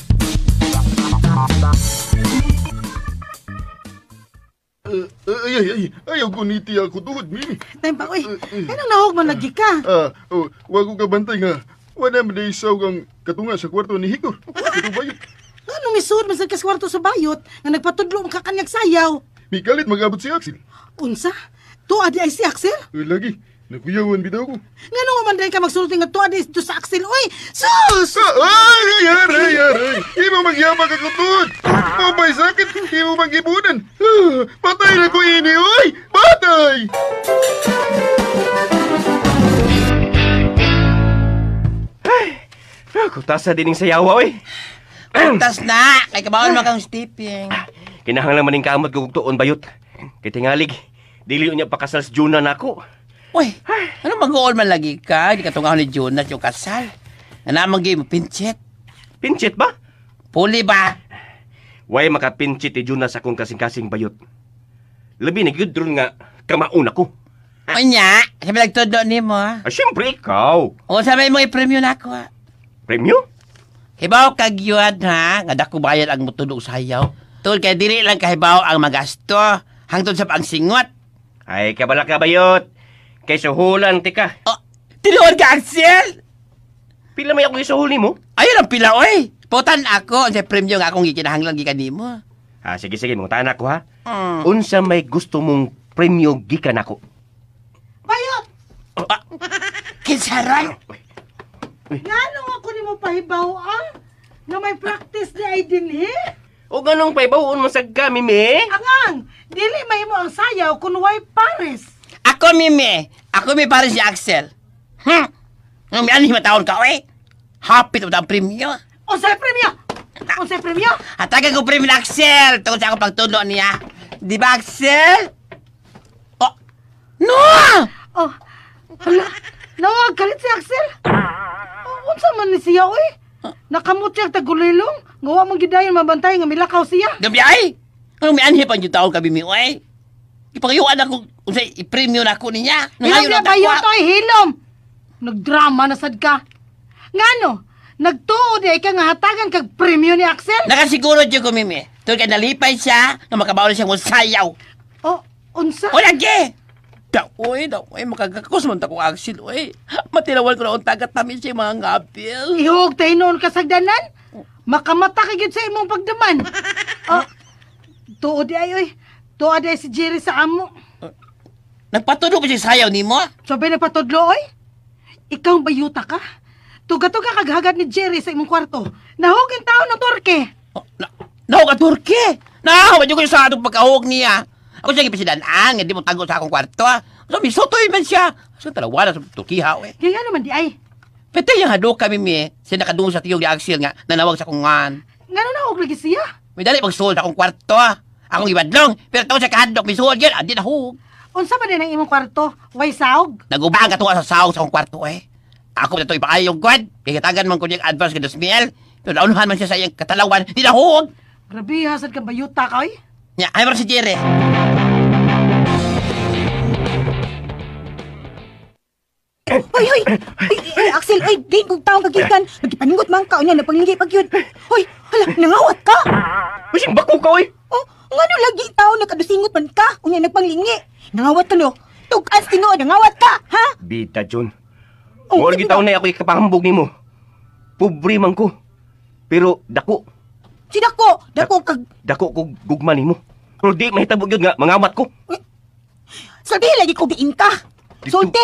Ay, ay, ay, ayaw guniti ako tuhod, Mimi. Time pa, oy. Anong nahog man lagi ka? Oh, wag ko kabantay nga. Wala man day saw ang katunga sa kwarto ni Hector. Ito bayot. Ngano misuod man sa kas kwarto sa bayot nga nagpatudlo ang kakanyag sayaw? Mikalit mag-abot si Axel. Unsa? Tuwa di ay si Axel? Uy, lagi, nakuyawan bitaw ko. Ngano nga man dahil ka magsulti nga tuwa di to sa Axel? Oy, sus! Ay, ay, aray, aray. Imo magyabag ako tuhod. Mabay sakit, imo magibunan. Patay na ko ini, oy! Patay! Kutasa din ning sayawa, oy. Tas na, kay kabaon man kang stepping. Kinahanglan man ning kamot ko tuon bayot. Kay tingalig, dili unya pakasal si Jonah nako. Uy, ano mag-uol man lagi ka? Di ka tungahon ni Jonas yung kasal. Ano man mo, pinchet. Pinchet ba? Puli ba? Way makapinchit ni Jonas akong kasing-kasing bayot. Labi na gyud ron nga kamaon ako. Unya, sabi nagtudlo ni mo. Ah, syempre ikaw. O sabi mo i-premyo na ako. Ha? Premyo? Hibaw kag yuan ha, nga dako bayad ang mutudlo sayaw. Tungod kay dili lang kahibaw ang magasto, hangtod sa ang singot. Ay, kabala ka bayot. Kay suhulan tika. Oh, tinuod ka Axel! Pila may ako isuhol nimo? Ayun ang pila oy. Putan ako sa premyo nga akong gikinahanglan gikan nimo. Ah, sige sige, mangutahan ako ha. Unsa may gusto mong premyo gikan ako? Bayot! Kinsaran? Ngano ako nimo pahibaw ah? Nga may practice di ay dinhi? O ganong paibawon mo sa kami, me? Angang, dili mahimo ang sayaw kun way pares. Ako mimi, ako mi pare si Axel. Nung may anim taon ka oy. Hapit mo ang premyo. O sa premyo? Unsay premyo? Hatagan ko premyo ni Axel tungod sa akong pagtudlo niya. Di ba, Axel? Oh! No! Oh, hala. Nawag kalit si Axel. Oh, unsa man ni siya oy? Nakamot siya tagulilong. Gawa mong gidayon mabantay nga milakaw siya. Gabi ay! Anong may anhi pa yung taong kami mi, oy? Ipangayuan ako, unsay i-premyo na ako niya. Hilom na kayo to, hilom! Nagdrama na sad ka. Ngano? Nagtuo di ay ka nga hatagan kag premyo ni Axel? Nakasiguro dyan ko, Mimi. Tungod kay nalipay siya, nga makabaon siya mong sayaw. Oh, unsa? O lagi! Daoy, daoy, makagakos man ta kong Axel, oy. Matilawan ko na ang tagat namin siya mga ngapil. Ihog tayo noon kasagdanan. Makamata ka gyud sa imong pagdaman. Oh, tuo di ay, oy. Tuo di ay si Jerry sa amo. Nagpatudlo ko siya sayaw nimo? Sabi nagpatudlo, oy. Ikaw ang bayuta ka. Tuga-tuga kaghagad ni Jerry sa imong kwarto. Nahog ang tao ng Turke. Oh, nahog ang Turke? Nahog, ko sa atong pagkahog niya. Ako siya gipasidanaan, hindi mo tago sa akong kwarto. So, misutoy man siya. So, talawa na sa Turkiha, oy. Kaya naman di ay. Pwede yung hadok kami, mi. Siya nakadungog sa tiyog ni Axel nga, nanawag sa kungan. Nga nahog lagi siya? May dali magsuol sa akong kwarto. Akong ibadlong, pero tawag sa kahadlok, misuol yun, andi nahog. Unsa ba din ang imong kwarto? Way saog? Nagubang katuwa sa saog sa akong kwarto, eh. Ako na ito ipaayong gwad. Kaya katagan man ko niyang advance ka 2,000. Pero naunuhan man siya sa iyang katalawan, di nahog. Grabe, hasad kang bayuta ka, oy. Nya, ay si Jerry. Hoy, hoy! Ay, Axel, ay, di kong taong kagikan. Nagkipaningot man ka, unya, napanglingi pag yun. Hoy, hala, nangawat ka! Bising bako ka, oy! Oh, ngano lagi tao, nakadusingot man ka, unya, nagpanglingi. Nangawat ka, no? Tugas, tinuod, nangawat ka, ha? Bita, John. Oh, lagi taon na ako ikapahambog nimo. Pobre man ko. Pero dako. Si dako, dako kag... Dako ko gugma nimo. Pero di mahitabo gyud nga mangamat ko. Sulti lagi ko diin ka. Sulti.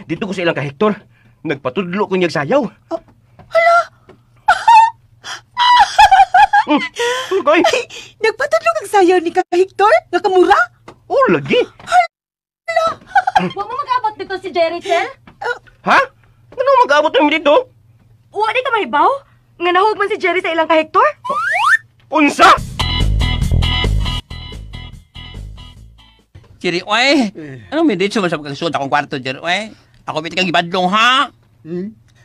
Dito ko sa ilang ka Hector. Nagpatudlo ko niyag sayaw. Oh, hala. Okay. Nagpatudlo kag sayaw ni ka Hector? Nga kamura? Oh, lagi. Hala. Wa mo mag-abot dito si Jerry, Chen? Ha? Ano mag-abot namin dito? Wa di ka mahibaw? Nga nahug man si Jerry sa ilang ka Hector? Unsa? Jerry, oy. Anong may dito man sa pagkasuot akong kwarto, Jerry, oy? Ako may kang ibadlong, ha?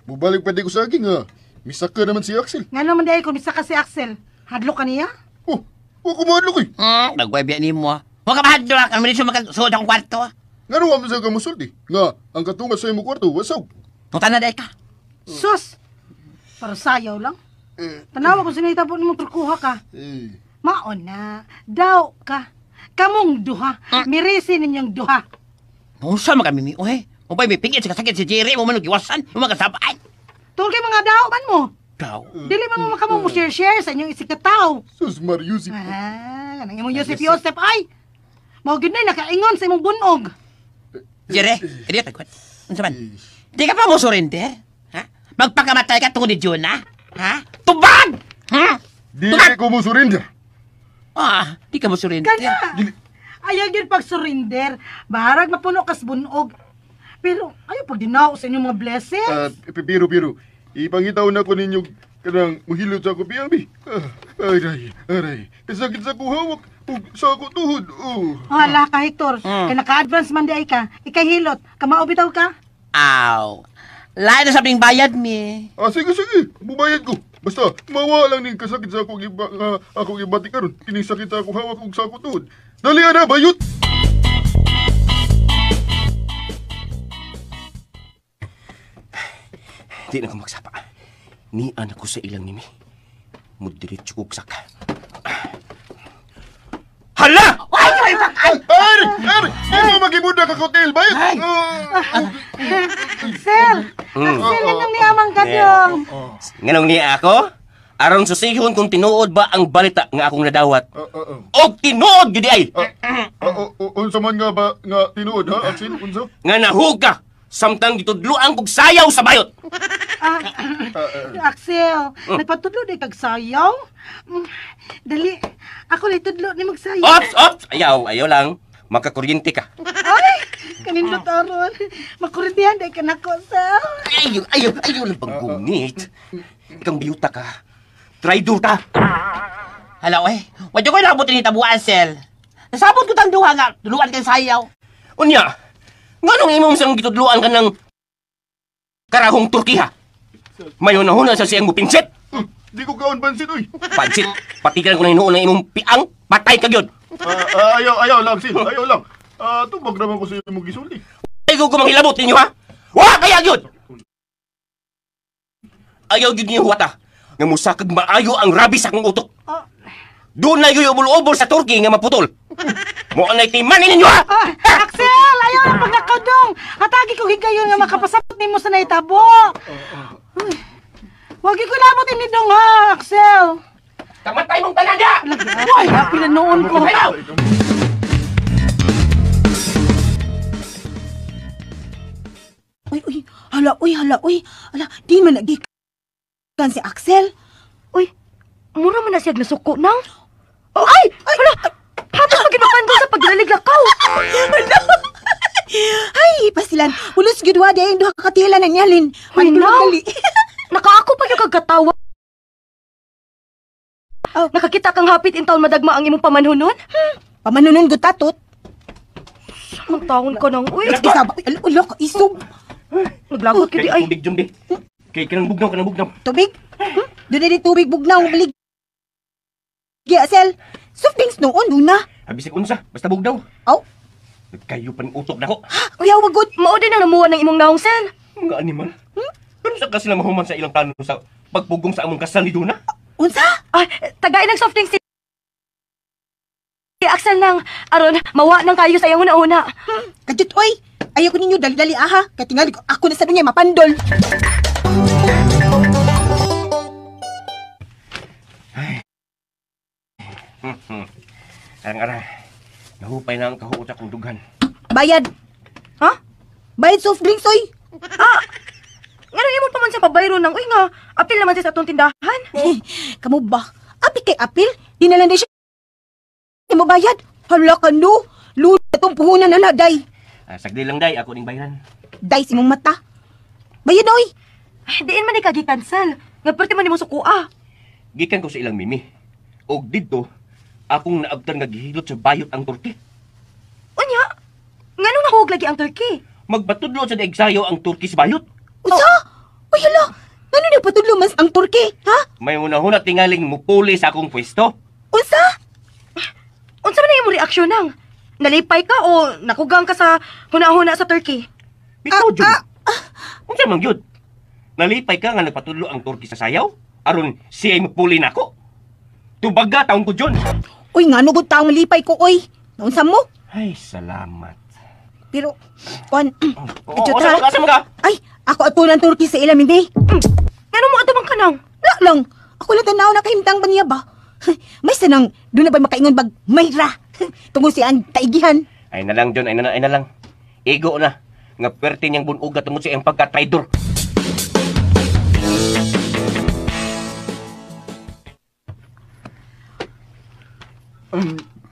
Mubalik pa di ko sa akin, ha? Misaka naman si Axel. Nga naman dahil kung misaka si Axel, hadlo ka niya? Oh, huwag ko mahadlok, eh. Nagwebya ni mo. Huwag ka mahadlok. Ano may dito magkasuot akong kwarto? Nga naman mo sa kamusulti. Nga, ang katunga sa imong kwarto, wasaw. Tungtan na dahil ka. Sus! Para sayaw lang. Tanawa kung sinita po nimong trukuha ka. Maon na. Daw ka. Kamong duha. Mirisi ninyong duha. Unsa man kami, mi, oy. Upay, may pingit sa kasakit si Jerry. Mo man iwasan. Mo magkasabay. Tungkol kay mga daw man mo. Daw? Dili man mo makamong mo share-share sa inyong isikataw. Sus, Mariusip. Ah, kanang imong Yosef Yosef ay. Mao gyud na nakaingon sa imong bunog. Jerry, hindi ka tagkot. Unsa man? Di ka pa mo surrender? Ha? Magpakamatay ka tungod ni Jonah? Ha? Tubag! Ha? Di ko mo surrender. Ah, di ka mo surrender. Kana! Ayaw yun pag-surrender. Baharag mapuno kas bunog. Pero ayaw pag dinaw sa inyong mga blessings. Pero, ipangitaw na ko ninyo kanang muhilot sa ako biyang, bi. Aray, aray. Kasakit sa ko hawak. Sa ako tuhod. Oh. Hala ka, Hector. Kaya naka-advance man di ay ka. Ikahilot. Kamao bitaw ka. Aw. Lain na sabing bayad, mi. Ah, sige, sige. Bubayad ko. Basta, mawa lang ning kasakit sa akong iba, akong ibati karon. Kining sakit sa akong hawak ug sa akong tuhod. Dali na, bayot! Di na ko magsapa. Nian ako sa ilang nimi. Mudiretso kog saka. Hala! Ay, ay, ay! Ay! Ay! Di mo magibuda ka hotel, bayot! Axel! Axel, anong niamang ka dong? Nganong niya ako? Aron susihon kung tinuod ba ang balita nga akong nadawat. Og tinuod gyud ay! Unsa man nga ba nga tinuod ha, Axel? Unsa? Nga nahug ka samtang gitudloan kog sayaw sa bayot. Axel, nagpatudlo di kag sayaw? Dali, ako lay tudlo ni magsayaw. Ops, ops! Ayaw, ayaw lang. Makakuryente ka. Ay, kanindot aron. Makuryentihan di ka nako, sir. Ayaw, ayaw, ayaw lang paggunit. Ikang biyuta ka. Traidor ka. Hala, oy. Wadyo ko nabot ni tabuan, Sel. Nasabot ko tang duha nga, tuluan kang sayaw. Unya, nganong imong sang gitudluan ka ng karahong Turkiha? Mayo na huna sa siyang mupinsit. Di ko kaon pansit, uy. Pansit, patikan ko na hinuon ng imong piang, patay ka gyud. Ayaw, ayaw lang, Sil. Ayaw lang. Tubag naman ko sa imong gisulti. Ay ko manghilabot ninyo ha. Wa kaya gyud. Ayaw gyud niyo huwata nga musakag maayo ang rabi sa akong utok. Doon na gyud ubol-ubol sa Turkey nga maputol. Mo anay timanin ninyo ha. Axel, ayaw na paglakaw dong. Hatagi ko higayon nga makapasabot nimo sa nahitabo. Wag ko lamot ini dong ha, Axel. Kamatay mong talaga. Uy, pila noon ko. Uy, uy, hala, uy, hala, uy. Hala, di man nagikan si Axel. Uy, mura man na siya nasuko nang. Oh, ay! Hala! Hapos pa ginapando sa paglalig-lakaw. Hala! Ay, pasilan. Ulos gyud wa di duha ka katila na niyalin. Uy, Mandulog dali. Nakaako pa yung kagkatawa. Oh. Nakakita kang hapit in taon madagma ang imong pamanhunon? Pamanhunon gud tatot. Ang taon ka nang, uy. Isa ba? Uy, ulo ka, isog. Naglagot gyud di ay. Tubig jud di. Kay kanang bugnaw, kanang bugnaw. Tubig? Doon na di tubig bugnaw, balig. Axel, soft drinks noon, duna. Habisig unsa, basta bugnaw. Aw. Kayo pan utok nako. Kuya, wagod. Mao din ang namuha ng imong naong, Sel. Mga animal. Pero sa kasi mahuman sa ilang plano sa pagpugong sa among kasal ni Duna? Unsa? Ay, tagain ang soft drinks si Axel nang aron mawa nang kayo sa iyang una-una. Kadyot, oy. Ayaw ko ninyo dali-dali aha. Kay tingali ko ako na sa dunya mapandol. Ay. Arang-arang. Nahupay na ang kahuot akong dughan. Bayad. Ha? Bayad soft drinks, oy. Ah! Ngano imo pa man siya pabayro nang uy nga apil naman siya sa atong tindahan. Eh, kamo ba? Api kay apil? Di na lang di siya mo bayad. Hala ka no. Luta tong puhunan na na, day. Sagdi lang, day. Ako ning bayaran. Day, si mong mata. Bayad, oy. Ay, diin man ni kagikansel. Nga perti man nimo sukua. Gikan ko sa ilang mimi. Og didto, akong naabtan nga gihilot sa bayot ang Turkey. Unya, ngano nahuog lagi ang Turkey? Magpatudlo sa daigsayo ang Turkey sa bayot. Usa? Oh. Uy, hala. Ngano nagpatudlo mas ang Turkey, ha? May una-una tingaling mupuli sa akong pwesto. Unsa? Unsa man imong reaksyon nang? Nalipay ka o nakugang ka sa huna-huna sa Turkey? Bitaw, Jun. Unsa man gyud? Nalipay ka nga nagpatudlo ang Turkey sa sayaw? Aron siya mupuli nako. Tubaga taong ko, Jun. Uy, ngano gud taong malipay ko, oy. Naunsa mo? Ay, salamat. Pero, kuan, asa mo ka? Ay, ako ato ng Turkey sa ilam, hindi. Ngano mo ato bang kanang? La lang. Ako lang tanaw na kahimtang ba niya ba? May sanang, doon na ba makaingon bag, mayra. Tungod siya ang taigihan. Ay na lang, John, ay na, ay na lang. Igo na. Nga pwerte niyang bunuga tungod siya ang pagka-traidor.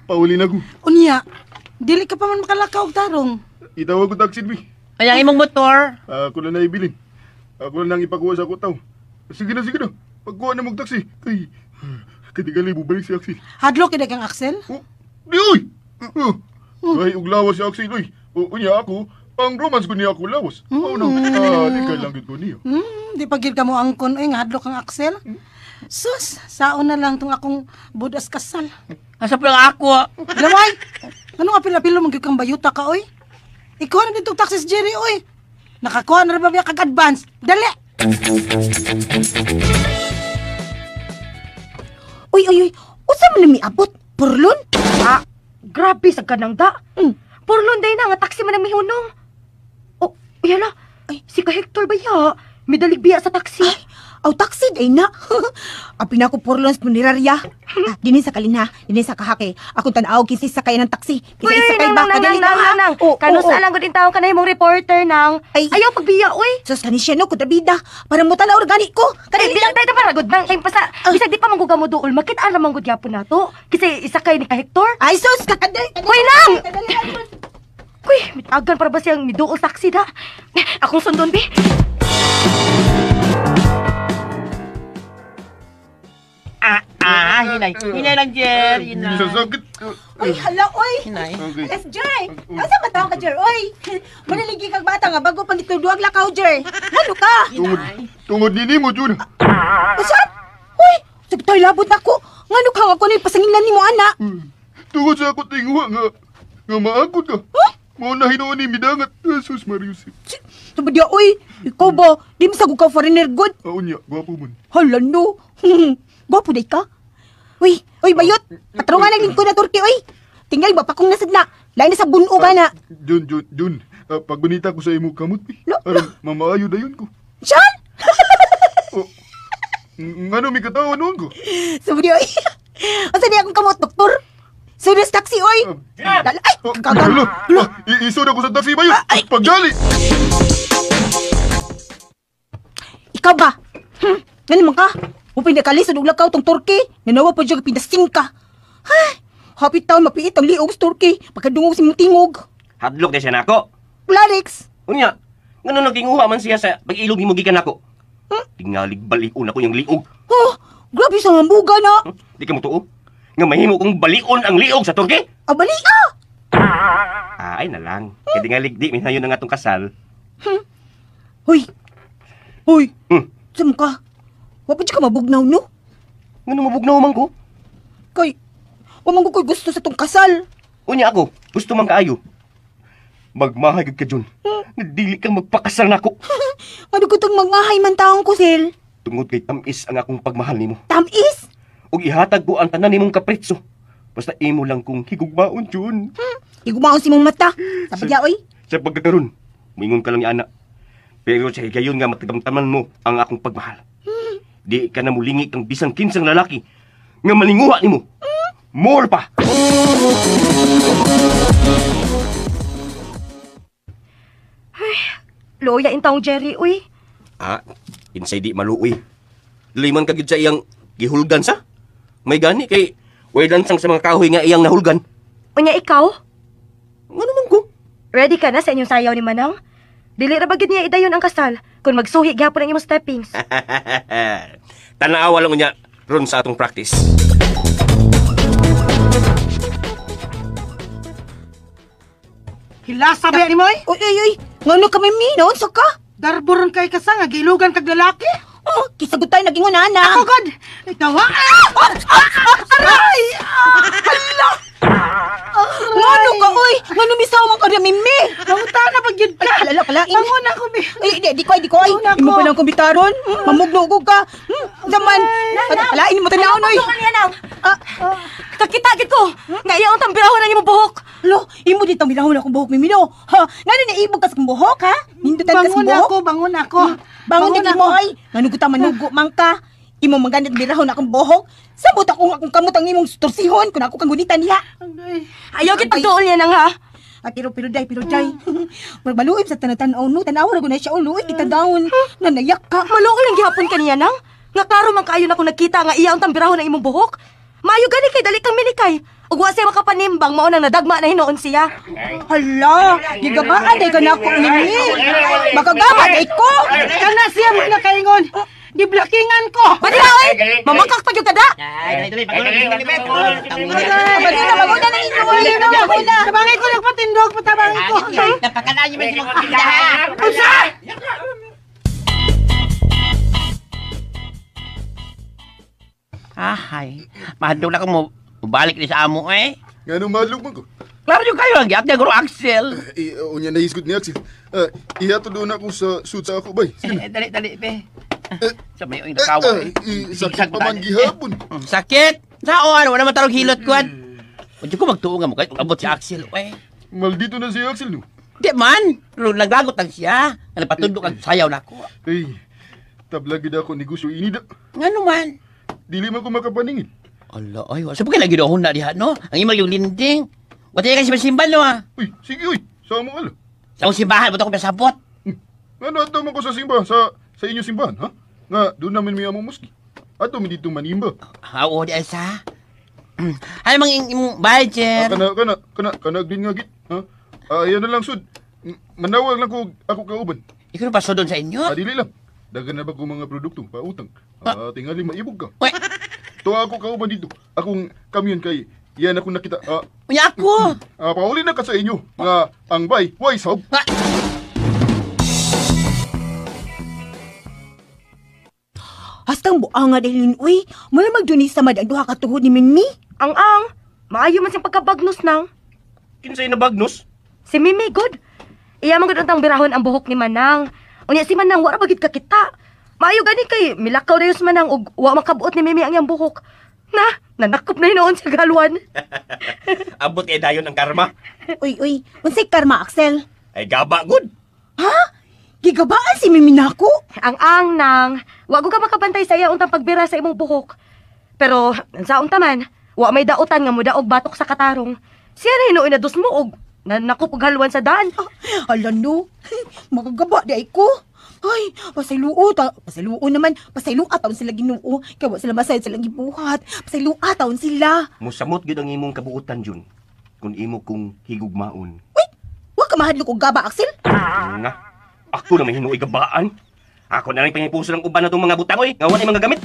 Pauli na ko. Unya, dili ka pa man makalakaw og tarong. Itawag ko taxi, bi. Kaya ang imong motor. Ako na naibilin. Ako na lang ipakuha sa kutaw. Sige na, sige na. Pagkuha na mong taxi. Kay, katigali, bubalik si Axel. Hadlok kay kang Axel? Oh, di, oy! Ay, uglawas si Axel, oy. Unya ako, ang romance ko niya ako lawas. Oh, no. Di ka lang ko niya. Di pa gid ka mo angkon, oy, nga hadlok kang Axel. Sus, saon na lang tong akong budas kasal. Asa pa lang ako? Laway! Ano nga pila-pilo mong kang bayuta ka, oy? Ikaw na dito taxis, Jerry, oy. Nakakuha na rin ba kag advance? Dali! Uy, uy, uy. Usa man na miabot? Purlon? Ah, grabe sa kanang da. Purlon day na, nga taxi man ang mihunong. Oh, yala. Ay, si ka Hector ba ya? Midalig biya sa taxi. Ay, aw taxi day na. Api na ko purlon sa punerarya. Dinin sa kalinha, dinin sa kahake. Akong tanaw kinsa sakay ng taxi. Kinsa isakay ba? Kadali nang, nang. Kano sa lang gud tawo kanay mong reporter nang. Ay, ayaw pagbiya oy. Sus kani siya no kontrabida. Para mo tanaw organi ko. Kadali lang tayo para gud nang kay pasa. Bisag di pa man gud mo duol, makita ra man gud gyapon nato. Kasi isakay ni ka Hector. Ay sus, kakadali. Kuy nang. Kuy, mitagan para ba siyang miduol taxi da? Akong sundon bi. Hinay. Hinay lang, Jer. Hinay. Sakit. Uy, hala, oy. Hinay. Okay. Yes, Jer. Asa ba taong ka, Jer? Oy. Manaligi kag bata nga bago pang gituduag lakaw, Jer. Ano ka? Tungod nini mo, Jun. Usan? Uy, sagtay labot nako. Ngano ka nga kuno pasangilan nimo ana? Tungod sa ako tinguha nga maagod ka. Mao na hinuon ni midangat. Jesus Marius. Sabadya, oy. Ikaw ba? Di mo sagog ka foreigner good. Unya, gwapo man. Hala no. Gwapo day ka. Uy, uy bayot. Patrungan ang lingkod na Turkey, oy. Tinggal ba pa kung nasad na. Lain na sa buno ba na. Jun. Pagbanita ko sa imo kamot, eh. Aron mamaayo dayon ko. Siyan? Oh, ngano mi katawa noon ko? Sabadya, oy. Asa niya akong kamot, doktor? Serious taxi, oy. Ay, gagal. Hala, isod ako sa taxi bayot. Pagdali. Ikaw ba? Ngano man ka? Upin na kalisod og lakaw tong Turkey. Nanawa pa siya pinasing ka. Hay, happy town mapiit ang liog sa Turkey. Pagkadungog si mong tingog. Hadlok na siya nako. Larix. Unya, ngano nagtinguha man siya sa pag-ilog nimo gikan nako? Tingalig balion ako yung liog. Oh, grabe sa hambuga na. Di ka mo tuo? Nga mahimo kong balion ang liog sa Turkey? Abali ah! Ay na lang. Kay tingalig di minhayon ang atong kasal. Hoy. Hoy. Saan ka? Wa pa ka mabugnaw, no? Ngano mabugnaw man ko? Kay, wa man ko ko'y gusto sa tong kasal. Unya ako, gusto man kaayo. Magmahay gud ka, Jun. Dili kang magpakasal nako. Ano ko tong magmahay man taong ko, Sil? Tungod kay tamis ang akong pagmahal nimo. Tamis? Ug ihatag ko ang tanan nimong kapritso. Basta imo lang kong higugmaon, Jun. Higugmaon si mong mata. Sabadya, oy. Sa pagkakaroon, muingon ka lang ni ana. Pero sa higayon nga matagamtaman mo ang akong pagmahal. Di ka na mulingi kang bisang kinsang lalaki nga malinguha nimo. More pa! Ay, luya in taong Jerry, uy. Ah, insay di maluoy. Liman ka gid sa iyang gihulgan sa. May gani kay way lansang sa mga kahoy nga iyang nahulgan. Unya ikaw? Ngano man ko? Ready ka na sa inyong sayaw ni Manang? Dili ra ba gid niya idayon ang kasal kung magsuhi gyapon ang imong steppings. Tanawa lang unya ron sa atong practice. Hilasa ba ni mo? Uy, uy, uy. Ngano ka mi? Naunsa ka? Darboron kay kasa nga gilugan kag lalaki. Oh, kisagot tayo naging ana. Ako god. Ikaw ha? Aray! Hala! Ngano ka oy? Ngano misaw man ka na mimi? Nanguta na pag yun ka. Ay, alala pala. Bangon ako mi. Ay, di ko, di ko ay. Imo pa lang kumbitaron. Mamugno ko ka. Zaman. Alain mo tanawon oy. Kakita gid ko. Nga iya ang tambirahon ang imong buhok. Lo, imo ditong bilahon akong buhok mimi no. Ha, ngano naibog ka sa akong buhok ha? Nindutan ka sa Bangon buhok. ako, bangon ako. Bangon din mo ay. Ngano ko ta manugo man ka. Imo manganit birahon akong buhok. Sabot akong akong kamot ang imong torsihon kun ako kang gunitan niya. Ayaw gid pagduol niya nang ha. Ah, pero day, pero day. Magmaluib sa tanatan-aw no, tanaw ra gud na siya ulo, kita down. Nanayak ka. Maluoy lang gihapon kaniya nang. Nga klaro man kaayo na kung nagkita nga iya ang tambirahon ang imong buhok. Maayo gani kay dali kang minikay. Ug wa siya makapanimbang mao nang nadagma na hinuon siya. Hala, gigabaan day ka na ako nini. Makagama day ko. Kana siya mo nakaingon. Giblakingan ko. Badila oy, mamakak pa gyud kada. Maguna, maguna na inyo. Maguna. Tabangin ko nagpatindog, patabangin ko. Napakalayo mo sa mga tinda, ha? Unsa? Ahay, mahadlok na ko mo. Balik ni sa amo eh. Ngano mahadlok man ko? Klaro yung kayo ang giat niya, Guru Axel. Unya nahisgot ni Axel. Ihato doon ako sa suit sa ako, bay. Sige na. Dali, dali, be. Sa may uy, nakawa eh. Sakit pa man gihapon. Sakit? Saan? Wala man tarong hilot, kuan. Huwag ko magtuo nga mo kahit abot si Axel, eh. Maldito na si Axel, no? Di man. Naglagot lang siya. Napatundok ang sayaw na ako. Ay, tabla gid ako negosyo inida. Ngano man? Dili man ko makapaningil. Ala, ay, sa pagka lagi doon na diha, no? Ang imang yung linding. Wala kayo simba no, ah. Uy, sige, uy. Sa mo ala. Sa akong simbahan, ba't ako pinasabot? Ano, ato man ko sa simba, sa inyong simbahan, ha? Nga, doon namin may among muski. Ato mi dito manimba. Oo, di ay sa. Ay, mang imong budget. Kana, green nga git, ha? Ayan na lang, sud. Manawag lang ko ako kauban. Ikaw na paso doon sa inyo? Dili lang. Dagan na ba ko mga produkto, pautang. Tingali maibog ka. Uy, Tuwa ako kauban dito. Akong kamyon kay yan akong nakita. Unya ako. Pauli na ka sa inyo nga ang bay way sab. Hastang buanga dahil uy, mura magduni sa mad ang duha ka tuhod ni Mimi. Ang-ang, maayo man siyang pagkabagnos nang. Kinsay na bagnos? Si Mimi, good. Iya man gud untang birahon ang buhok ni Manang. Unya si Manang wala bagid kakita. Maayo gani kay milakaw dayon si Manang og wa makabuot ni Mimi ang iyang buhok. Na, nanakop na hinuon sa galwan. Abot kay dayon ang karma. Uy, uy, unsay karma, Axel? Ay gaba gud. Ha? Gigabaan si Mimi nako? Ang-ang nang, wa gud ka makabantay sa iya untang pagbira sa imong buhok. Pero sa unta man, wa may dautan nga mudaog batok sa katarong. Siya na hinuon na dusmo og nanakop og halwan sa daan. Ala no, makagaba di ay ko. Ay, pasayluo ta, pasayluo naman, pasayloa taon sila Ginoo. Kay wa sila masayod silang gibuhat. Pasayloa taon sila. Musamot gyud ang imong kabuotan, Jun. Kun imo kong higugmaon. Uy, wa ka mahadlok og gaba, Axel. Nga, ako na may hinuoy gabaan. Ako na lang pangipuso ng uban na tong mga butang, oy. Nga wa ni mga gamit.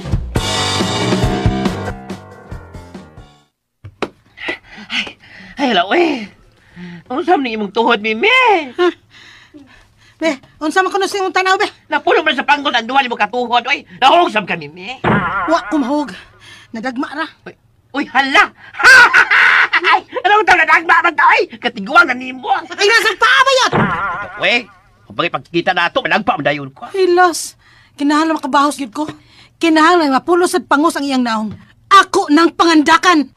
Ay, hala, oy. Unsa man imong tuhod, Mimi? Ha? Be, unsa man kuno sa imong tanaw, be? Napuno man sa panggol ang duha nimo katuhod, oy. Nahog sab ka, Mimi. Wa ko mahog. Nadagma ra. Uy, uy, hala. Ay, ano taw nadagma man ta, oy? Katiguang na nimo. Ay, nasa paa ba yun? Uy, kung pagkita na ato, malagpa man dayon ko. Hilos, kinahanglan makabahos gyud ko. Kinahanglan mapulos at pangos ang iyang naong. Ako nang pangandakan.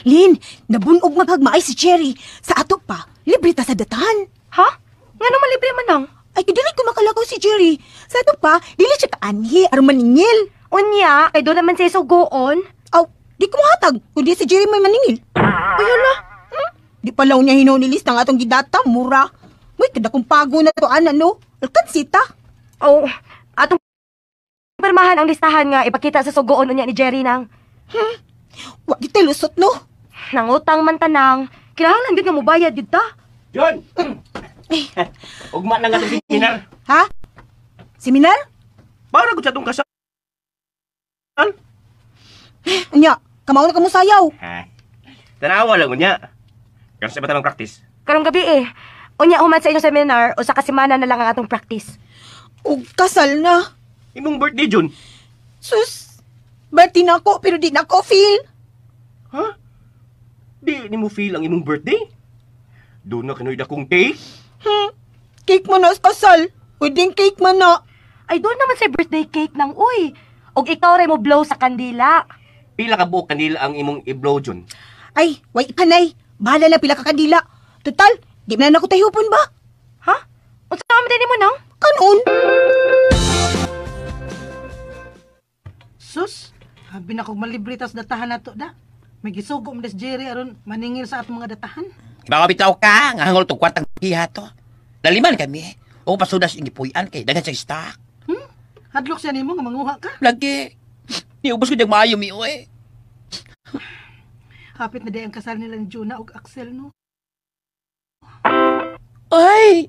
Lin, nabunog maghagmaay si Cherry. Sa ato pa, libre ta sa datahan. Ha? Ngano man libre man nang? Ay, dili ko makalakaw si Jerry. Sa ato pa, dili siya kaanhi, aron maningil. Unya, kay doon naman siya sugoon. Aw, di ko mahatag, kundi si Jerry may maningil. Uy, hala. Di palaw niya hinonilis ng atong gidata, mura. Uy, kada kong pago na to, ana, no? Alkansita. Oh, atong pirmahan ang listahan nga ipakita sa sugoon unya ni Jerry nang. Wa gitay lusot, no? Nangutang man tanang, kinahanglan gyud nga mobayad gyud ta. John! Ugma na nga itong seminar. Ha? Seminar? Para gud sa itong kasal. Unya, kamao na kamo sayaw. Ha? Tanawa lang unya. Karon sa ba tamang practice? Karong gabi eh. Unya human sa inyong seminar, usa ka semana na lang ang atong practice. Og kasal na. Imong birthday, Jun. Sus, birthday na ako pero di na ako feel. Ha? Di ni mo feel ang imong birthday? Doon na kanoy dakong cake. Cake man na sa kasal. Wedding cake man na. Ay doon naman sa birthday cake nang uy. Og ikaw ray mo blow sa kandila. Pila ka buok kandila ang imong i-blow, Jun? Ay, way ipanay. Bahala na pila ka kandila. Total, di man na ako tahupon ba? Ha? Unsa man din mo nang? Kanon. Sus, habi na kog malibre tas datahan nato da. May gisugo man des Jerry aron maningil sa atong mga datahan. Baka bitaw ka, nga hangol tong kwartang giha to. Laliman kami. O pasudas yung gipuy-an kay daghan sa stock. Hadlok siya nimo nga manguha ka. Lagi. Niubos ko diyang maayo mi oy. Hapit na day ang kasal nila ni Jonah ug Axel no. Ay!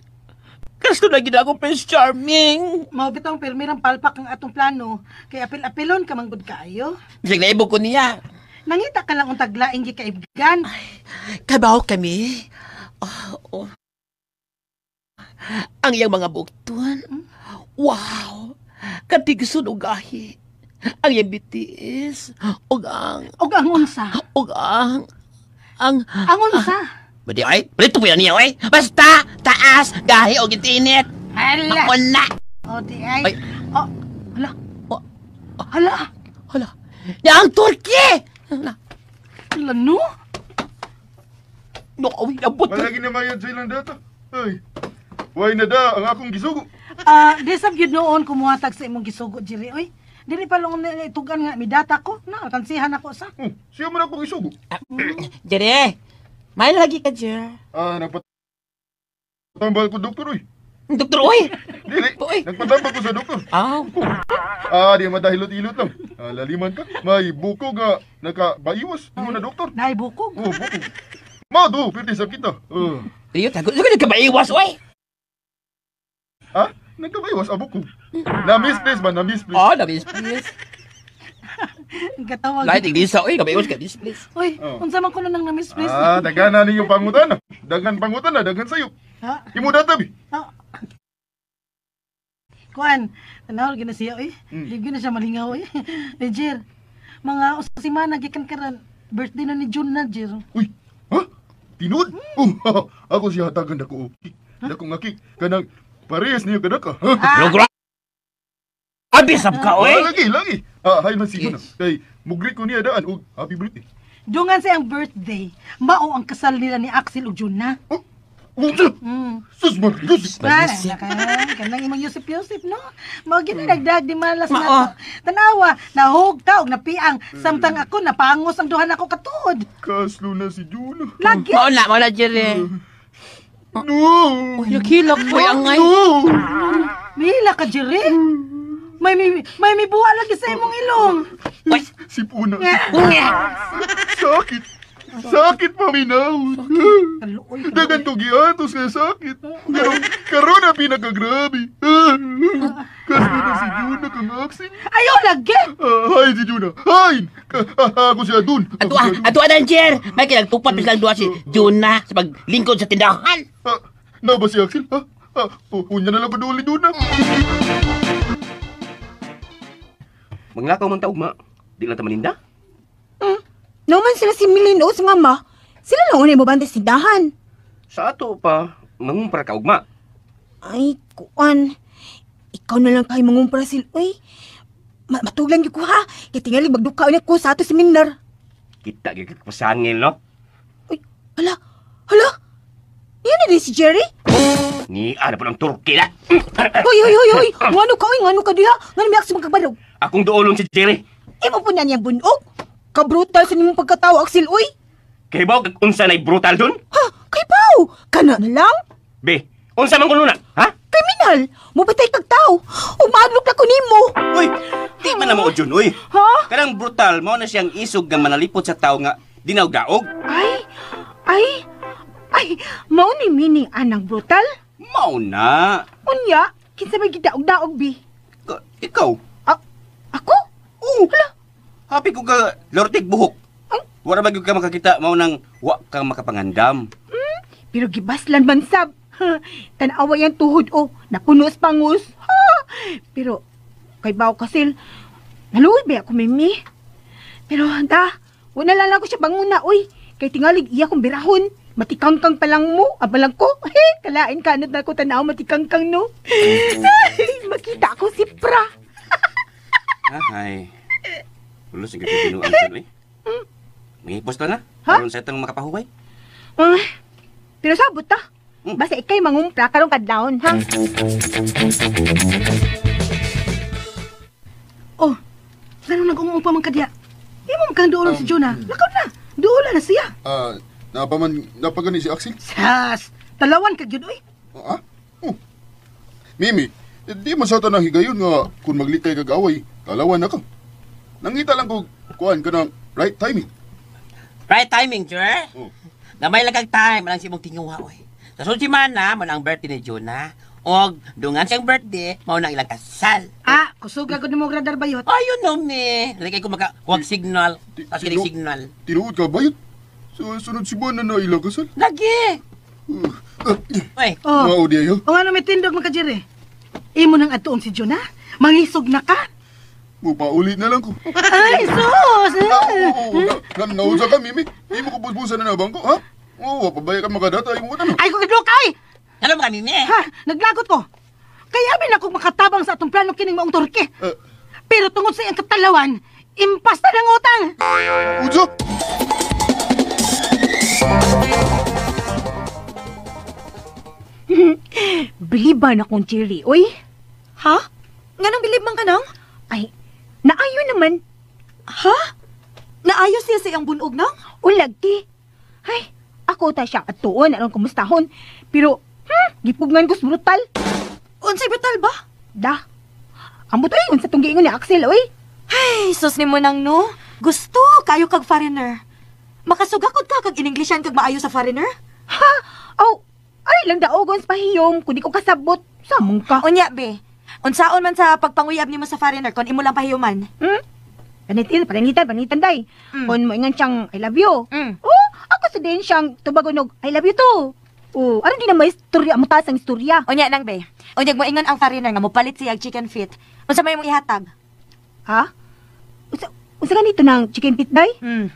Kasto na gid ako Prince Charming. Mao bitong pirmirang palpak ang atong plano kay apil-apilon ka manggod kaayo. Bisag naibog ko niya. Nangita ka lang untag laing gikaibgan. Kabaw kami. Oh, oh. Ang iyang mga bukton. Wow! Katigson og gahi. Ang iyang bitis. Og ang... Og ang unsa. Og ang... Ang... Ang unsa. Badi ay, palito po yan niya, ay. Basta, taas, gahi og itinit. Hala. Mauna. O di ay. Ay. Oh, hala. Oh. Hala. Hala. Ya ang Turkey! Hala. Hala no? No, uy, abot. Malagi na mayad sa ilang data. Ay, way na da ang akong gisugo. Di sab gyud noon kumuhatag sa imong gisugo, Jerry, oy. Dili pa lang itugan nga mi data ko. Na, alkansihan ako sa. Oh, siya man akong gisugo. Jerry, may lagi ka, Jer. Ah, nagpatambal ko, doktor, oy. Doktor, oy! Dili, Oy. nagpatambal ko sa doktor. Aw. Ah, di madahilot-ilot lang. Ah, laliman ka. May buko nga nakabaiwas. Mo na doktor. Nay bukog. Oh, buko. Mado, pwede sa kita. Riyo, tago. Sige, nagkabaiwas, oy! Ha? Nagkabaiwas, abo ko. Na-misplace ba? Na-misplace. Oh, na-misplace. Katawag. Lahat Iglesa, oy, kamay ka displace. Uy, unsa man kuno nang na-misplace? Ah, daghan na ninyo pangutana. Daghan pangutana, daghan sayo. Ha? Imo databi. Kuan, tanaw gyud na siya oy. Di gyud na siya malingaw oy. Eh, Jer, mga usa semana gikan karon birthday na ni June na, Jer. Uy, ha? Tinud? Oh, ako siya hatagan dako. Dako nga cake kanang parehas niyo kadaka. Pero grabe sab ka, oy. Ah, lagi, lagi. Ah, hay man siguro na. Kay mugri ko niya daan og happy birthday. Dungan sa iyang birthday, mao ang kasal nila ni Axel ug June na. Oh, unsa? Sus Marius. Ah, kanang imong Yusip-Yusip, no? Mao gyud ni nagdag di malas na to. Tanawa, nahug ta og napiang samtang ako napangos ang duha nako katuod. Kaslo na si Juna. Lagi. Mao na, Jer. No. Uy, nakilak ko angay. No. Mila ka, Jerry. May mibuha lagi sa imong ilong. Uy, Sipuna. Sakit. Sakit paminaw. Kaluoy. Dagan to giatos nga sakit. Pero karon na pinakagrabe. Kaslo na si Juna kang Axel. Ayaw lagi. Ah, hi si Juna. Hi. Ako siya dun. Ato ato na, Jer. May kinagtupat bilang duha si Juna sa paglingkod sa tindahan. Ah, na ba si Axel? Ha? Ah, unya na lang ko doon ni Juna. Manglakaw man ta ugma. Di lang ta maninda. Naman sila si Milin o sa mama. Sila lang unay mo bantay sindahan. Sa ato pa, mangumpra ka ugma. Ay, kuan. Ikaw na lang kay mangumpra sil. Uy, matuglan gyud ko ha. Kay tingali magduka unya ko sa ato seminar. Kita gyud ka pasangil, no? Uy, hala. Hala. Yan na din si Jerry. Ni ana po ng Turkey na. Hoy, hoy, hoy, hoy. Ngano ka, oy, ngano ka diha? Ngano may aksi magkabarog? Akong duolon si Jerry. Imo po na niyang bunog. Kabrutal sa nimong pagkatawo, Axel, uy. Kay ba kag unsa nay brutal dun? Ha, kay Pao. Kana na lang. Be, unsa man kuno na? Ha? Kriminal. Mupatay kag tao. Umadlok na ko nimo. Uy, di man na mo Jun, uy. Ha? Kanang brutal mao na siyang isog nga manalipot sa tao nga dinawgaog. Ay, ay, ay, mao ni meaning anang brutal? Mao na. Unya, kinsa may gidaog-daog bi? Ikaw? Ako? Oo. Hala. Happy ko ka lortig buhok. Wala ba gyud ka makakita mao nang wa ka makapangandam. Pero gibaslan man sab. Tan-awa yan tuhod o, napuno sa pangus. Ha? Pero kay baw kasil, naluoy ba ako mimi? Pero da, wala lang ko siya banguna oy. Kay tingalig iya kong birahon. Matikangkang pa lang mo, abalang ko. He, kalain kanot na ko tanaw matikangkang no. Makita ako si Pra. Ay. Ulos ang gatinuan sa eh. Mangipos to na. Ha? Karon sa itong makapahuway. Pero sabot ta. Basta ikay mangumpra karong kadlawon, ha? Oh, lalo nag-umuupa man kadya. Imo man kang duolon si Jonah. Lakaw na. Duola na siya. Ah, napagani si Axel? Sas, talawan ka gyud oy. Ah? Oh. Mimi, di man sa tanang higayon nga kung maglikay kag away, talawan na ka. Nangita lang ko kuan ka ng right timing. Right timing, Jer. Oh. Gamay lang kag time, walang simong tinguha, oy. Sa sunod semana, mo na ang birthday ni Jonah. Og dungan siyang birthday, mao na ang ilang kasal. Ah, kusuga gud nimo radar bayot. Ayun no, me. Lagay ko maka huwag signal. Tapos kinig signal. Tinuod ka bayot. Sa sunod semana na ilang kasal. Lagi. Oy. Oh. Mao di ayo. O ano may tindog man ka Jerry? Imo nang atuon si Jonah. Mangisog na ka. Mupaulit na lang ko. Ay, sus! Nausa ka, Mimi. Imo ko busbusan na nabang ko, ha? Oo, pabaya ka makadata. Imo ko tanong. Ay, ko kadlok ay! Ano ba, Mimi? Ha, naglagot ko. Kaya amin ako makatabang sa atong plano kining maong Turke. Pero tungod sa iyang katalawan, impasta ng utang! Unsa? Biliban akong Jerry, oy. Ha? Nganong bilib man ka nang? Ay, naayo naman. Ha? Naayo siya sa iyang bunog nang? Ulagi. Ay, ako ta siyang atuon aron kumustahon. Pero, gipugngan ko sa brutal. Unsay brutal ba? Da. Ambot oy, unsa tong giingon ni Axel oy? Ay, sus nimo nang no. Gusto kayo kag foreigner. Makasugakod ka kag ininglishan kag maayo sa foreigner? Ha? Aw, ay lang daogon sa pahiyom kun di ko kasabot. Samong ka. Unya be. Unsaon man sa pagpanguyab nimo sa foreigner kon imo lang pahiyuman? Hmm? Panitin, panangitan, panangitan day. Kung moingon siyang I love you. Oh, ako sa din siyang tubagonog I love you too. Oh, ano di na may istorya, mataas ang istorya. Unya nang be. Unya moingon ang foreigner nga mopalit siya og chicken feet. Unsa may imong ihatag? Ha? Unsa ganito ng chicken feet day?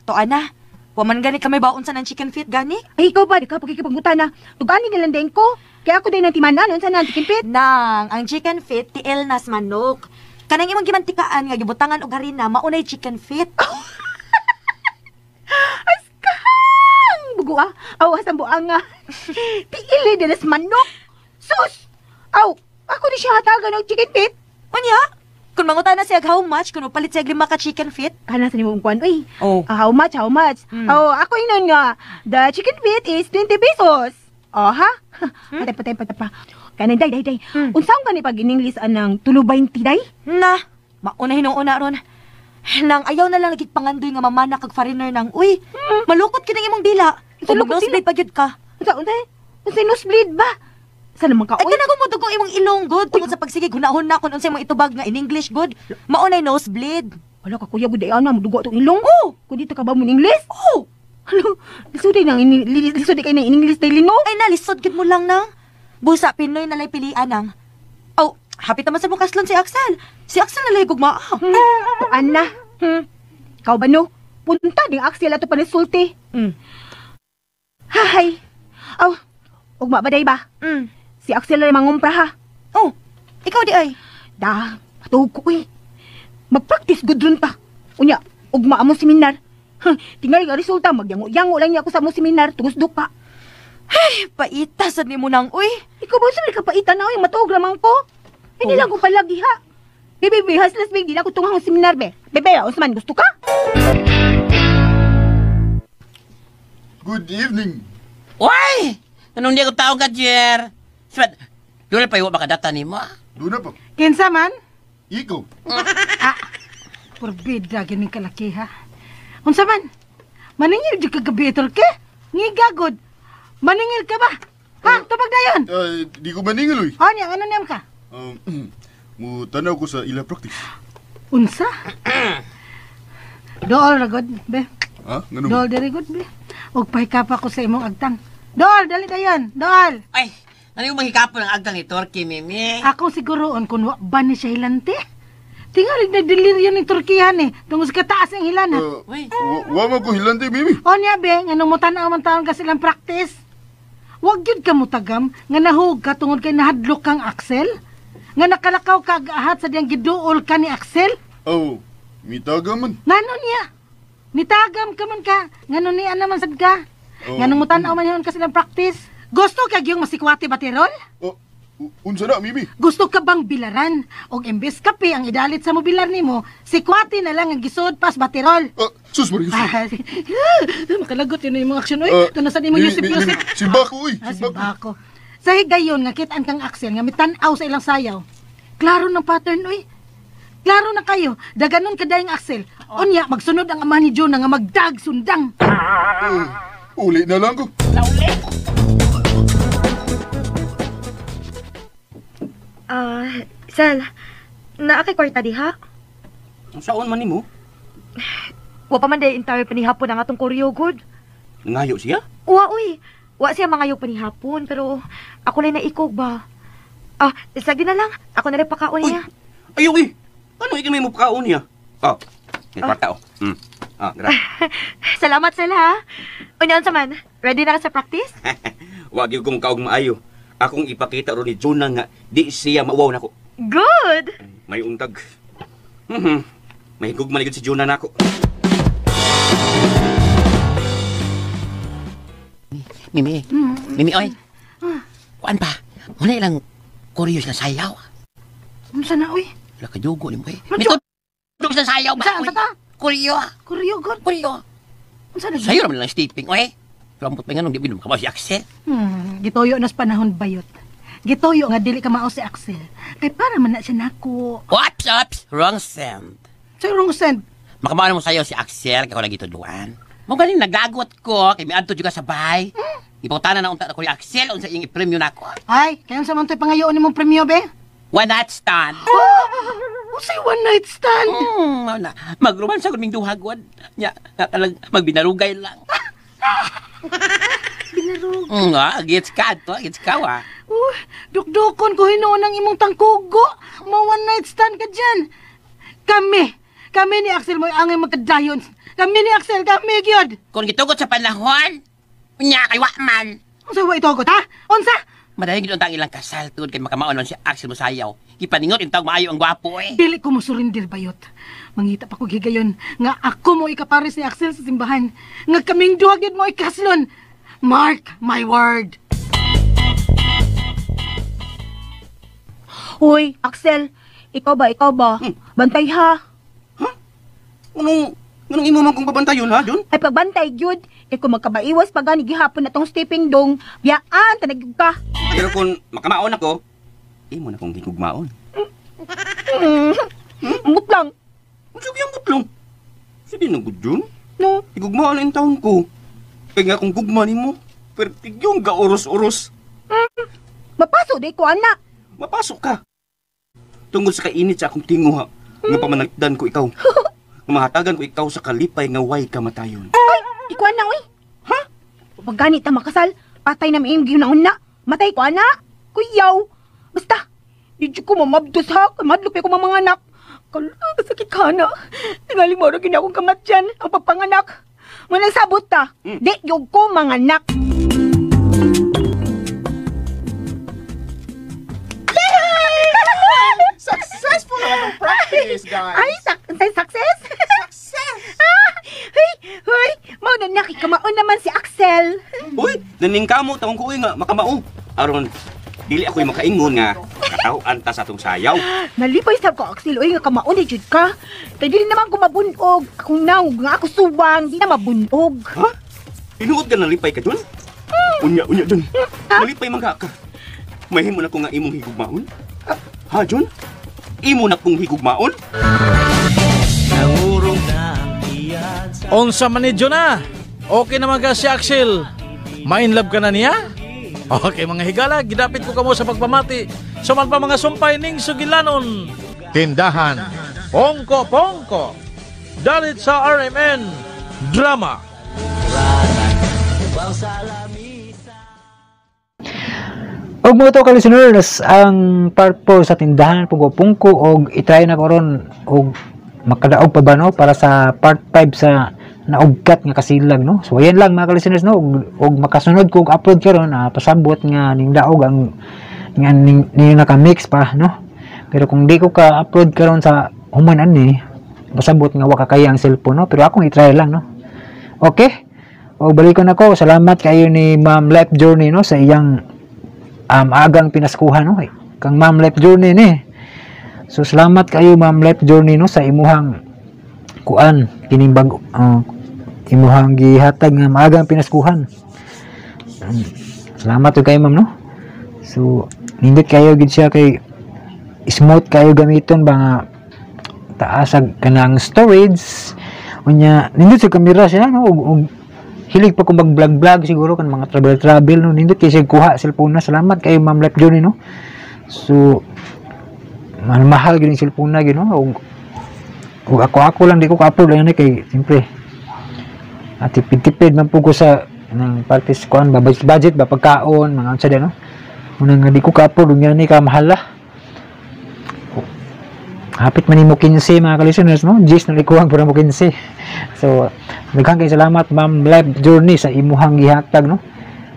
Tuan na. Wa man gani kami baon sa ng chicken feet gani. Ay, ikaw ba? Di ka pagkikipagmuta na. Tugani nilang din ko. Kaya ako din ang timanan. Unsa na ang chicken feet? Nang, ang chicken feet, tiil nas manok. Kanang imong gimantikaan nga gibutangan og harina, maunay chicken feet. Askang! Bugo ah. Aw, hasang buang ah. Tiil din nas manok. Sus! Aw, ako di siya hatagan og chicken feet. Unya? Kung mangutan na siya how much, kung palit siya 5 ka chicken feet. Kana sa nimong kuan, uy. Oh. How much, how much? Oh, ako inon nga, the chicken feet is 20 pesos. Oh, ha? Patay, patay, patay pa. Kanang day, day, day. Unsa ang gani pag in-English anang tulo 20 day? Na, mauna hinuuna ron. Nang ayaw na lang lagi pangandoy nga mamana kag foreigner nang, uy, malukot kini imong dila. Unsa Kung lukot nosebleed pa gyud ka. Unsa, unsa, unsa nosebleed ba? Sa naman ka, Ay, uy? kanang mo imong ilong, good. Tungod sa pagsige, gunahon na kung unsay mong itubag nga in English, good. Maunay nosebleed. Wala ka, kuya, good, ay, ano, mudugo atong ilong. Oh! Kung dito ka ba mo in English? Oh! Halo, lisod nang lisod kay nang in English daily, no? Ay, na, lisod gid mo lang nang. Busa, Pinoy na lay pilian nang. Oh, happy taman sa bukaslon si Axel. Si Axel na lay gugmaa. Tuan na. Ikaw ba, no? Punta ding Axel ato pa ni sulti. Hay. Aw, ugma ba day ba? Si Axel na mangumpra ha. Oh, ikaw di ay. Da, matuog ko uy. Mag-practice good ron ta. Unya, ugma among seminar. Tingali nga resulta, magyango-yango lang niya ako sa among seminar, tungos duka. Ay, paita sad nimo nang uy. Ikaw ba sa kapaita na uy, matuog ramang ko. Hindi lang ko palagi ha. Bebe, bebe, haslas bebe, di na ako tunghang seminar be. Bebe, Osman, gusto ka? Good evening. Uy! Anong di ako tao ka, Jer? Sibad, doon na pa iwa makadata ni mo. Doon na pa. Kinsa man? Ikaw. Ah, porbida gining kalaki ha. Unsa man? Maningil jud kagabi Torque? Ngigagod. Maningil ka ba? Ha, tubag dayon. Di ko maningil oy. O niya, ano niyam ka? Mutanaw ko sa ila practice. Unsa? Dool ra god, be. Ha? Ngano? Dool diri god, be. Og pahikapa ko sa imong agtang. Dool, dali dayon. Dool. Ay, ano yung mahikapon ang agtang ni Torque, Mimi? Ako siguroon kung wa ba ni siya hilante. Tingalig na deliryo ni Turkihan eh. Tungod sa kataas ang hilana. Wa man ko hilante, Mimi. O niya be, nga nung mutanaw man taon ka silang practice. Wag yun ka mutagam, nga nahug ka tungod kay nahadlok kang Axel. Nga nakalakaw ka agahat sa diyang giduol ka ni Axel. Oh, mitagam man. Ngano niya? Nitagam ka man ka. Ngano niya naman sad ka. Oh. Nga nung mutanaw man yun ka silang practice. Gusto ka gyung masikwati batirol? Oh, unsa na, Mimi? Gusto ka bang bilaran? Og imbes kape ang idalit sa mobilar nimo, sikwati na lang ang gisod pas batirol. Sus Maria. Ah, makalagot yun yung mga aksyon oy. Tunasan imong Mimi, Yusip Mimi, Yusip. Mimi, Simba ko oy. Ah, simbako. Sa higayon nga kitaan kang Axel nga mitan-aw sa ilang sayaw. Klaro ng pattern oy. Klaro na kayo, daganon kadayang Axel. Unya magsunod ang ama ni Jonah nga magdag sundang. Uli na lang ko. Sel, naa kay kwarta diha? Saon man nimo? Wa pa man day entire panihapon ang atong koryo good. Nangayo siya? Wa uy. Wa siya mangayo panihapon pero ako lang naikog ba. Ah, sagi na lang. Ako na rin pakaon niya. Ayaw eh. Ano ikay may mo pakaon niya? Oh, may kwarta oh. Ah, grabe. Salamat Sel ha. Unya unsa man? Ready na ka sa practice? Wa gyud kong kaog maayo. Akong ipakita ron ni Jonah nga di siya mauwaw nako. Good. May untag. May higugma ni gyud si Jonah nako. Mimi, Mimi, oy. Kuan pa, wala ilang curious na sayaw. Unsa na oy? Wala ka jugo ni mo eh. Mitudog sa sayaw ba? Unsa ta? Kuryo. Kuryo god. Kuryo. Unsa na? Sayo raman lang stepping, oy. Pero ambot pa nga nung di binom ka ba si Axel? Gituyo na sa panahon bayot. Gituyo nga dili ka mao si Axel. Kay para man na siya nako. Ops, ops, wrong send. Sa wrong send? Makamaano mo sayo si Axel kay ko lagi tudluan. Mo galing nagagot ko kay miadto juga sa bahay. Iputana na unta ko ni Axel unsa iyang ipremyo nako. Ay, kaya sa man to'y pangayoon nimong premyo be? One night stand. Oh! Unsay one night stand? Mao na. Magromansa gud ming duha gud. Nya, talag magbinarugay lang. Binarugay. Gets ka ato, gets ka wa. Uy, dukdukon ko hinuon ang imong tangkugo. Ma one night stand ka dyan. Kami ni Axel mo angay magkadayon. Kami ni Axel, kami gyud. Kung gitugot sa panahon, unya kay wa man. Unsa wa itugot ha? Unsa? Madayon gid unta ang ilang kasal tungod kay makamaon man si Axel mosayaw. Gipaningot intawg maayo ang gwapo eh. Dili ko mosurrender bayot. Mangita pa ko higayon nga ako mo ikapares ni Axel sa simbahan. Nga kaming duha gyud mo ikaslon. Mark my word. Hoy, Axel, ikaw ba? Bantay ha. Ha? Anong imo man kong babantayon ha, Jun? Ay pagbantay gyud, kay kung magkabaiwas pa gani gihapon na tong stepping dong, biyaan tanag ka. Pero kung makamaon ako, imo na kong gigugmaon. Mutlong. Unsa gyud mutlong? Sige na gud, Jun. No. Gigugmaon ang taon ko. Kay nga kung gugma nimo, pertigyong ga oros-oros. Mapaso di ko ana. Mapasok ka. Tungod sa kainit sa akong tinguha, nga pamanagdan ko ikaw. Nga mahatagan ko ikaw sa kalipay nga way kamatayon. Ay, di ko ana, oy. Ha? Pag ganit ta makasal, patay na maimong gihuna-una. Matay ko ana. Kuyaw. Basta, di ko mamabdos ha. Madlok pa ko mga anak. Sakit ka na. Tingali mo rin akong kamatyan ang pagpanganak. Manang sabot ta. Di yung ko mga anak. Successful na itong practice, guys. Ay, success? Success! Ah, huy, mao na nakikamaon naman si Axel. Uy, naningkamo, taong ko nga, makamao. Aron, dili ako'y makaingon nga, katawaan ta sa atong sayaw. Nalipay sab ko, Axel, uy, nga kamaon ni jud ka. Kay dili naman ko mabunog. Kung naog nga ako suwang, di na mabunog. Ha? Tinuod ka nalipay ka, Jun? Unya, Jun. Nalipay man ka. Mahimo na ko nga imong higugmaon. Ha, Jun? Imo na kong higugmaon? Unsa man ni Jun na? Okay naman ka si Axel. Ma-inlove ka na niya? Okay mga higala, gidapit ko kamo sa pagpamati. Suman pa mga sumpay ning sugilanon. Tindahan Pongko Pongko. Dalit sa RMN Drama. Og mo to ka listeners, ang part 4 sa tindahan Pungko Pungko og itry na ko ron og makadaog pa ba no para sa part 5 sa naugkat nga kasilag no. So ayan lang mga ka-listeners no, og makasunod ko og upload karon, pasabot nga ning daog ang nga ning naka-mix pa no. Pero kung di ko ka-upload karon sa human ani, pasabot nga wa kakaya ang cellphone no, pero akong i-try lang no. Okay? Og balikon ako, salamat kayo ni Ma'am Life Journey no sa iyang agang pinaskuhan no, kang Ma'am Life Journey ni. So salamat kayo Ma'am Life Journey no sa imuhang kuan kining bag imuhang gihatag nga maagang pinaskuhan. Salamat to kayo ma'am no. So nindot kayo gid siya kay smooth kayo gamiton ba nga taas ag kanang storage. Unya nindot sa kamera siya no, og hilig pa kung mag-vlog-vlog siguro kan mga travel-travel no, nindot kay siya kuha cellphone na. Salamat kayo Ma'am Life Journey no. So mahal gid ang cellphone na gid no, og ako lang di ko ka-upload lang ni kay siyempre tipid-tipid man pud ko sa nang partis kuan ba budget ba pagkaon mga unsa no. Unang nga di ko ka-upload unya ni ka mahal lah. Hapit man nimo 15 mga ka-listeners no, G's na likuang pura mo 15. So daghang kay salamat Ma'am Life Journey sa imuhang gihatag no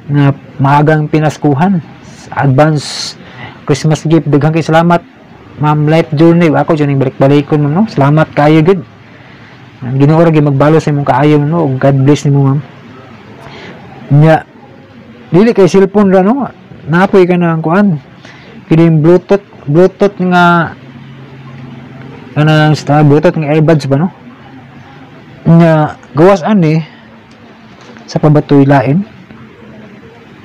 nga maagang pinaskuhan, advance Christmas gift. Daghang kay salamat Ma'am Life Journey. Ako jud ning balik-balikon ma'am no. Salamat kayo gud. Ang Ginoo ra gyud magbalo sa imong kaayo no, ug God bless nimo ma'am. Nya dili kay cellphone ra no, naapoy ka na ang kuan kining Bluetooth nga kanang sa Bluetooth nga earbuds ba no. Nya gawas ani sa pabatoy lain.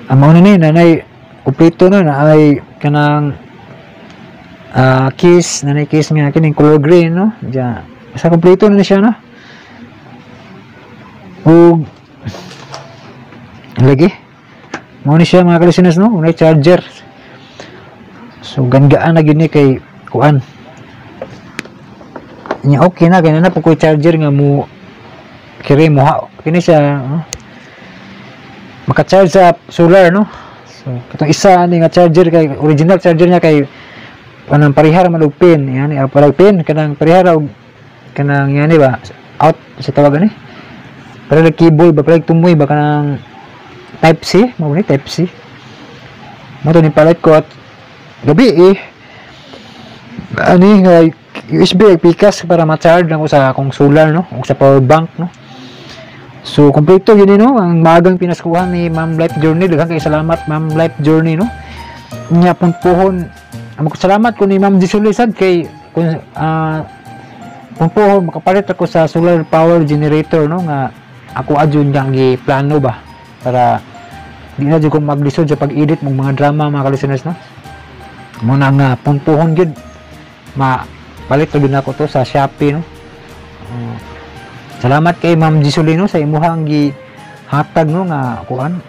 Ang mao na ni nanay kumpleto na na ay kanang case, nanay case nga kining color green no. Diya sa kumpleto na siya no. Ug lagi mao ni siya mga ka-listeners no, unay charger. So ganggaan na gyud ni kay kuan. Nya okay na kay na po ko'y charger nga mo kiri mo ha kini siya, no? Maka-charge sa solar, no? So katong isa ani nga charger kay original charger niya kay kanang parihara man og pin yani, parang pin kanang parihara og kanang yani ba, out sa tawag ani, pero cable ba, parang tumoy ba, kanang type C mao ni, type C mo to ni palit ko. At gabi eh ani nga USB ay pikas para ma-charge lang ko sa akong solar, no, o sa power bank, no? So kompleto yun, no, ang maagang pinaskuhan ni Ma'am Life Journey. Daghang kay salamat, Ma'am Life Journey, no? Nya puhon salamat ko ni Ma'am Jisuli sad kay kung kung makapalit ako sa solar power generator, no, nga ako adyon nga giplano ba para di na jud ko maglisod sa pag-edit mong mga drama, mga ka-listeners, no? Mo na nga pumpuhon gyud ma palit gyud nako to sa Shopee, no? Salamat kay Ma'am Gisolino sa imuhang gihatag, no, nga kuan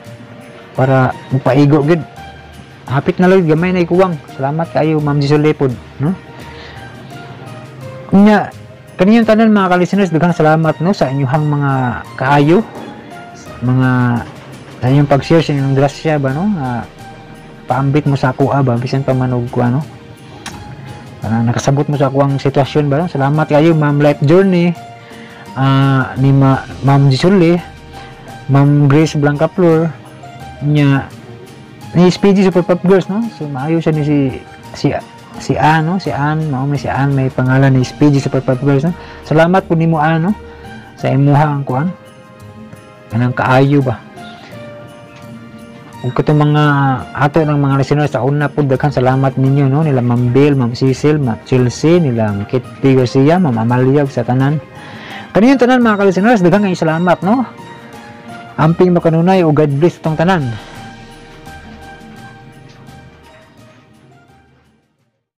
para mapaigo gyud. Hapit na lang, gamay na ikuwang. Salamat kayo, Ma'am Gisole pod, no? Nya kaniyang tanan, mga ka-listeners, daghang salamat, no, sa inyong mga kaayo, mga sa inyong pag-share sa inyong grasya ba, no, nga paambit mo sa ako ba bisan pa man og kuan, no, para nakasabot mo sa ako ang sitwasyon ba, no? Salamat kayo, Ma'am Life Journey, ni Ma'am Gisole, Ma'am Grace Blancaflor, nya ni SPG Super Pop Girls, no? So maayo siya ni si si si Ann, no? Si Ann, mao ni si Ann, may pangalan ni SPG Super Pop Girls, no? Salamat po nimo, Ann, no, sa imuha ang kuan kanang kaayo ba. Ug katong mga ato ng mga listeners sa una po, daghan salamat ninyo, no, nila Ma'am Bill, Ma'am Cecil, Ma'am Chelsea, nila Kitty Garcia, Ma'am Amalia, ug sa tanan kaniyong tanan, mga ka-listeners, daghan kayong salamat, no? Amping makanunay o God bless itong tanan.